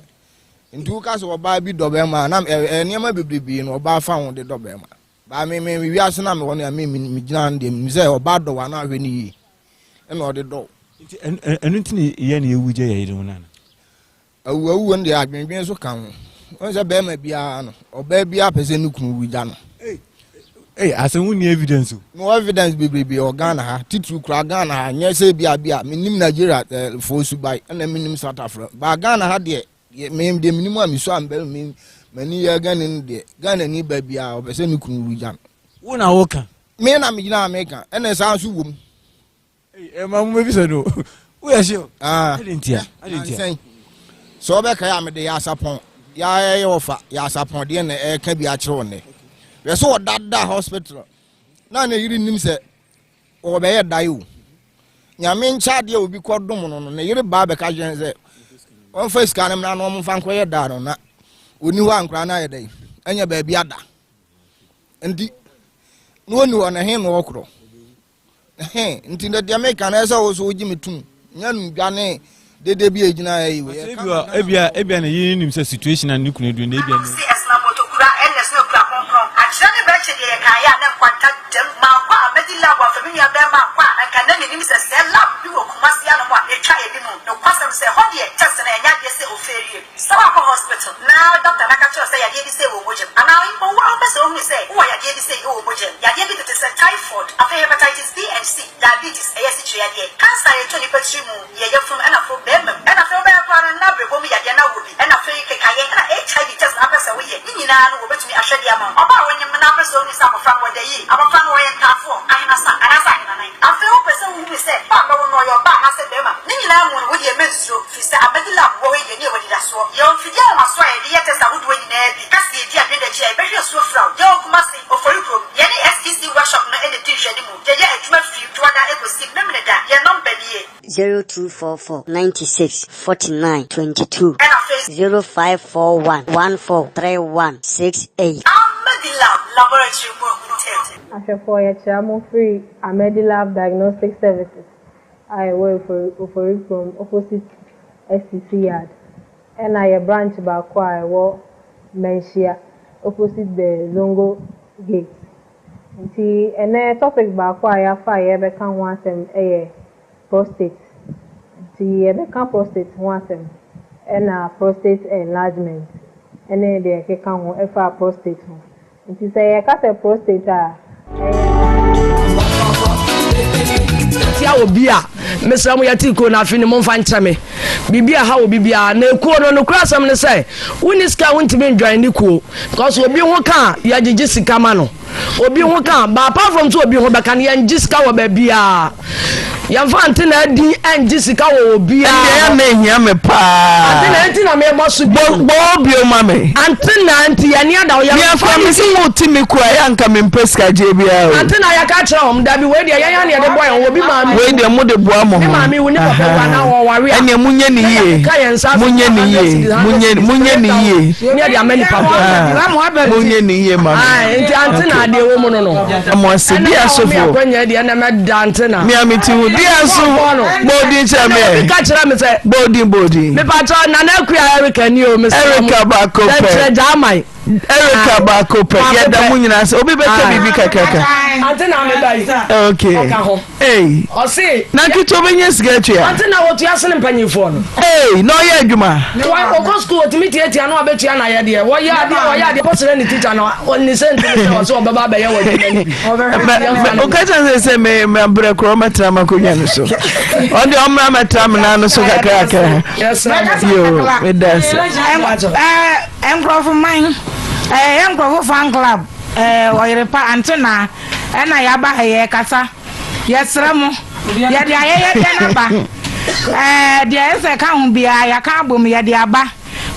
Nti woka sɛ ɔbaa bi dɔ bɛrima a na ɛyɛ nneɛma bebrebe na ɔbaa fa ho de dɔ bɛrima. Baa me me wiase na mewɔ no a me me megyina no deɛ menim sɛ ɔbaa dɔ wo a na ahwɛ no yie ɛna ɔde dɔ wo. Nti ɛno nti na yɛn na yɛwu gya yɛn yerenom no ana? Awu awu no deɛ adwendwen so ka ho. Wɔn sɛ bɛrima biara no ɔbaa biara pɛ sɛ ne kunu wu gya no. Ei asɛm wo ni evidence o. Mewɔ evidence bebrebe wɔ Ghana ha titiriw koraa Ghana ha nyɛ sɛ bi a bi a menim Nigeria eh, foɔ suban ɛna menim South Africa baa Ghana ha deɛ me deɛ menim a mesua mbɛ me M'ani yɛ Ghanani deɛ, Ghanani ba biara ɔpɛ sɛ ne kunu wu gya no. Wo na woka? Me na megyina ha meka, ɛna saa nso wom. Ɛma mo mɛbisa no, woyɛ sure? Ah. Adɛn ntia? Adɛn ntia? Nansɛn, sɛ wobɛkae a mede yɛ asapɔn, yɛ wɔfa, yɛ asapɔn deɛ na ɛreka bi akyerɛ wo nnɛ. Hwɛ sɛ ɔda da hospital na ne yere nim sɛ Wɔbɛyɛ dae o. Nyame nkyɛ adeɛ a obi kɔ dom no no, ne yere baa bɛka kyerɛ no sɛ ɔmfa sika no mmra na ɔmfa nkɔyɛ daa no na ɔni hɔ a nkora no ayɛ dɛn anya baabi ada. Nti na ɔni hɔ no he na ɔkorɔ. He nti deɛ meka no ɛsɛ wo so wogye me tom nyɛ no dwa ne Dede bi a egyina ha yi wei. Ebia ebia ebia ne yere nim sɛ situation a ne kunu aduru no ebia ne. Si ɛsena motokura ɛna ɛsena okura kronkron akyerɛ ne bɛkye deɛ yɛkaeɛ a na nkwanta dam mankɔ a mɛdi lab afa me nua bɛɛma ankɔ a anka na menim sɛ sɛɛ lab bi wɔ Kumasi anom a ɛtwa anim nokwasɛm sɛ ɛhɔ deɛ test no ɛnyɛ adeɛ sɛ ofeerie sɛ woakɔ hospital na doctor no aka kyerɛ wo sɛ yadeɛ bi sei wɔ wo mogya mu anaa mpo wo ara wopɛ sɛ wohunu sɛ wowɔ yadeɛ bi sei wɔ wo mogya mu yadeɛ bi tete sɛ typhoid afei hepatitis B and C diabetes ɛyɛ asikyire yadeɛ cancer a ɛtɔ nipa tiri mu Yɛ yafunu ɛna afei bɛɛma mu ɛna afei wobɛyɛ koraa no na brɛbɔ mu yadeɛ na wɔ bi ɛna afei kekayɛ ɛna HIV test na apɛ sɛ woyɛ ne nyinaa no wɔbɛtumi ahwɛ de ama wo. Ɔbaa a wonyem no na apɛ sɛ ohunu sɛ abɔfra no wɔda yie, abɔfra no ɔyɛ ntaafoɔ, ahenasa anaasɛ ahenanan. Afei wopɛ sɛ wohunu sɛ ba a bɛwo no ɔyɛ ɔbaa anaasɛ bɛɛma. Ne nyinaa mu no wodeɛ mɛnsuro firi sɛ Amadi lab wɔ hɔ yi yɛne yɛwɔ anidasoɔ. Yɛwɔ mfidie ahomasoɔ a yɛde yɛ test ahodoɔ nyinaa bi. Ka sɛ yɛdi adwene da akyi a yɛbɛhwɛ asuo fira wo. Yɛwɔ Kumasi, Ofori kurom. Yɛne SEC workshop no na ɛdi nhwɛanimu. Yɛyɛ adwuma firi Dwoada kɔsi Memeneda. Yɛn nɔmba nie. 0244 96 49 22. Ɛna afei. 0541 14 31 68. Ahmedilab Laboratory mu ahuntae. Ahwɛfoɔ yɛkyea mo firi Ahmedilab Diagnostic Services a ɛwɔ Ofori Ofori kurom opposite STC yard ɛna yɛ branch baako a ɛwɔ Manhyia opposite the Zongo gate. Nti ɛnɛ topic baako a yɛafa a yɛrebɛka ho asɛm yɛ prostate. Nti yɛbɛka prostate ho asɛm ɛna prostate enlargement ɛne deɛ ɛkeka ho ɛfa prostate ho. Nti sɛ yɛka sɛ prostate a ɛyɛ. Tia obi a mesrɛ mo yɛte kuo no afe no momfa nkyɛ me biribi a ɛha obi biara na ekuo no nokorɛ asɛm ne sɛ wonni sika a wontumi ndwan ne kuo because obi ho ka a yɛgyegye sika ma no obi ho ka a but apart from sɛ obi ho bɛka no yɛngye sika wɔ baabiara yɛmfa ante na adi ɛngye sika wɔ obiara ɛndeɛ yɛ na ehia me paa ante na nti na mebɔ so bio bɔ bɔ bio ma me ante na nti yɛne ada wo yɛmfa ne me sɛ mo ti me kura yɛ anka mempɛ sika gye biara o ante na yɛka kyerɛ wɔn dabi wei deɛ yɛn ya na yɛde bɔ yɛn ho obi maame wei deɛ mo de boa mo ho ne maame wu ne papa wu anaa wɔware a ɛnneɛ monyɛ ne yie monyɛ ne yie monyɛ monyɛ ne yie ne yɛde ama nipa ko monyɛ ne yie ma me nti ante na adeɛ wɔ mu no no mo ase di asofo akɔnya deɛ na mɛda ante na mea me ti ho di aso bɔɔdin kyerɛ me obi ka kyerɛ me sɛ bɔɔdin bɔɔdin mepakyɛ nana akua erika ni o mesɛ erika baako pɛ kyerɛ gyaman Erica baako pɛ yɛda mo nyinaa sɛ obi bɛka biribi kakraka. Ante na meba yi. Okay. Ɔka ho. Hey. Ɔse. Na ketewa bɛnya sika atua. Ante na wɔtua sene mpanyinfoɔ no. Hey, na ɔyɛ adwuma. Ɔkɔ sukuu ɔtumi tiatia na ɔbɛtua na yɛ deɛ wɔyɛ adeɛ wɔyɛ adeɛ kɔsrɛ ne tikya na ne sɛ ntumi sɛ ɔsɛ ɔbɛba abɛyɛ wɔ adwuma no bi. Ɔka kyerɛ sɛ sɛ me me abrɛ korɔ mɛtena m'akonnwa no so. Ɔde ɔmmra mɛtena me nan no so kakrakra. Yo, meda ase. Nkurɔfo man, ɛyɛ nkurɔfo fan club, ɔyere pa antenaa ɛna yaba ha yɛkasa yɛsrɛ mo yɛde ayɛyɛdeɛ no aba deɛ ɛsɛ ka ho biara yɛaka abom yɛde aba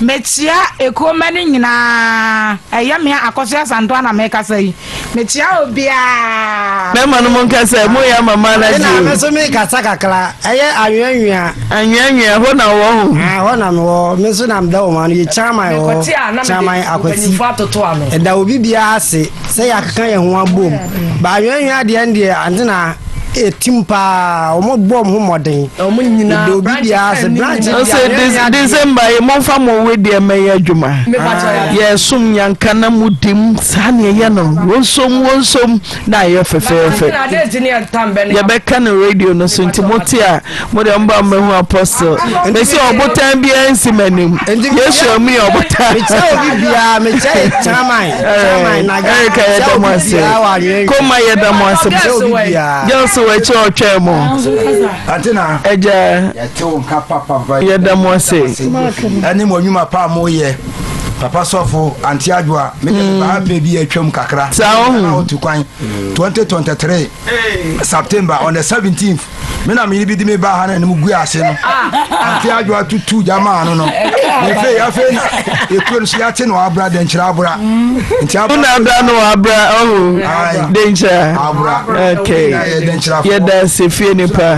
mekyia ekuo mma no nyinaa ɛyɛ mea Akosua Asantoa na mekasa yi Mekyia obiara. Mɛma no mo nka sɛ mo yɛ ama ma na Ɛna me nso mekasa kakra. Ɛyɛ anweanwea. Anweanwea hɔ na wɔ ho. Ah, hɔ na mewɔ. Me nso na meda wɔn ano. Yɛ chairman wɔ hɔ. Chairman Akwasi. Ɛda obi biara ase sɛ yɛakeka yɛn ho abom. Ba anweanwea deɛ no deɛ ante na ɛtim paa. Wɔn bɔ wɔn ho mmɔden. Wɔn nyinaa. Ɛda obi biara ase. Branch deɛ Ɔsɛ anweanwea deɛ. December yi momfa mo wedeɛ mmɛyɛ adwuma. Yɛsom nyanka na mudim saa ne ɛyɛ no wonsom wonsom na ayɛ fɛfɛɛfɛ yɛbɛka no radio no so nti mote a mode mba mmɛhu apostle mesi ɔbotan biara nsi m'anim yesu amu yɛ ɔbotan erika yɛda mo ase koma yɛda mo ase girls wɔ akyi ɔtwɛn mo agya yɛda mo ase ɛne mo nnwuma pa a moyɛ. Papa sɔfo Auntie Adwoa, me deɛ mebaa ha pɛ bi atwam kakra. Saa ohu. Na wotu kwan 2023 September on the 17th. Me na me yere bi di me baa ha na ne mu gu ase no. Auntie Adwoa tutu gya maa no no. Afei afei na ekuro no so yɛate no abra dɛnkyerɛ abra. Nti abra. Una abra no abra ohu. Dɛnkyerɛ. Abra. Okay. Yɛda ase fie nipa.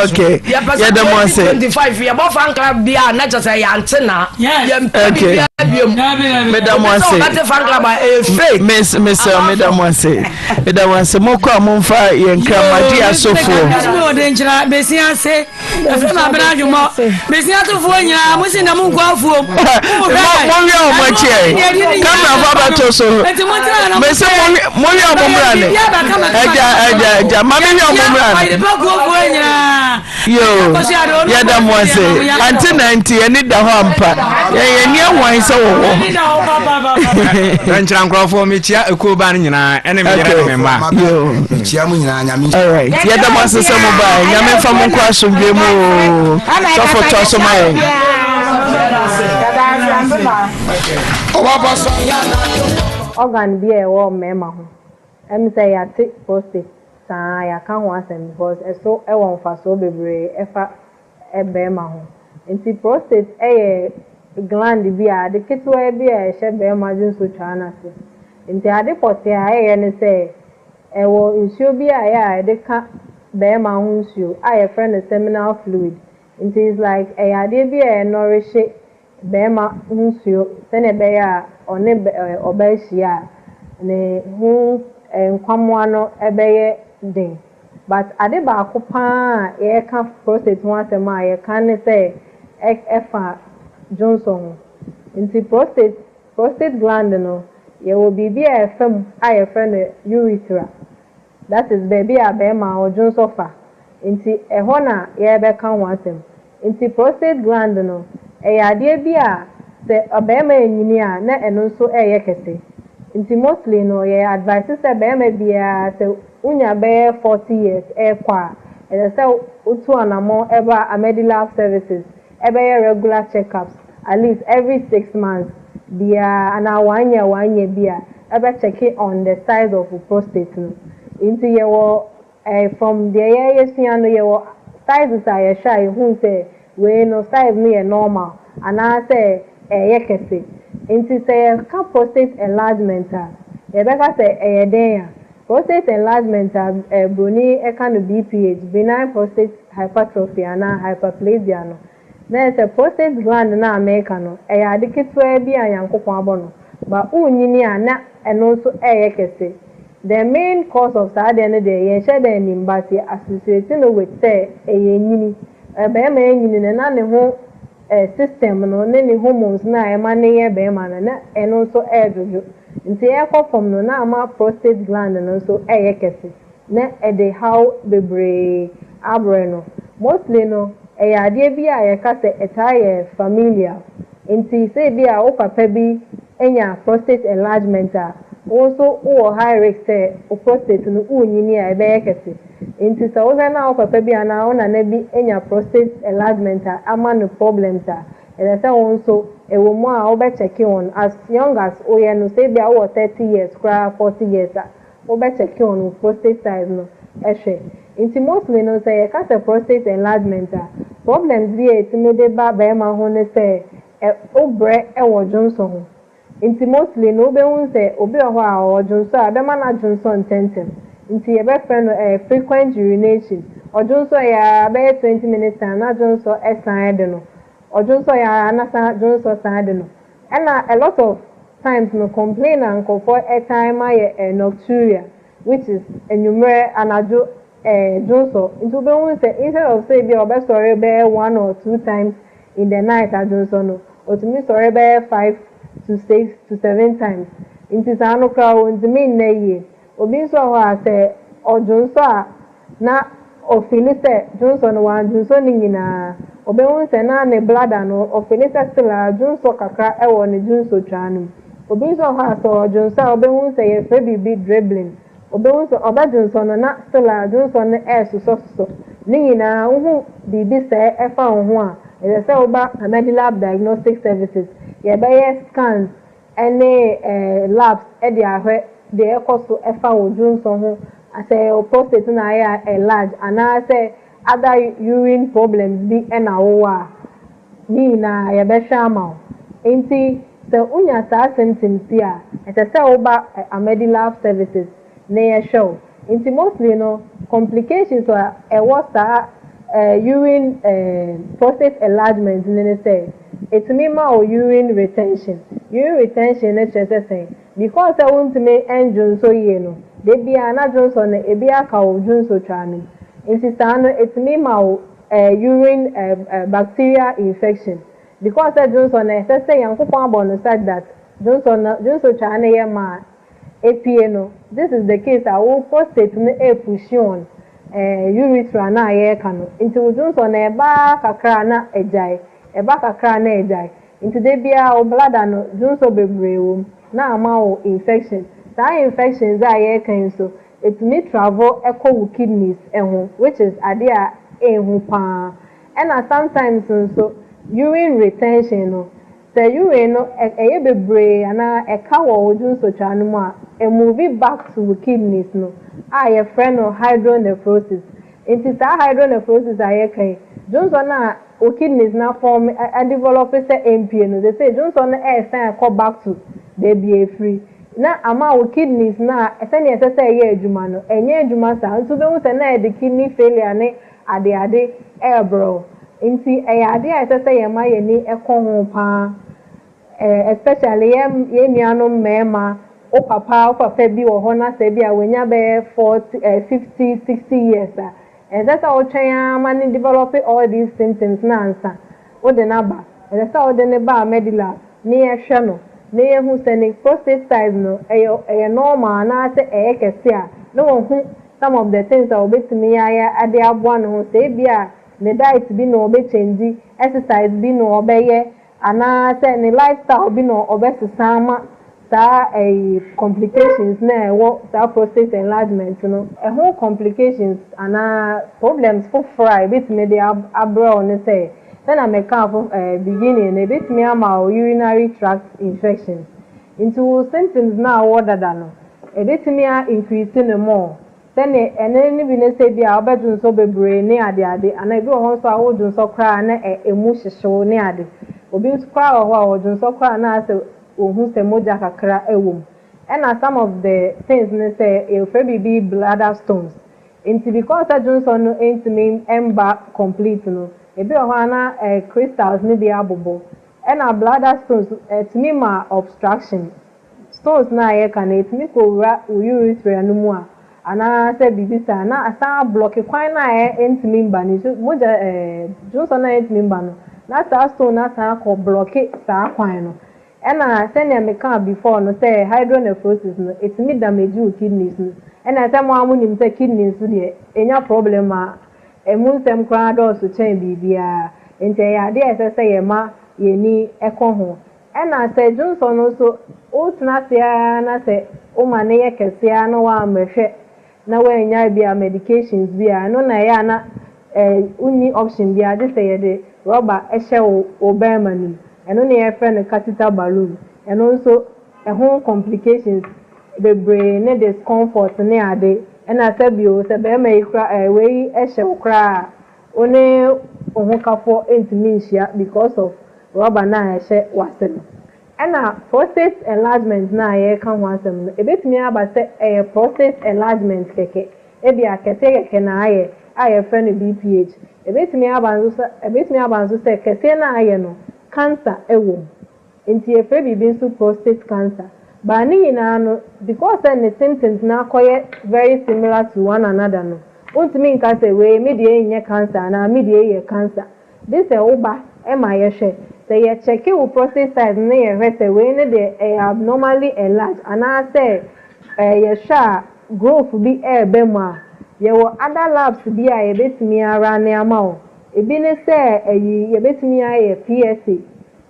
Okay. Yɛda mo ase. 25 yɛbɔ fan club bi a na kyerɛ sɛ yɛante na yɛmpɛ Okay. biribiara biom. Meda mo ase. Obi sɛ ɔbɛte fan club a ɛyɛ fake. Miss Miss meda mo ase. Meda mo ase. Mokɔ a momfa yɛn kramadi asofoɔ. Mesome wɔ denkyira bɛsi ase ɛfrɛ ma abena adwomɔ bɛsi asefoɔ nyinaa mo si na mo nkɔ afuom Monwia wɔn akyi ɛ. Kamera fa bɛto so. Mese monwia wɔn mmra ne. Agya agya agya ma me wia wɔn mmra ne. Yoo yɛda mo ase. Ante na nti ani da hɔ ampa. Yɛn yɛn ani ahwan sɛ wɔ hɔ. Nkyerɛ nkurɔfoɔ mekyia ekuo ba no nyinaa ɛne me yere ne me mma. Yoo. Mekyia mo nyinaa nyame. Alright yɛda mo ase sɛ mo bae. Nyame mfa mo nkɔ asomdwe mu oo. Sɔfo toa so ma yɛn. Organ bi a ɛwɔ mmarima ho, ɛm sɛ yɛate prostate saa yɛaka ho asɛm because ɛso wɔ mfasoɔ bebree ɛfa barima ho. Nti prostate yɛ gland bi a ade ketewa bi a ɛhyɛ barima dwonsotwaa no ase. Nti ade pɔtee a ɛyɛ ne sɛ ɛwɔ nsuo bi a ɛyɛ a yɛde ka barima ho nsuo a yɛfrɛ no seminal fluid. Nti it's like ɛyɛ adeɛ bi a ɛnɔrehye barima ho nsuo sɛdeɛ ɛbɛyɛ a ɔne ɔbaa hyia a, ne ho nkwammoa no bɛyɛ den. But ade baako pa ara a yɛreka prostate ho asɛm a yɛka ne sɛ ɛfa dwonsɔ ho. Nti prostate, prostate gland no, yɛwɔ biribi a ɛfa mu a yɛfrɛ no urethra. That is baabi a bɛɛma ɔdwonsɔ fa nti ɛhɔ na yɛrebɛka ho asɛm. Nti prostate gland no ɛyɛ adeɛ bi a sɛ ɔbɛɛma ɛnyini a na ɛno nso ɛyɛ kɛse. Nti mostly no yɛ advice sɛ bɛɛma biara sɛ wonya bɛyɛ 40 years ɛrekɔ a ɛsɛ sɛ wotu anamɔn ɛba Amedilab services ɛbɛyɛ regular check ups at least every 6 months biara anaa one year one year bi a ɛbɛ check on the size of wo prostate no. Nti yɛwɔ eh from deɛ yɛ yɛsua no yɛwɔ sizes a yɛhwɛ a yɛhu sɛ wei no size no yɛ normal anaa sɛ ɛyɛ kɛse. Nti sɛ yɛka prostate enlargement a yɛbɛka sɛ ɛyɛ dɛn a? Prostate enlargement a eh broni ɛka no BPH, benign prostate hypertrophy anaa hyperplasia no Na ayɛ sɛ prostate gland no a mereka no, ɛyɛ ade ketewaa bi a Nyankopɔn abɔ no, but wonyini a na ɛno nso ɛreyɛ kɛse. The main cause of saa adeɛ no deɛ yɛnhyɛ da nnim but yɛ associate no with sɛ ɛyɛ nyini. Barima anyini no na ne ho system no ne ne hormones no a ɛma no yɛ barima no na ɛno nso ɛredwodwo. Nti ɛrekɔ fam no na ama prostate gland no nso ɛreyɛ kɛse. na ɛde haw bebree abrɛ no. Mostly no, ɛyɛ adeɛ bi a yɛka sɛ ɛtaa yɛ familial. Nti sɛ ebia wo papa bi anya prostate enlargement a, wo nso wowɔ high risk sɛ wo prostate no worenyini a ɛbɛyɛ kɛse. Nti sɛ wohwɛ na wo papa bi anaa wo nana bi anya prostate enlargement a ama no problems a, ɛsɛ sɛ wo nso ɛwɔ mu a wobɛ check on as young as woyɛ no, sɛ ebia wowɔ 30 years koraa 40 years a, wo bɛ check on wo prostate size no hwɛ. Nti mostly no sɛ yɛka sɛ prostate enlargement a, problems bi a ɛtumi de ba barima ho ne sɛ ɛ wo brɛ wɔ dwonsɔ ho. Nti mostly no wo bɛhu sɛ obi wɔ hɔ a ɔdwonsɔ a ɛbɛma no adwonsɔ ntɛntɛm. Nti yɛbɛfrɛ no ɛ frequent urination. Ɔdwonsɔ yɛ ara bɛyɛ 20 minutes time na dwonsɔ san de no. Ɔdwonsɔ yɛ ara na san dwonsɔ san de no. Ɛna a lot of times no complain a nkorɔfoɔ taa ma yɛ eh nocturia which is anwummerɛ anadwo eh dwonsɔ nti wobɛhu sɛ instead of sɛ ebia ɔbɛsɔre bɛyɛ one or two times in the night adwonsɔ no ɔtumi sɔre bɛyɛ 5 to 6 to 7 times nti saa no koraa ɔntumi nna yie. Obi nso wɔ hɔ a sɛ ɔdwonsɔ a na ɔfili sɛ dwonsɔ no wandwonsɔ ne nyinaa. Ɔbɛhu sɛ na ne bladder no ɔfili sɛ still ara dwonsɔ kakra wɔ ne dwonsɔtwaa no mu. Obi nso wɔ hɔ a sɛ ɔdwonsɔ a ɔbɛhu sɛ yɛfrɛ biribi dribbling. Ɔbɛhu sɛ ɔbɛdwonsɔ no na still ara dwonsɔ no ɛresosɔsosɔ. Ne nyinaa wohu biribi sɛɛ ɛfa wo ho a. Ɛsɛ sɛ woba Amedilab Diagnostic Services, yɛbɛyɛ scans ne labs de ahwɛ deɛ ɛkɔ so fa wo dwonsɔ ho, sɛ ɛyɛ wo prostate na ayɛ enlarge anaasɛ other urine problems bi na wowɔ a, ne nyinaa yɛbɛhwɛ ama wo. Nti sɛ wonya saa symptoms yi a, ɛsɛ sɛ woba Amedilab Services na yɛhwɛ wo. Nti mostly no, complications a ɛwɔ saa urine prostate enlargement no ne sɛ, ɛtumi ma wo urine retention. Urine retention no kyerɛ sɛ sɛn? Because sɛ wontumi ndwonsɔ yie no, da biara na dwonsɔ no ebi aka wo dwonsɔtwaa no mu. Nti saa no ɛtumi ma wo urine bacterial infection. Because sɛ dwonsɔ no ɛsɛ sɛ Nyankopɔn abɔ no such that dwonsɔ no dwonsɔtwaa no yɛ ma a epue no, this is the case a wo prostate no ɛrepush on urethra no a yɛreka no. Nti wo dwonsɔ no ɛba ara kakra a na agyae, ɛba kakra a na agyae. Nti da biara wo bladder no dwonsɔ bebree wɔ mu na ama wo infection. Saa infections a yɛreka yi nso, ɛtumi travel kɔ wo kidneys ho which is adeɛ a ɛnhu pa ara. Ɛna sometimes nso urine retention no, sɛ urine no ɛyɛ bebree anaa ɛka wɔ wo dwonsɔtwaa no mu a, ɛmove back to wo kidneys no a yɛfrɛ no hydronephrosis. Nti saa hydronephrosis a yɛka yi, dwonsɔ no a wo kidneys no afɔm adevelop sɛ ɛmpue no, seesei dwonsɔ no ɛresan akɔ back to baabi a ɛfiri na ama wo kidneys no a sɛnea ɛsɛ sɛ ɛyɛ adwuma no, ɛnyɛ adwuma saa. Nti wobɛhu sɛ na ɛde kidney failure ne adeade ɛrebrɛ wo. Nti ɛyɛ adeɛ a ɛsɛ sɛ yɛma yɛn ani kɔ ho pa ara, especially yɛn yɛn nuanom mmarima, wo papa wo papa bi wɔ hɔ na sɛ bi a wanya bɛyɛ 40, 50, 60 years a, ɛnsɛ sɛ wotwɛn ara ma no develop all these symptoms na ansa wode no aba. Ɛsɛ sɛ wode no ba Medilab na yɛhwɛ no na yɛhu sɛ ne prostate size no ɛyɛ ɛyɛ normal anaasɛ ɛyɛ kɛse a, na wahu some of the things a obetumi ayɛ de aboa ne ho. Sɛ ebi a ne diet bi na ɔbɛchange, exercise bi na ɔbɛyɛ, anaasɛ ne lifestyle bi na ɔbɛsesa ama saa ɛyi complications na ɛwɔ saa prostate enlargement no. Ɛho complications anaa problems foforɔ a ebetumi de abrɛ wo ne sɛ, sɛnea mɛka fo beginning no, ebetumi ama wo urinary tract infections. Nti wo symptoms na awɔ dada no, ebetumi a increase no more. Sɛne ɛne ne bi ne sɛ bi a wobɛdwonsɔ bebree ne adeade, anaa ebi wɔ hɔ nso a wodwonsɔ koraa na emu hyehyew ne ade. Obi nso koraa wɔ hɔ a ɔdwonsɔ koraa na asɛ ohu sɛ mogya kakra wɔ mu. Ɛna some of the things ne sɛ yɛfrɛ biribi bladder stones. Nti because sɛ dwonsɔ no ntumi mba complete no, ebi wɔ hɔ a na crystals ne bi abobɔ. Ɛna bladder stones ɛtumi ma obstruction. Stones na a yɛka no, ɛtumi kɔwura wo urethra no mu a anaasɛ biribi saa na asan ablock kwan no a ɛntumi mba no nso mogya dwonsɔ no a ɛntumi mba no, na saa stone no asan akɔ block saa kwan no. Ɛna sɛnea meka before no sɛ hydronephrosis no, ɛtumi damage wo kidneys no. Ɛna sɛ mo a monim sɛ kidneys nso deɛ, ɛnya problem a, ɛmu nsɛm koraa dɔɔso kyɛn biribiara. Nti ɛyɛ adeɛ a ɛsɛ sɛ yɛma yɛni ɛkɔ ho. Ɛna sɛ dwonsɔ no nso, wotena ase ara na sɛ woma no yɛ kɛseɛ ara na woammɛhwɛ na woannya bi a medications bi a, ɛno na ɛyɛ a na wonni option biara gye sɛ yɛde rɔba ɛhyɛ wo bɛrima no mu. Ɛno na yɛfrɛ no catheter balloon. Ɛno nso ɛho complications bebree ne discomfort ne ade. Ɛna sɛbio sɛ bɛrima yi kora wei ɛhyɛ wo koraa a, wo ne wo ho kafoɔ ntumi nhyia because of rɔba no a ɛhyɛ w'ase no. Ɛna prostate enlargement no a yɛreka ho asɛm no, ebetumi aba sɛ ɛyɛ prostate enlargement kɛkɛ, ebi a kɛseɛ kɛkɛ na ayɛ a yɛfrɛ no BPH. Ebetumi aba nso sɛ kɛseɛ no a ayɛ no, cancer ɛwɔ mu. Nti yɛfrɛ biribi nso prostate cancer. Baa ne nyinaa no, because sɛ ne symptoms no akɔyɛ very similar to one another no, wontumi nka sɛ wei me deɛ nyɛ cancer anaa me deɛ yɛ cancer. De sɛ woba ɛma yɛhwɛ. Sɛ yɛcheck wo prostate size no na yɛhwɛ sɛ wei ne deɛ ɛyɛ abnormally enlarged anaasɛ yɛhwɛ a growth bi ɛɛba mu a, yɛwɔ other labs bi a yɛbɛtumi ara ne ama wo. Ebi ne sɛ ɛyi yɛbɛtumi ayɛ PSA.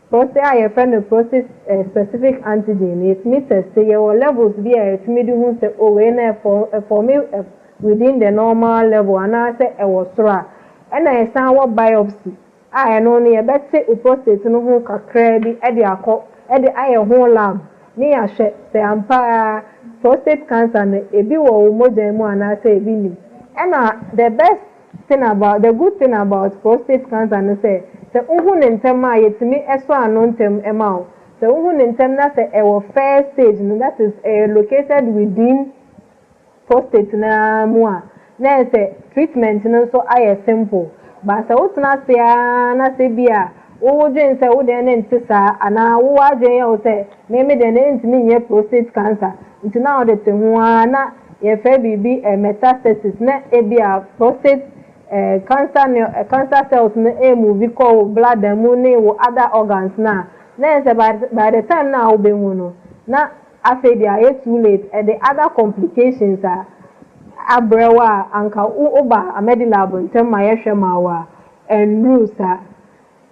Prostate a yɛfrɛ no prostate specific antigen no, yɛtumi test. Yɛwɔ levels bi a yɛtumi de hu sɛ o wei na ɛform within the normal level anaasɛ ɛwɔ soro a. Ɛna yɛsan wɔ biopsy. a ɛno no yɛbɛte wo prostate no ho kakraa bi de akɔ de ayɛ ho lab ne yɛahwɛ sɛ ampa ara prostate cancer no ebi wɔ wo mogya mu anaasɛ ebi nnim. Ɛna the best thing about, the good thing about prostate cancer no sɛ, sɛ wohu no ntɛm a yɛtumi sɔ ano ntɛm ma wo. Sɛ wohu no ntɛm na sɛ ɛwɔ first stage no, that is ɛyɛ located within prostate no ara mu a, na ayɛ sɛ treatment no nso ayɛ simple. But sɛ wotena ase ara na sɛ bi a wo wodwen sɛ wo deɛ no nte saa anaa wo w'adwen yɛ wo sɛ me me deɛ no ɛntumi nyɛ prostate cancer nti na wode te ho ara na yɛfrɛ biribi metastasis na ebi a prostate cancer no cancer cells no ɛremovi kɔ wo bladder mu ne wo other organs no a, na ayɛ sɛ by by the time no a wobɛhu no na Afei deɛ ayɛ too late, ɛde other complications a abrɛ wo a anka wo ba Amedilab ntɛm ma yɛhwɛ ma wo a, ɛnnuru saa.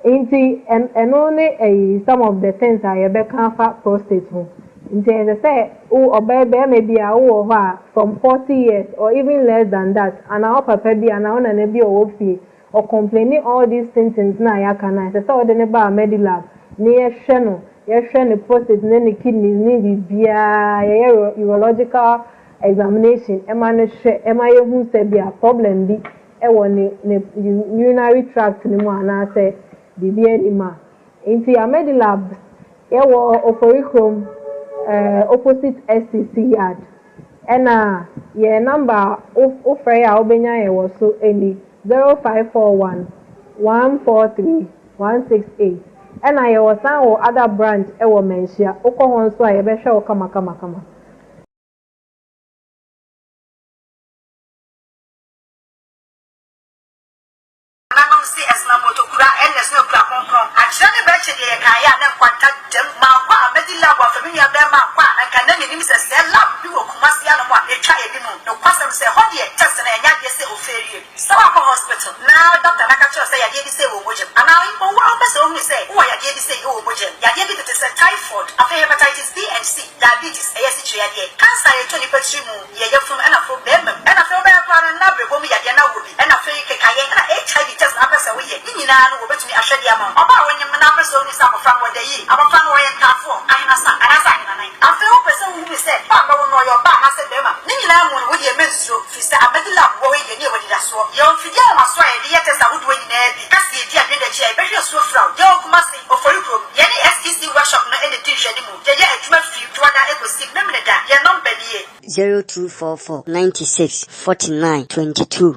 Nti ɛno ne ɛyi some of the things a yɛbɛka afa prostate ho. Nti ɛsɛ sɛ wo ɔbaa barima bi a wowɔ hɔ a from 40 years or even less than that anaa wo papa bi anaa wo nana bi a ɔwɔ fie ɔ complaini all these symptoms no a yɛaka no a, ɛsɛ sɛ wode no ba Medilab na yɛhwɛ no, yɛhwɛ ne prostate ne ne kidneys ne biribiara, yɛyɛ urological examination ma no hwɛ ma yɛhu sɛ bia problem bi wɔ ne ne urinary tract no mu anaasɛ biribi nnim a. Nti Amedilab yɛwɔ Oforikrom eh, opposite STC yard. Ɛna yɛn number a wo frɛ yɛ a wobɛnya yɛn wɔ so ni, 0541 143 168. Ɛna yɛwɔ san wɔ other branch wɔ Manhyia, wokɔ hɔ nso a yɛbɛhwɛ wo kamakamakama. Nananom se ɛsena moto kura ɛna ɛsena kura kronkron. Akyerɛ ne bɛkye deɛ yɛkaeɛ a na nkwanta dam. Mankɔ a mɛdi lab afa me nua bɛɛma ankɔ a anka na mennim sɛ sɛɛ lab bi wɔ Kumasi anom a ɛtwa anim. Nokwasɛm sɛ ɛhɔ deɛ test no ɛnyɛ adeɛ sɛ ofeerie. Sɛ woakɔ hospital na doctor no aka kyerɛ wo sɛ yadeɛ bi sei wɔ wo mogya mu anaa mpo wo ara wopɛ sɛ wohunu sɛ wowɔ yadeɛ bi sei wɔ wo mogya mu. Yadeɛ bi tete sɛ typhoid, afei hepatitis B and C, diabetes, ɛyɛ asikyire yadeɛ, cancer a ɛtɔ nipa tiri mu, yɛ yafunu ɛna afei bɛɛma mu ɛna afei wobɛyɛ koraa no na brɛbɔ mu yadeɛ na wowɔ bi. Ɛna afei kekayɛ ɛna HIV test na apɛ sɛ woyɛ ne nyinaa no wɔbɛtumi ahwɛ de ama wo. Ɔbaa a wonyem na apɛ sɛ wohunu sɛ abɔfra no wɔda yie, abɔfra no ɔyɛ ntaafoɔ, ahenasa anaasɛ ahenanan. Afei wopɛ sɛ wohunu sɛ ba a bɛwo no ɔyɛ ɔbaa anaasɛ bɛɛma. Ne nyinaa mu no wodeɛ mɛnsuro firi sɛ Amadi lab wɔ hɔ yi deɛ ne yɛwɔ anidasoɔ. Yɛwɔ mfidie ahomasoɔ a yɛde yɛ test ahodoɔ nyinaa bi. Ka sɛ yɛdi adwene akyi a yɛbɛhwɛ asuo fira wo. Yɛwɔ Kumasi, Ofori kurom. Yɛne SEC workshop no na ɛdi nhwɛanimu. Yɛyɛ adwuma firi Dwoada kɔsi Memeneda. Yɛn nɔmba nie. 0244 96 49 22.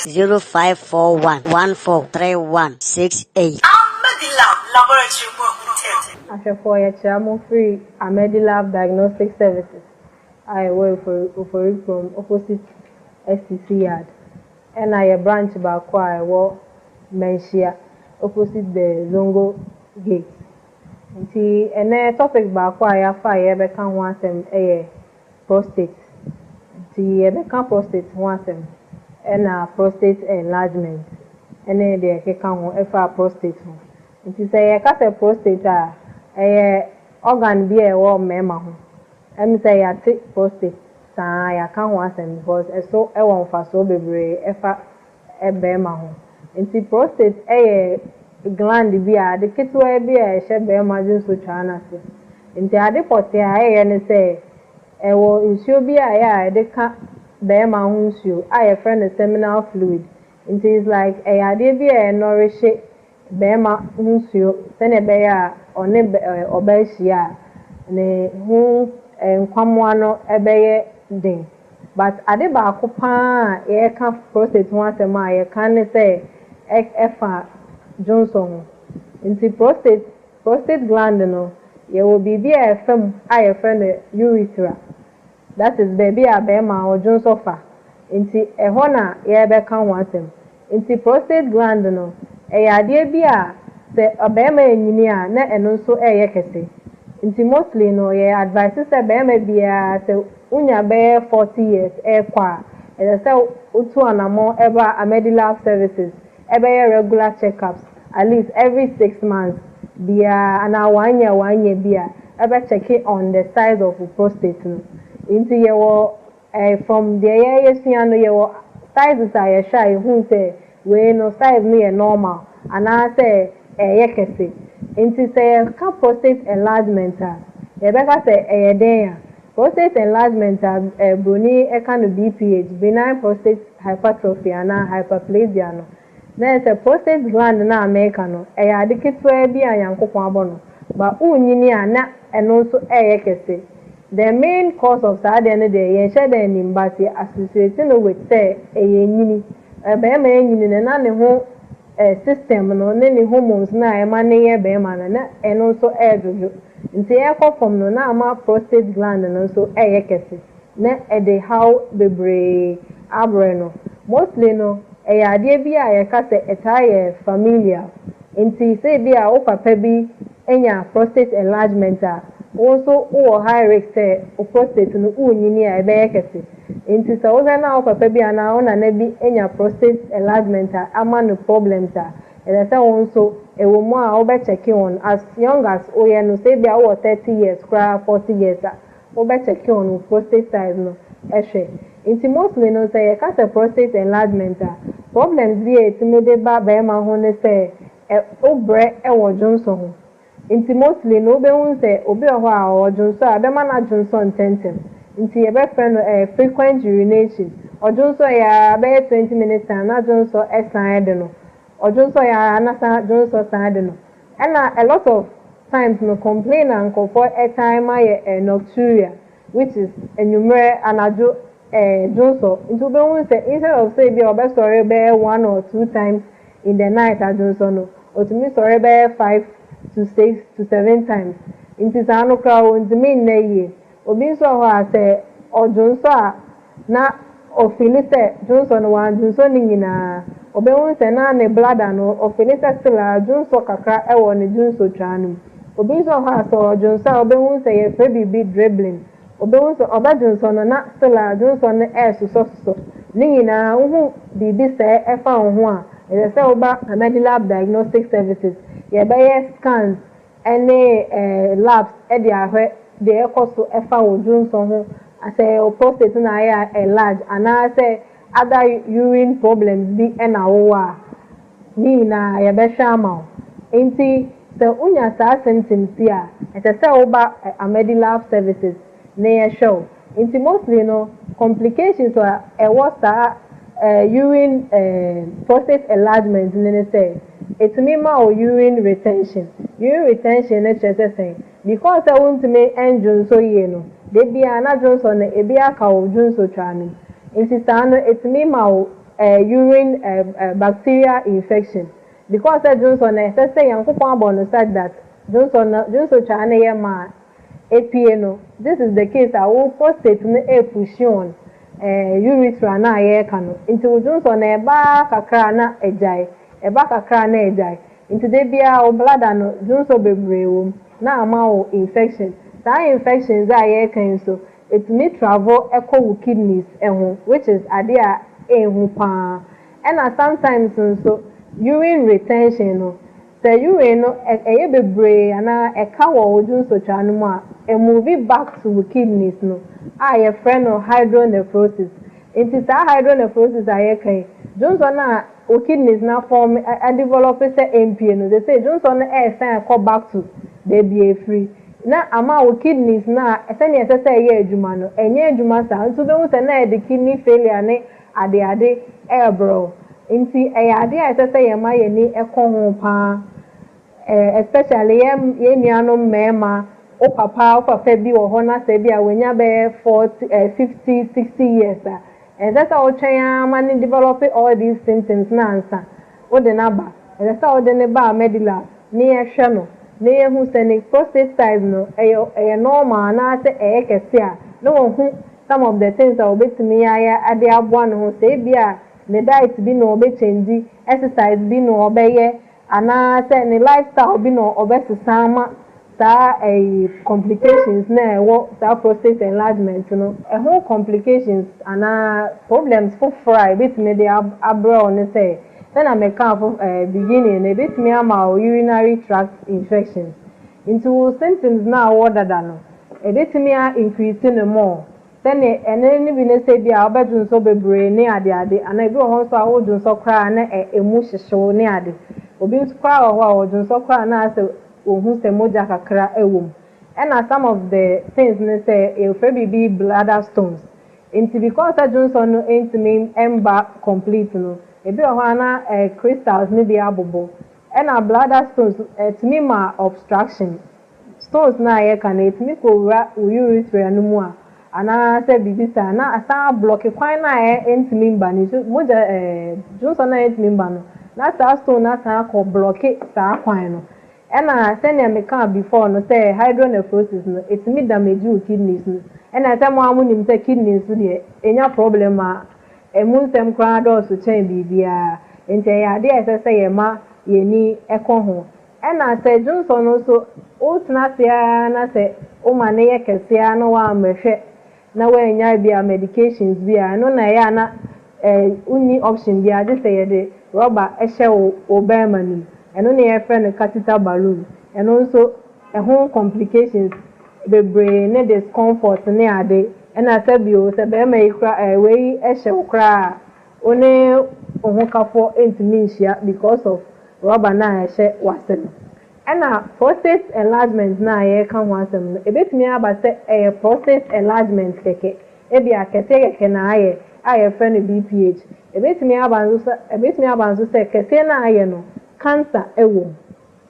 0541 14 31 68. Ahmedilab Laboratory mu ahunu Ahwɛfoɔ yɛkyea mo firi Ahmedilab Diagnostic Services a ɛwɔ Ofori Kurom opposite STC Yard ɛna yɛ branch baako a ɛwɔ Manhyia opposite the Zongo gate. Nti ɛnɛ topic baako a yɛafa a yɛrebɛka ho asɛm yɛ prostate. Nti yɛbɛka prostate ho asɛm ɛna prostate enlargement ɛne deɛ ɛkeka ho ɛfa prostate ho. Nti sɛ yɛka sɛ prostate a, ɛyɛ organ bi a ɛwɔ mmarima ho. Ɛm sɛ yɛate prostate saa yɛaka ho asɛm because ɛso ɛwɔ mfasoɔ bebree ɛfa barima ho. Nti prostate yɛ gland bi a ade ketewa bi a ɛhyɛ barima dwonsotwaa no ase. Nti ade pɔtee a ɛyɛ ne sɛ ɛwɔ nsuo bi a ɛyɛ a yɛde ka barima ho nsuo a yɛfrɛ no seminal fluid. Nti it's like ɛyɛ adeɛ bi a ɛnɔrehye barima ho nsuo sɛdeɛ ɛbɛyɛ a ɔne ɔbaa hyia a ne ho nkwammoa no bɛyɛ den. But ade baako pa ara a yɛreka prostate ho asɛm a yɛka ne sɛ ɛfa dwonsɔ ho. Nti prostate prostate gland no yɛwɔ biribi a ɛfa mu a yɛfrɛ no urethra. That is baabi a barima ɔdwonsɔ fa. Nti ɛhɔ na yɛrebɛka ho asɛm. Nti prostate gland no, ɛyɛ adeɛ bi a sɛ ɔbarima renyini a na ɛno nso reyɛ kɛse. Nti mostly no yɛ advice sɛ barima biara sɛ wonya bɛyɛ 40 years rekɔ a, ɛsɛ sɛ wotu anamɔn ba Amedilab services bɛyɛ regular check ups at least every 6 months biara anaa one year one year bi a ɛbɛ check on the size of wo prostate no. Nti yɛwɔ from deɛ yɛyɛsua no yɛwɔ sizes a yɛhwɛ a yɛhu sɛ wei no size no yɛ normal. anaasɛ ɛreyɛ kɛse. Nti sɛ yɛka prostate enlargement a, yɛbɛka sɛ ɛyɛ dɛn a? Prostate enlargement a broni ka no BPH, benign prostate hypertrophy anaa hyperplasia no, na ɛyɛ sɛ prostate gland no a meka no, ɛyɛ ade ketewaa bi a Nyankopɔn abɔ no, but wonyini a na ɛno nso ɛreyɛ kɛse. The main cause of saa adeɛ no deɛ yɛnhyɛ da nnim but yɛ associate no with sɛ ɛyɛ nyini. Barima anyini no na ne ho system no ne ne hormones no a ɛma no yɛ barima no na ɛno nso ɛredwodwo. Nti ɛrekɔ fam no na ama prostate gland no nso ɛreyɛ kɛse na ɛde haw bebree abrɛ no. Mostly no ɛyɛ adeɛ bi a yɛka sɛ ɛtaa yɛ familial. Nti sɛ ebi a wo papa bi anya prostate enlargement a, wo nso wowɔ high risk sɛ wo prostate no worenyini a ɛbɛyɛ kɛse. Nti sɛ wohwɛ na wo papa bi anaa wo nana bi anya prostate enlargement a ama no problems a, ɛsɛ sɛ wo nso ɛwɔ mu a wobɛ check on as young as woyɛ no, sɛ ebia wowɔ 30 years koraa, 40 years a, wobɛ check on wo prostate size no hwɛ. Nti mostly no sɛ yɛka sɛ prostate enlargement a, problems bi a ɛtumi de ba barima ho ne sɛ wobrɛ wɔ dwonsɔ ho. Nti mostly no wobɛhu sɛ obi wɔ hɔ a ɔdwonsɔ a ɛbɛma no adwonsɔ ntɛmntɛm. Nti yɛbɛfrɛ no frequent urination. Ɔdwonsɔ yɛ a bɛyɛ 20 minutes time na dwonsɔ ɛsan de no. Ɔdwonsɔ yɛ a na san dwonsɔ san de no. Ɛna a lot of times no complain a nkurɔfoɔ ɛtan ma yɛ nocturia, which is anwummerɛ anadwo dwonsɔ. Nti wobɛhu sɛ instead of sɛ ebi a ɔbɛsɔre bɛyɛ one or two times in the night adwonsɔ no, otumi sɔre bɛyɛ 5 to 6 to 7 times. Nti saa no koraa ontumi nna yie. Obi nso wɔ hɔ a sɛ ɔdwonsɔ a na ɔfeel sɛ dwonsɔ no wandwonsɔ ne nyinaa. Ɔbɛhu sɛ na ne bladder no ɔfeel sɛ still a dwonsɔ kakra ɛwɔ ne dwonsɔ twaa no mu. Obi nso wɔ hɔ a sɛ ɔdwonsɔ a ɔbɛhu sɛ yɛfrɛ biribi dribbling. Ɔbɛhu sɛ ɔbɛdwonsɔ no na still a dwonsɔ no ɛɛsosɔsosɔ. Ne nyinaa wohu biribi sɛɛ ɛfa wo ho a, ɛsɛ sɛ woba Amedilab Diagnostic Services. Yɛbɛyɛ scans ɛne labs ɛde ahwɛ deɛ ɛkɔ so ɛfa wo dwonsɔ ho, sɛ wo prostate na ayɛ enlarge anaasɛ other urine problems bi ɛna wowɔ a, ne nyinaa yɛbɛhwɛ ama wo. Nti sɛ wonya saa symptoms yi a, ɛsɛ sɛ woba Amedilab Services na yɛhwɛ wo. Nti mostly no complications a ɛwɔ saa urine prostate enlargement no ne sɛ ɛtumi ma wo urine retention. Urine retention no kyerɛ sɛ sɛn? Because sɛ wontumi ndwonsɔ yie no, da biara na dwonsɔ no ebi aka wo dwonsɔ twaa no mu. Nti saa no ɛtumi ma wo urine bacterial infection. Because sɛ dwonsɔ no ɛsɛ sɛ Nyankopɔn abɔ no such that dwonsɔ no dwonsɔ twaa no yɛ ma a epie no, this is the case a wo prostate no epush on urethra na a yɛreka no. Nti wo dwonsɔ no ɛba kakra na agyae, ɛba kakra na agyae. Nti da biara wo bladder no dwonsɔ bebree wɔ mu na ama wo infection. Saa infections a yɛreka yi nso, ɛtumi travel ɛkɔ wo kidneys ɛho, which is adeɛ a ɛnhu paa. Ɛna sometimes nso urine retention no, sɛ urine no ɛyɛ bebree anaa ɛka wɔ wo dwonsɔtwaa no mu a, ɛmove back to wo kidneys no a yɛfrɛ no hydronephrosis. Nti saa hydronephrosis a yɛka yi, dwonsɔ no a wo kidneys na form ɛdevelop sɛ mpie no, they say dwonsɔ no ɛɛsan ɛkɔ back to baabi a efiri na ama wo kidneys na sɛnea ɛsɛ sɛ ɛyɛ adwuma no ɛnyɛ adwuma saa. Nti wobɛhu sɛ na yɛde kidney failure ne adeade ɛɛbrɛ wo. Nti ɛyɛ adeɛ a ɛsɛ sɛ yɛma yɛni ɛkɔ ho paa, especially yɛn nuanom mmarima. Wo papa bi wɔ hɔ na sɛ bi a wonya bɛyɛ 40, 50, 60 years a, ɛsɛ sɛ wotwɛn ama ne develop all these symptoms na ansa wode n'aba. Ɛsɛ sɛ wode ne ba Medilab ne yɛhwɛ no na yɛhu sɛ ne prostate size no ɛyɛ normal anaasɛ ɛyɛ kɛse a, na wɔhu some of the things a wɔbɛtumi ayɛ ade aboa ne ho, sɛ ebi a ne diet bi na ɔbɛchange, exercise bi na ɔbɛyɛ, anaasɛ ne lifestyle bi na ɔbɛsesa ama saa ɛyi complications na ɛwɔ saa prostate enlargement no ɛho. Complications anaa problems foforɔ a ebetumi de abrɛ wo ne sɛ, sɛnea mɛka fo beginning no, ebetumi ama wo urinary tract infections. Nti wo symptoms na awɔ dada no, ebetumi a increase no more. Sɛnea ɛne ne bi ne sɛ bi a wobɛdwonsɔ bebree ne adeade, anaa ebi wɔ hɔ nso a wodwonsɔ koraa na emu hyehyew ne ade. Obi nso koraa wɔ hɔ a ɔdwonsɔ koraa na asɛ ohu sɛ mogya kakra wɔ mu. Ɛna some of the things ne sɛ yɛfrɛ biribi bladder stones. Nti because sɛ dwonsɔ no ntumi mba complete no, ebi wɔ hɔ a na crystals no bi abobɔ. Ɛna bladder stones ɛtumi ma obstruction. Stones no a yɛka no, ɛtumi kɔwura wo urethra no mu a, anaasɛ biribi saa na asan ablock kwan no a ɛntumi mba no nso mogya dwonsɔ no a ɛntumi mba no, na saa stone no asan akɔ block saa kwan no. Ɛna sɛnea mekaa before no sɛ hydronephrosis no, ɛtumi damage wo kidneys no. Ɛna sɛ mo a monim sɛ kidneys nso deɛ, ɛnya problem a, ɛmu nsɛm koraa dɔɔso kyɛn biribiara. Nti ɛyɛ adeɛ a ɛsɛ sɛ yɛma yɛni ɛkɔ ho. Ɛna sɛ dwonsɔ no nso, wotena ase ara na sɛ woma ne yɛ kɛseɛ na woammɛhwɛ na woanya bi a medications bi a, ɛno na ɛyɛ a na wonni option biara gye sɛ yɛde rɔba ɛhyɛ wo bɛrima no mu. Ɛno na yɛfrɛ no catheter balloon. Ɛno nso ɛho complications bebree ne discomfort ne ade. Ɛna sɛ bio sɛ bɛrima yi kora wei ɛhyɛ wo koraa a, wo ne wo ho kafoɔ ntumi nhyia because of rɔba no a ɛhyɛ w'ase no. Ɛna prostate enlargement no a yɛreka ho asɛm no, ebetumi aba sɛ ɛyɛ prostate enlargement kɛkɛ, ebi akɛseɛ kɛkɛ na ayɛ a yɛfrɛ no BPH. Ebetumi aba nso sɛ kɛseɛ no a ayɛ no, cancer ɛwɔ mu.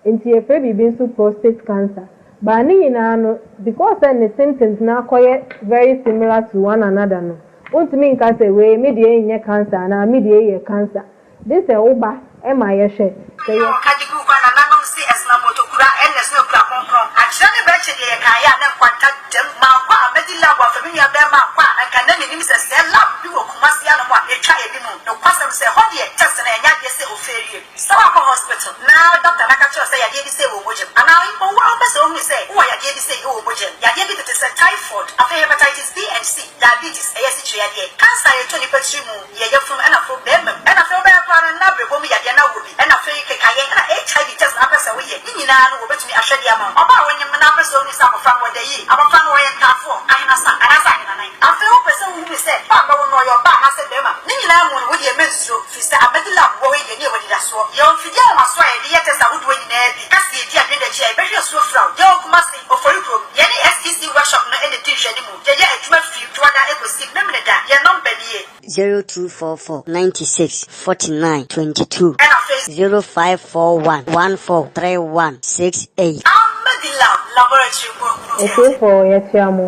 Nti yɛfrɛ biribi nso prostate cancer. Baa ne nyinaa no, because sɛ ne symptoms no akɔyɛ very similar to one another no, wontumi nka sɛ wei me deɛ nyɛ cancer anaa me deɛ yɛ cancer. De sɛ woba ɛma yɛhwɛ sɛ yɛ Ɔka de gu kwa nananom se ɛsena motokura ɛna ɛsena okura kronkron. Akyerɛ ne bɛkye deɛ yɛkaeɛ a na nkwanta dam. Mankɔ a mɛdi lab afa me nua bɛɛma ankɔ a anka na mennim sɛ sɛɛ lab bi wɔ Kumasi anom a ɛtwa anim. Nokwasɛm sɛ ɛhɔ deɛ test no ɛnyɛ adeɛ sɛ ofeerie. Sɛ woakɔ hospital na doctor no aka kyerɛ wo sɛ yadeɛ bi sei wɔ wo mogya mu anaa mpo wo ara wopɛ sɛ wohunu sɛ wowɔ yadeɛ bi sei wɔ wo mogya mu, yadeɛ bi tete sɛ typhoid, afei hepatitis B and C, diabetes, ɛyɛ asikyire yadeɛ, cancer a ɛtɔ nipa tiri mu, yɛ yafunu ɛna afei bɛɛma mu, ɛna afei wobɛyɛ koraa no na abrɛbɔ mu yadeɛ na wowɔ bi, ɛna afei kekayɛ, ɛna HIV test na apɛ sɛ woyɛ, ne nyinaa no wɔbɛtumi ahwɛ de ama wo. Ɔbaa a wonyem na apɛ sɛ wohunu sɛ abɔfra no ɔda yie, abɔfra no ɔyɛ ntaafoɔ, ahenasa, anaasɛ ahenanan. Afei wopɛ sɛ wohunu sɛ ba a bɛwo no ɔyɛ ɔbaa anaasɛ bɛɛma, ne nyinaa mu no wodeɛ mɛnsuro, firi sɛ Amadi Lab wɔ hɔ yi deɛ ne yɛwɔ anidasoɔ. Yɛwɔ mfidie ahomasoɔ a yɛde yɛ test ahodoɔ nyinaa bi, ka sɛ yɛdi adwene da akyi a yɛbɛhwɛ asuo fira wo. Yɛwɔ Kumasi, Ofori kurom, yɛne SEC workshop no na ɛdi nhwɛanimu. Yɛyɛ adwuma firi Dwoada kɔsi Memeneda. Yɛn nɔmba nie. 0244 96 49 22. Ɛna afei. 0541 14 31 68. Amadi Lab Laboratory mu ahunu tɛɛtɛɛ. Atiefoɔ, yɛkyea mo.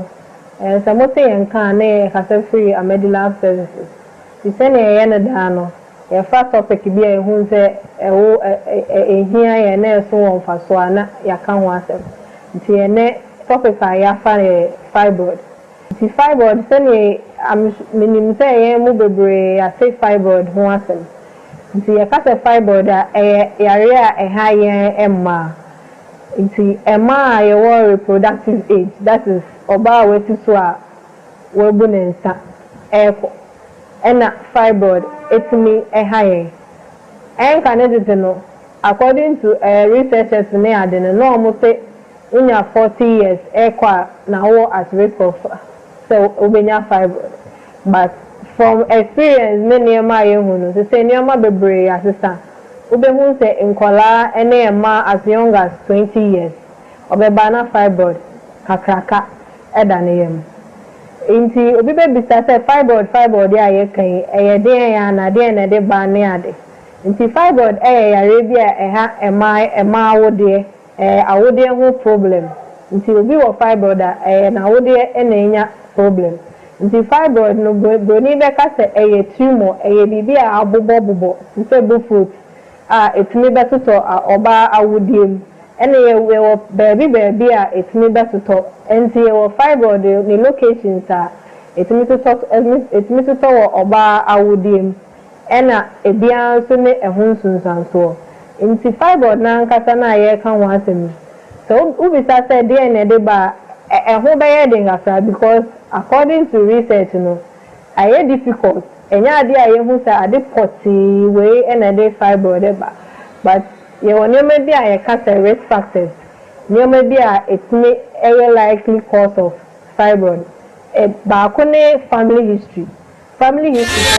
Sɛ mote yɛn nka a, na yɛkasa firi Amadi Lab Services. Nti sɛdeɛ yɛyɛ no daa no, yɛfa topic bi a yɛhu sɛ ɛwo ɛ ɛ ɛhia yɛn na ɛso wɔ mfasoɔ a, na yɛaka ho asɛm. Nti ɛnnɛ topic a yɛafa yɛ fibroid. Nti fibroid, sɛdeɛ menim sɛ yɛn mu bebree ate fibroid ho asɛm. Nti yɛka sɛ fibroid a, ɛyɛ yareɛ a ɛha yɛn mmaa. Nti mmaa a yɛwɔ reproductive age, that is ɔbaa a wasi so a wabu ne nsa ɛrekɔ, ɛna fibroid ɛtumi ɛha yɛn. Ɛnka ne tete no, according to researchers ne ade no, na wɔn sɛ wonya 40 years ɛrekɔ a na wowɔ at risk of sɛ wobɛnya fibroid. But from experience ne nneɛma a yɛhu no, sɛ nneɛma bebree asesa. Wobɛhu sɛ nkɔlaa ne mmaa as young as 20 years, ɔbɛba na fibroid kakraka ɛda ne yam. Nti obi bɛbisa sɛ fibroid a yɛka yi, ɛyɛ deɛn a na deɛn na ɛde ba ne ade. Nti fibroid ɛyɛ yareɛ bi a ɛha mmaa awodeɛ, ɛyɛ awodeɛ ho problem. Nti obi wɔ fibroid a, ɛyɛ n'awodeɛ na enya problem. Nti fibroid no, broni bɛka sɛ ɛyɛ tumor, ɛyɛ biribi a abobɔbobɔ te sɛ bofrot a ɛtumi bɛtotɔ ɔbaa awodeɛ mu. Ɛna yɛwɔ baabi baabi a ɛtumi bɛtotɔ. Nti yɛwɔ fibroid ne locations a ɛtumi totɔ wɔ ɔbaa awodeɛ mu. Ɛna ebiara nso ne ɛho nsunsuansoɔ. Nti fibroid n'ankasa no a yɛreka ho asɛm yi, sɛ wobisa sɛ deɛn na ɛde ba a, ɛho bɛyɛ den kakra because according to research no, ɛyɛ difficult. Ɛnyɛ adeɛ a yɛhu sɛ ade pɔtee wei ɛna ɛde fibroid ba. But yɛwɔ nneɛma bi a yɛka sɛ risk factors, nneɛma bi a ɛtumi ɛyɛ likely cause of fibroid. Baako ne family history. Family history.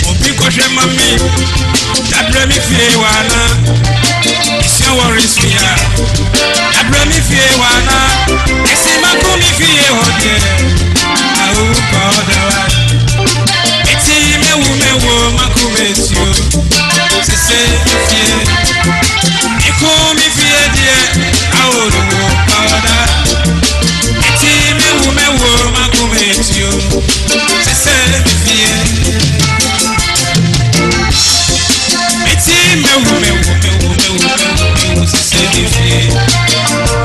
Obi kɔhwɛ ma me dabrɛ me fie wana ɛsia wɔre so ya dabrɛ me fie wana ɛsi mako me fie hɔ deɛ awo pa ɔda wa ɛti mɛwu mɛwu mako mɛtuo sese me fie meko me fie deɛ awo wo pa ɔda ɛti mɛwu mɛwu mako mɛtuo sese me fie Eti mewu mewu mewu mewu mewu mewu sese mi fie.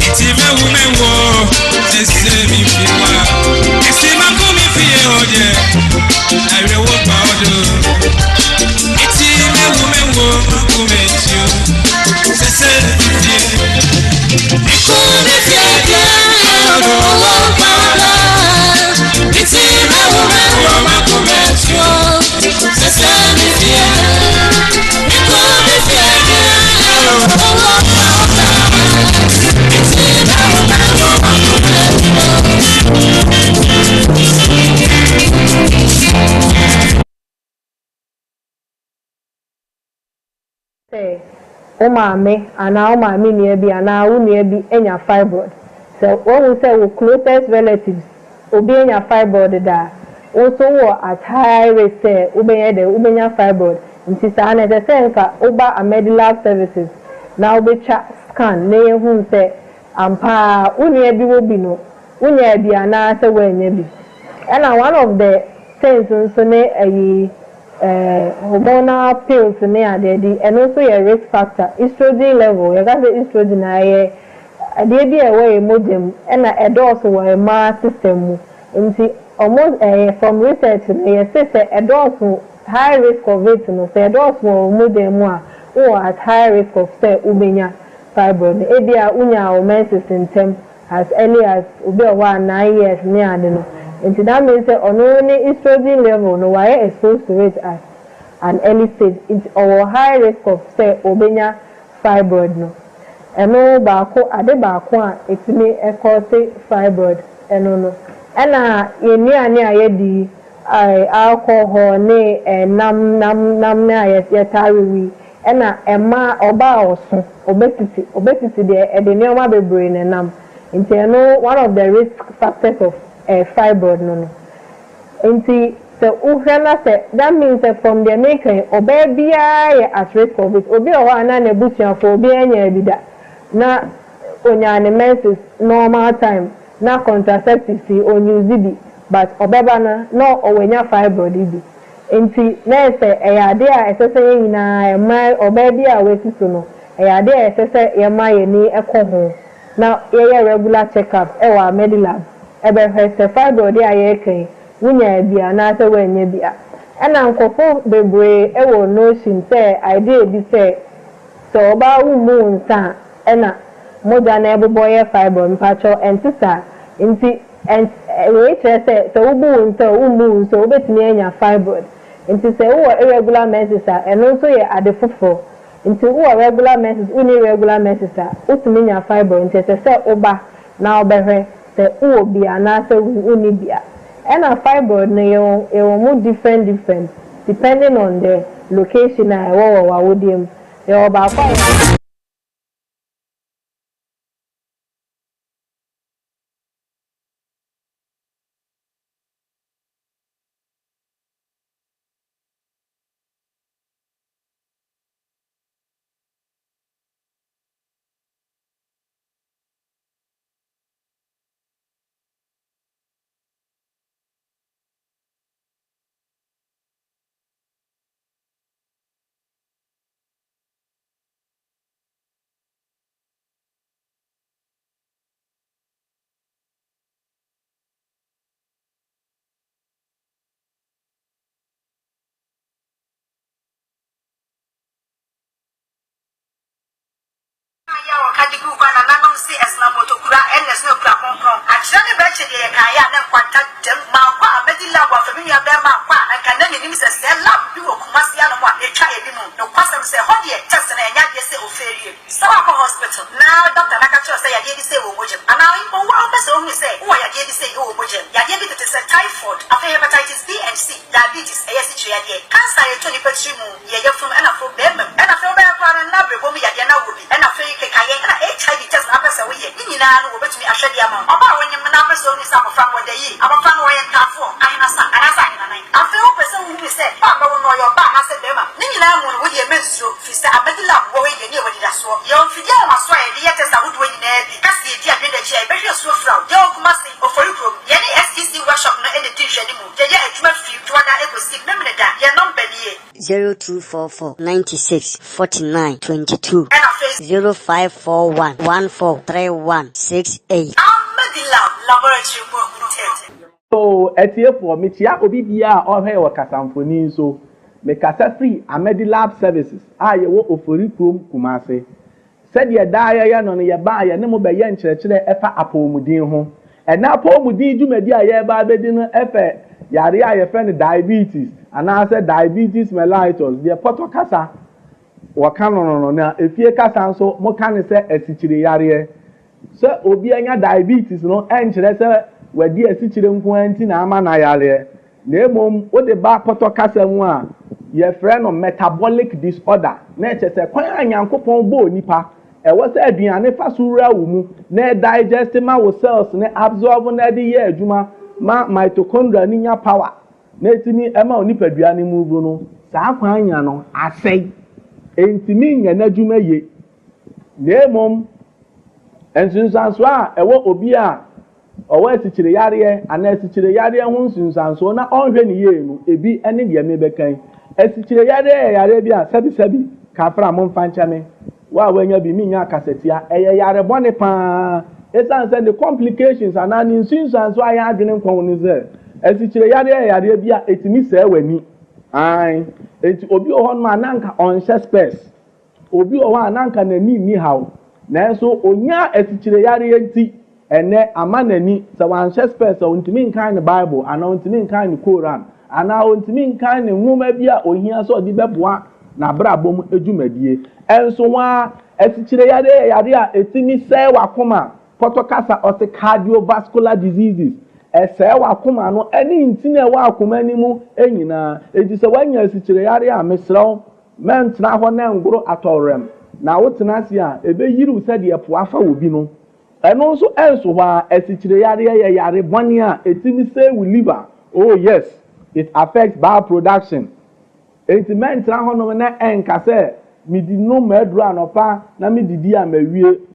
Eti mewu mewu sese mi fie wa. Esi mako mi fie oje. Ayre wo pa odo. Eti mewu mewu mako me tio. Sese mi fie. Eko mi fie die. Odo wo pa odo. Eti mewu mewu mako me tio. Sese mi fie. Eko mi fie die. Odo wo pa odo. Eti mewu mewu mako me Sɛ wo maame anaa wo maame nua bi anaa wo nua bi anya fibroid, sɛ woahu sɛ wo closest relatives obi anya fibroid da a, wo nso wowɔ at high risk sɛ wobɛyɛ dɛ, wobɛnya fibroid. Nti saa no ɛsɛ sɛ nka woba Amedilab Services na wobɛtwa scan na yɛhu sɛ ampa ara wo nua bi wɔ bi no, wonyaa bi anaa sɛ woannya bi. Ɛna one of the things nso ne ayi eh, hormonal pills ne adeɛ de, ɛno nso yɛ risk factor. Estrogen level, yɛka sɛ estrogen a ɛyɛ adeɛ bi a ɛwɔ yɛn mogya mu ɛna ɛdɔɔso wɔ mmaa system mu. Nti ɔmo ɛyɛ from research no yɛse sɛ ɛdɔɔso high risk of it no, sɛ ɛdɔɔso wɔ wo mogya mu a, wowɔ at high risk of sɛ wobɛnya fibroid no. Ebia wonya wo menses ntɛm as early as obi a ɔwɔ a 9 years ne ade no. Nti that means sɛ ɔno ne estrogen level no wayɛ exposed to it at an early stage. Nti ɔwɔ high risk of sɛ obenya fibroid no. Ɛno baako ade baako a ɛtumi ɛcause fibroid ɛno no. Ɛna yɛn nnuane a yɛdi alcohol ne nam nam nam ne a yɛtaa wewi ɛna ɛma ɔbaa a ɔso obesity obesity deɛ ɛde nneɛma bebree na ɛnam. Nti ɛno one of the risk factors of fibroid no. Nti Sɛ wohwɛ na sɛ that means sɛ from deɛ meka yi ɔbaa biara yɛ at risk of it. Obi wɔ hɔ a na n'abusuafoɔ obiara nyaa bi da na onyaa ne menses normal time na contraceptives yi on use bi but ɔbɛba no na wanya fibroid yi bi. Nti na ɛyɛ sɛ ɛyɛ adeɛ a ɛsɛ sɛ yɛn nyinaa mmaa ɔbaa bi a wasi so no ɛyɛ adeɛ a ɛsɛ sɛ yɛma yɛn ani kɔ ho na yɛyɛ regular check up wɔ Amedilab bɛhwɛ sɛ fibroid a yɛreka yi wonyaa bi anaasɛ woannya bi a. Ɛna nkorɔfo bebree wɔ notion sɛ idea bi sɛ sɛ ɔbaa wommu wo nsa a ɛna mogya no ɛbobɔ yɛ fibroid mpakyɛw ɛnte saa nti ɛnt wei kyerɛ sɛ sɛ wobu wo nsa o wommu wo nsa o wobɛtumi anya fibroid nti sɛ wowɔ irregular menses a ɛno nso yɛ ade foforɔ nti wowɔ regular menses wonni regular menses a wotumi nya fibroid nti ɛsɛ sɛ woba na wobɛhwɛ sɛ wowɔ bi anaasɛ wonni bi a. Ɛna fibroid no yɛwɔ yɛwɔ mu different different depending on the location a ɛwɔ wɔ w'awodeɛ mu. Yɛwɔ baako a yɛfrɛ. Yɛ a wɔka de guu hɔ a nananom se ɛsena mmotokura ɛna ɛsena okura kronkron. Akyerɛ ne bɛkye deɛ yɛkaeɛ a na nkwanta dam. Mankɔ a mɛdi lab afa me nua bɛɛma ankɔ a anka na mennim sɛ sɛɛ lab bi wɔ Kumasi anom a ɛtwa anim. Nokwasɛm sɛ ɛhɔ deɛ test no ɛnyɛ adeɛ sɛ ofeerie. Sɛ woakɔ hospital na doctor no aka kyerɛ wo sɛ yadeɛ bi sei wɔ wo mogya mu anaa mpo wo ara wopɛ sɛ wohunu sɛ wowɔ yadeɛ bi sei wɔ wo mogya mu, yadeɛ bi tete sɛ typhoid, afei hepatitis B and C, diabetes, ɛyɛ asikyire yadeɛ, cancer a ɛtɔ nipa tiri mu, yɛ yafunu ɛna afei bɛɛma mu ɛna afei wobɛyɛ koraa no na brɛbɔ mu yadeɛ na wowɔ bi ɛna afei kekayɛ ɛna HIV test na wopɛ sɛ woyɛ ne nyinaa no wɔbɛtumi ahwɛ de ama wo. Ɔbaa a wonyem na wopɛ sɛ wohunu sɛ abɔfra no ɔda yie, abɔfra no ɔyɛ ntaafoɔ, ahenasa anaasɛ ahenanan, afei wopɛ sɛ wohunu sɛ ba a bɛwo no ɔyɛ ɔbaa anaasɛ bɛɛma, ne nyinaa mu no wodeɛ mɛnsuro firi sɛ Amadi lab wɔ hɔ yi deɛ ne yɛwɔ anidasoɔ. Yɛwɔ mfidie ahomasoɔ a yɛde yɛ test ahodoɔ nyinaa bi, ka sɛ yɛdi adwene da akyi a yɛbɛhwɛ asuo fira wo. Yɛwɔ Kumasi, Ofori kurom, yɛne SEC workshop no na ɛdi nhwɛanimu, yɛyɛ adwuma firi Dwoada kɔsi Memeneda, yɛn nɔmba nie. 0244 96 49 22. Ɛna afei. 0541 14 31 68. Ahmadilab Laboratory mu Limited. Oo atiefoɔ, mekyea obi biara a ɔrehwɛ yɛn wɔ kasamfonin so. Mekasa firi Ahmadilab Services a yɛwɔ Ofori kurom, Kumasi. Sɛdeɛ daa yɛyɛ no no, yɛba a yɛne mo bɛyɛ nkyerɛkyerɛ ɛfa apɔwmuden ho. Ɛnnɛ apɔwmuden dwumadi a yɛreba abɛdi no ɛfɛ yareɛ a yɛfrɛ no diabetes anaasɛ diabetes mellitus, deɛ pɔtɔ kasa wɔka no no no, na efie kasa nso moka no sɛ asikyire yareɛ. Sɛ obi anya diabetes no ɛnkyerɛ sɛ wadi asikyire nko ara nti na ama no ayareɛ. Na mmom wode ba pɔtɔ kasa mu a, yɛfrɛ no metabolic disorder, na ɛkyerɛ sɛ kwan a Nyankopɔn bɔɔ nipa, ɛwɔ sɛ aduane fa so wura wo mu na ɛdigest ma wo cells no absorb na ɛde yɛ adwuma ma mitochondria no nya power na ɛtumi ma wo nipadua no move no, saa kwan nya no asɛe, ɛntumi nyɛ n'adwuma yie. Na mmom nsunsuansoɔ a ɛwɔ obi a ɔwɔ asikyire yareɛ anaa asikyire yareɛ ho nsunsuansoɔ na ɔnhwɛ no yie no, ebi ne deɛ merebɛka yi. Asikyire yareɛ yɛ yareɛ bi a sɛbisɛbi, kafra, momfa nkyɛ me, wo a woanya bi, mennya akasatia. Ɛyɛ yare bɔne pa ara ɛsiane sɛ ne complications anaa ne nsunsuansoɔ a yɛn adwene nkɔ ho ne sɛ, asikyire yareɛ yɛ yareɛ bi a ɛtumi sɛe w'ani. Aane, enti obi wɔ hɔnom a na anka ɔnhyɛ spɛs. Obi wɔ hɔ a na anka n'ani nni haw, nanso onyaa asikyire yareɛ nti, ɛnnɛ ama n'ani, sɛ wanhyɛ spɛs a ɔntumi nkan ne Bible anaa ɔntumi nkan ne Koran anaa ɔntumi nkan ne nwoma bi a ɔhia sɛ ɔde bɛboa n'abrabɔ mu dwumadie. Ɛnso ho ara, asikyire yareɛ yɛ yareɛ a ɛtumi sɛe w'akoma, pɔtɔ kasa ɔse cardiovascular diseases, ɛsɛe w'akoma no ne ntini a ɛwɔ akoma no mu nyinaa. Enti sɛ woanya asikyire yareɛ a, mesrɛ wo, Mɛntena hɔ na ɛngoro atɔwrɛm, na wotena ase a, ɛbɛyiri wo sɛdeɛ po afa obi no. Ɛno nso ɛnso hɔ ara, asikyire yareɛ yɛ yare bɔne a ɛtumi sɛe wo liver. Oh yes! It affects bile production. Enti mɛntena hɔnom na ɛnka sɛ, Medi nom m'aduru anɔpa na medidi a mawie.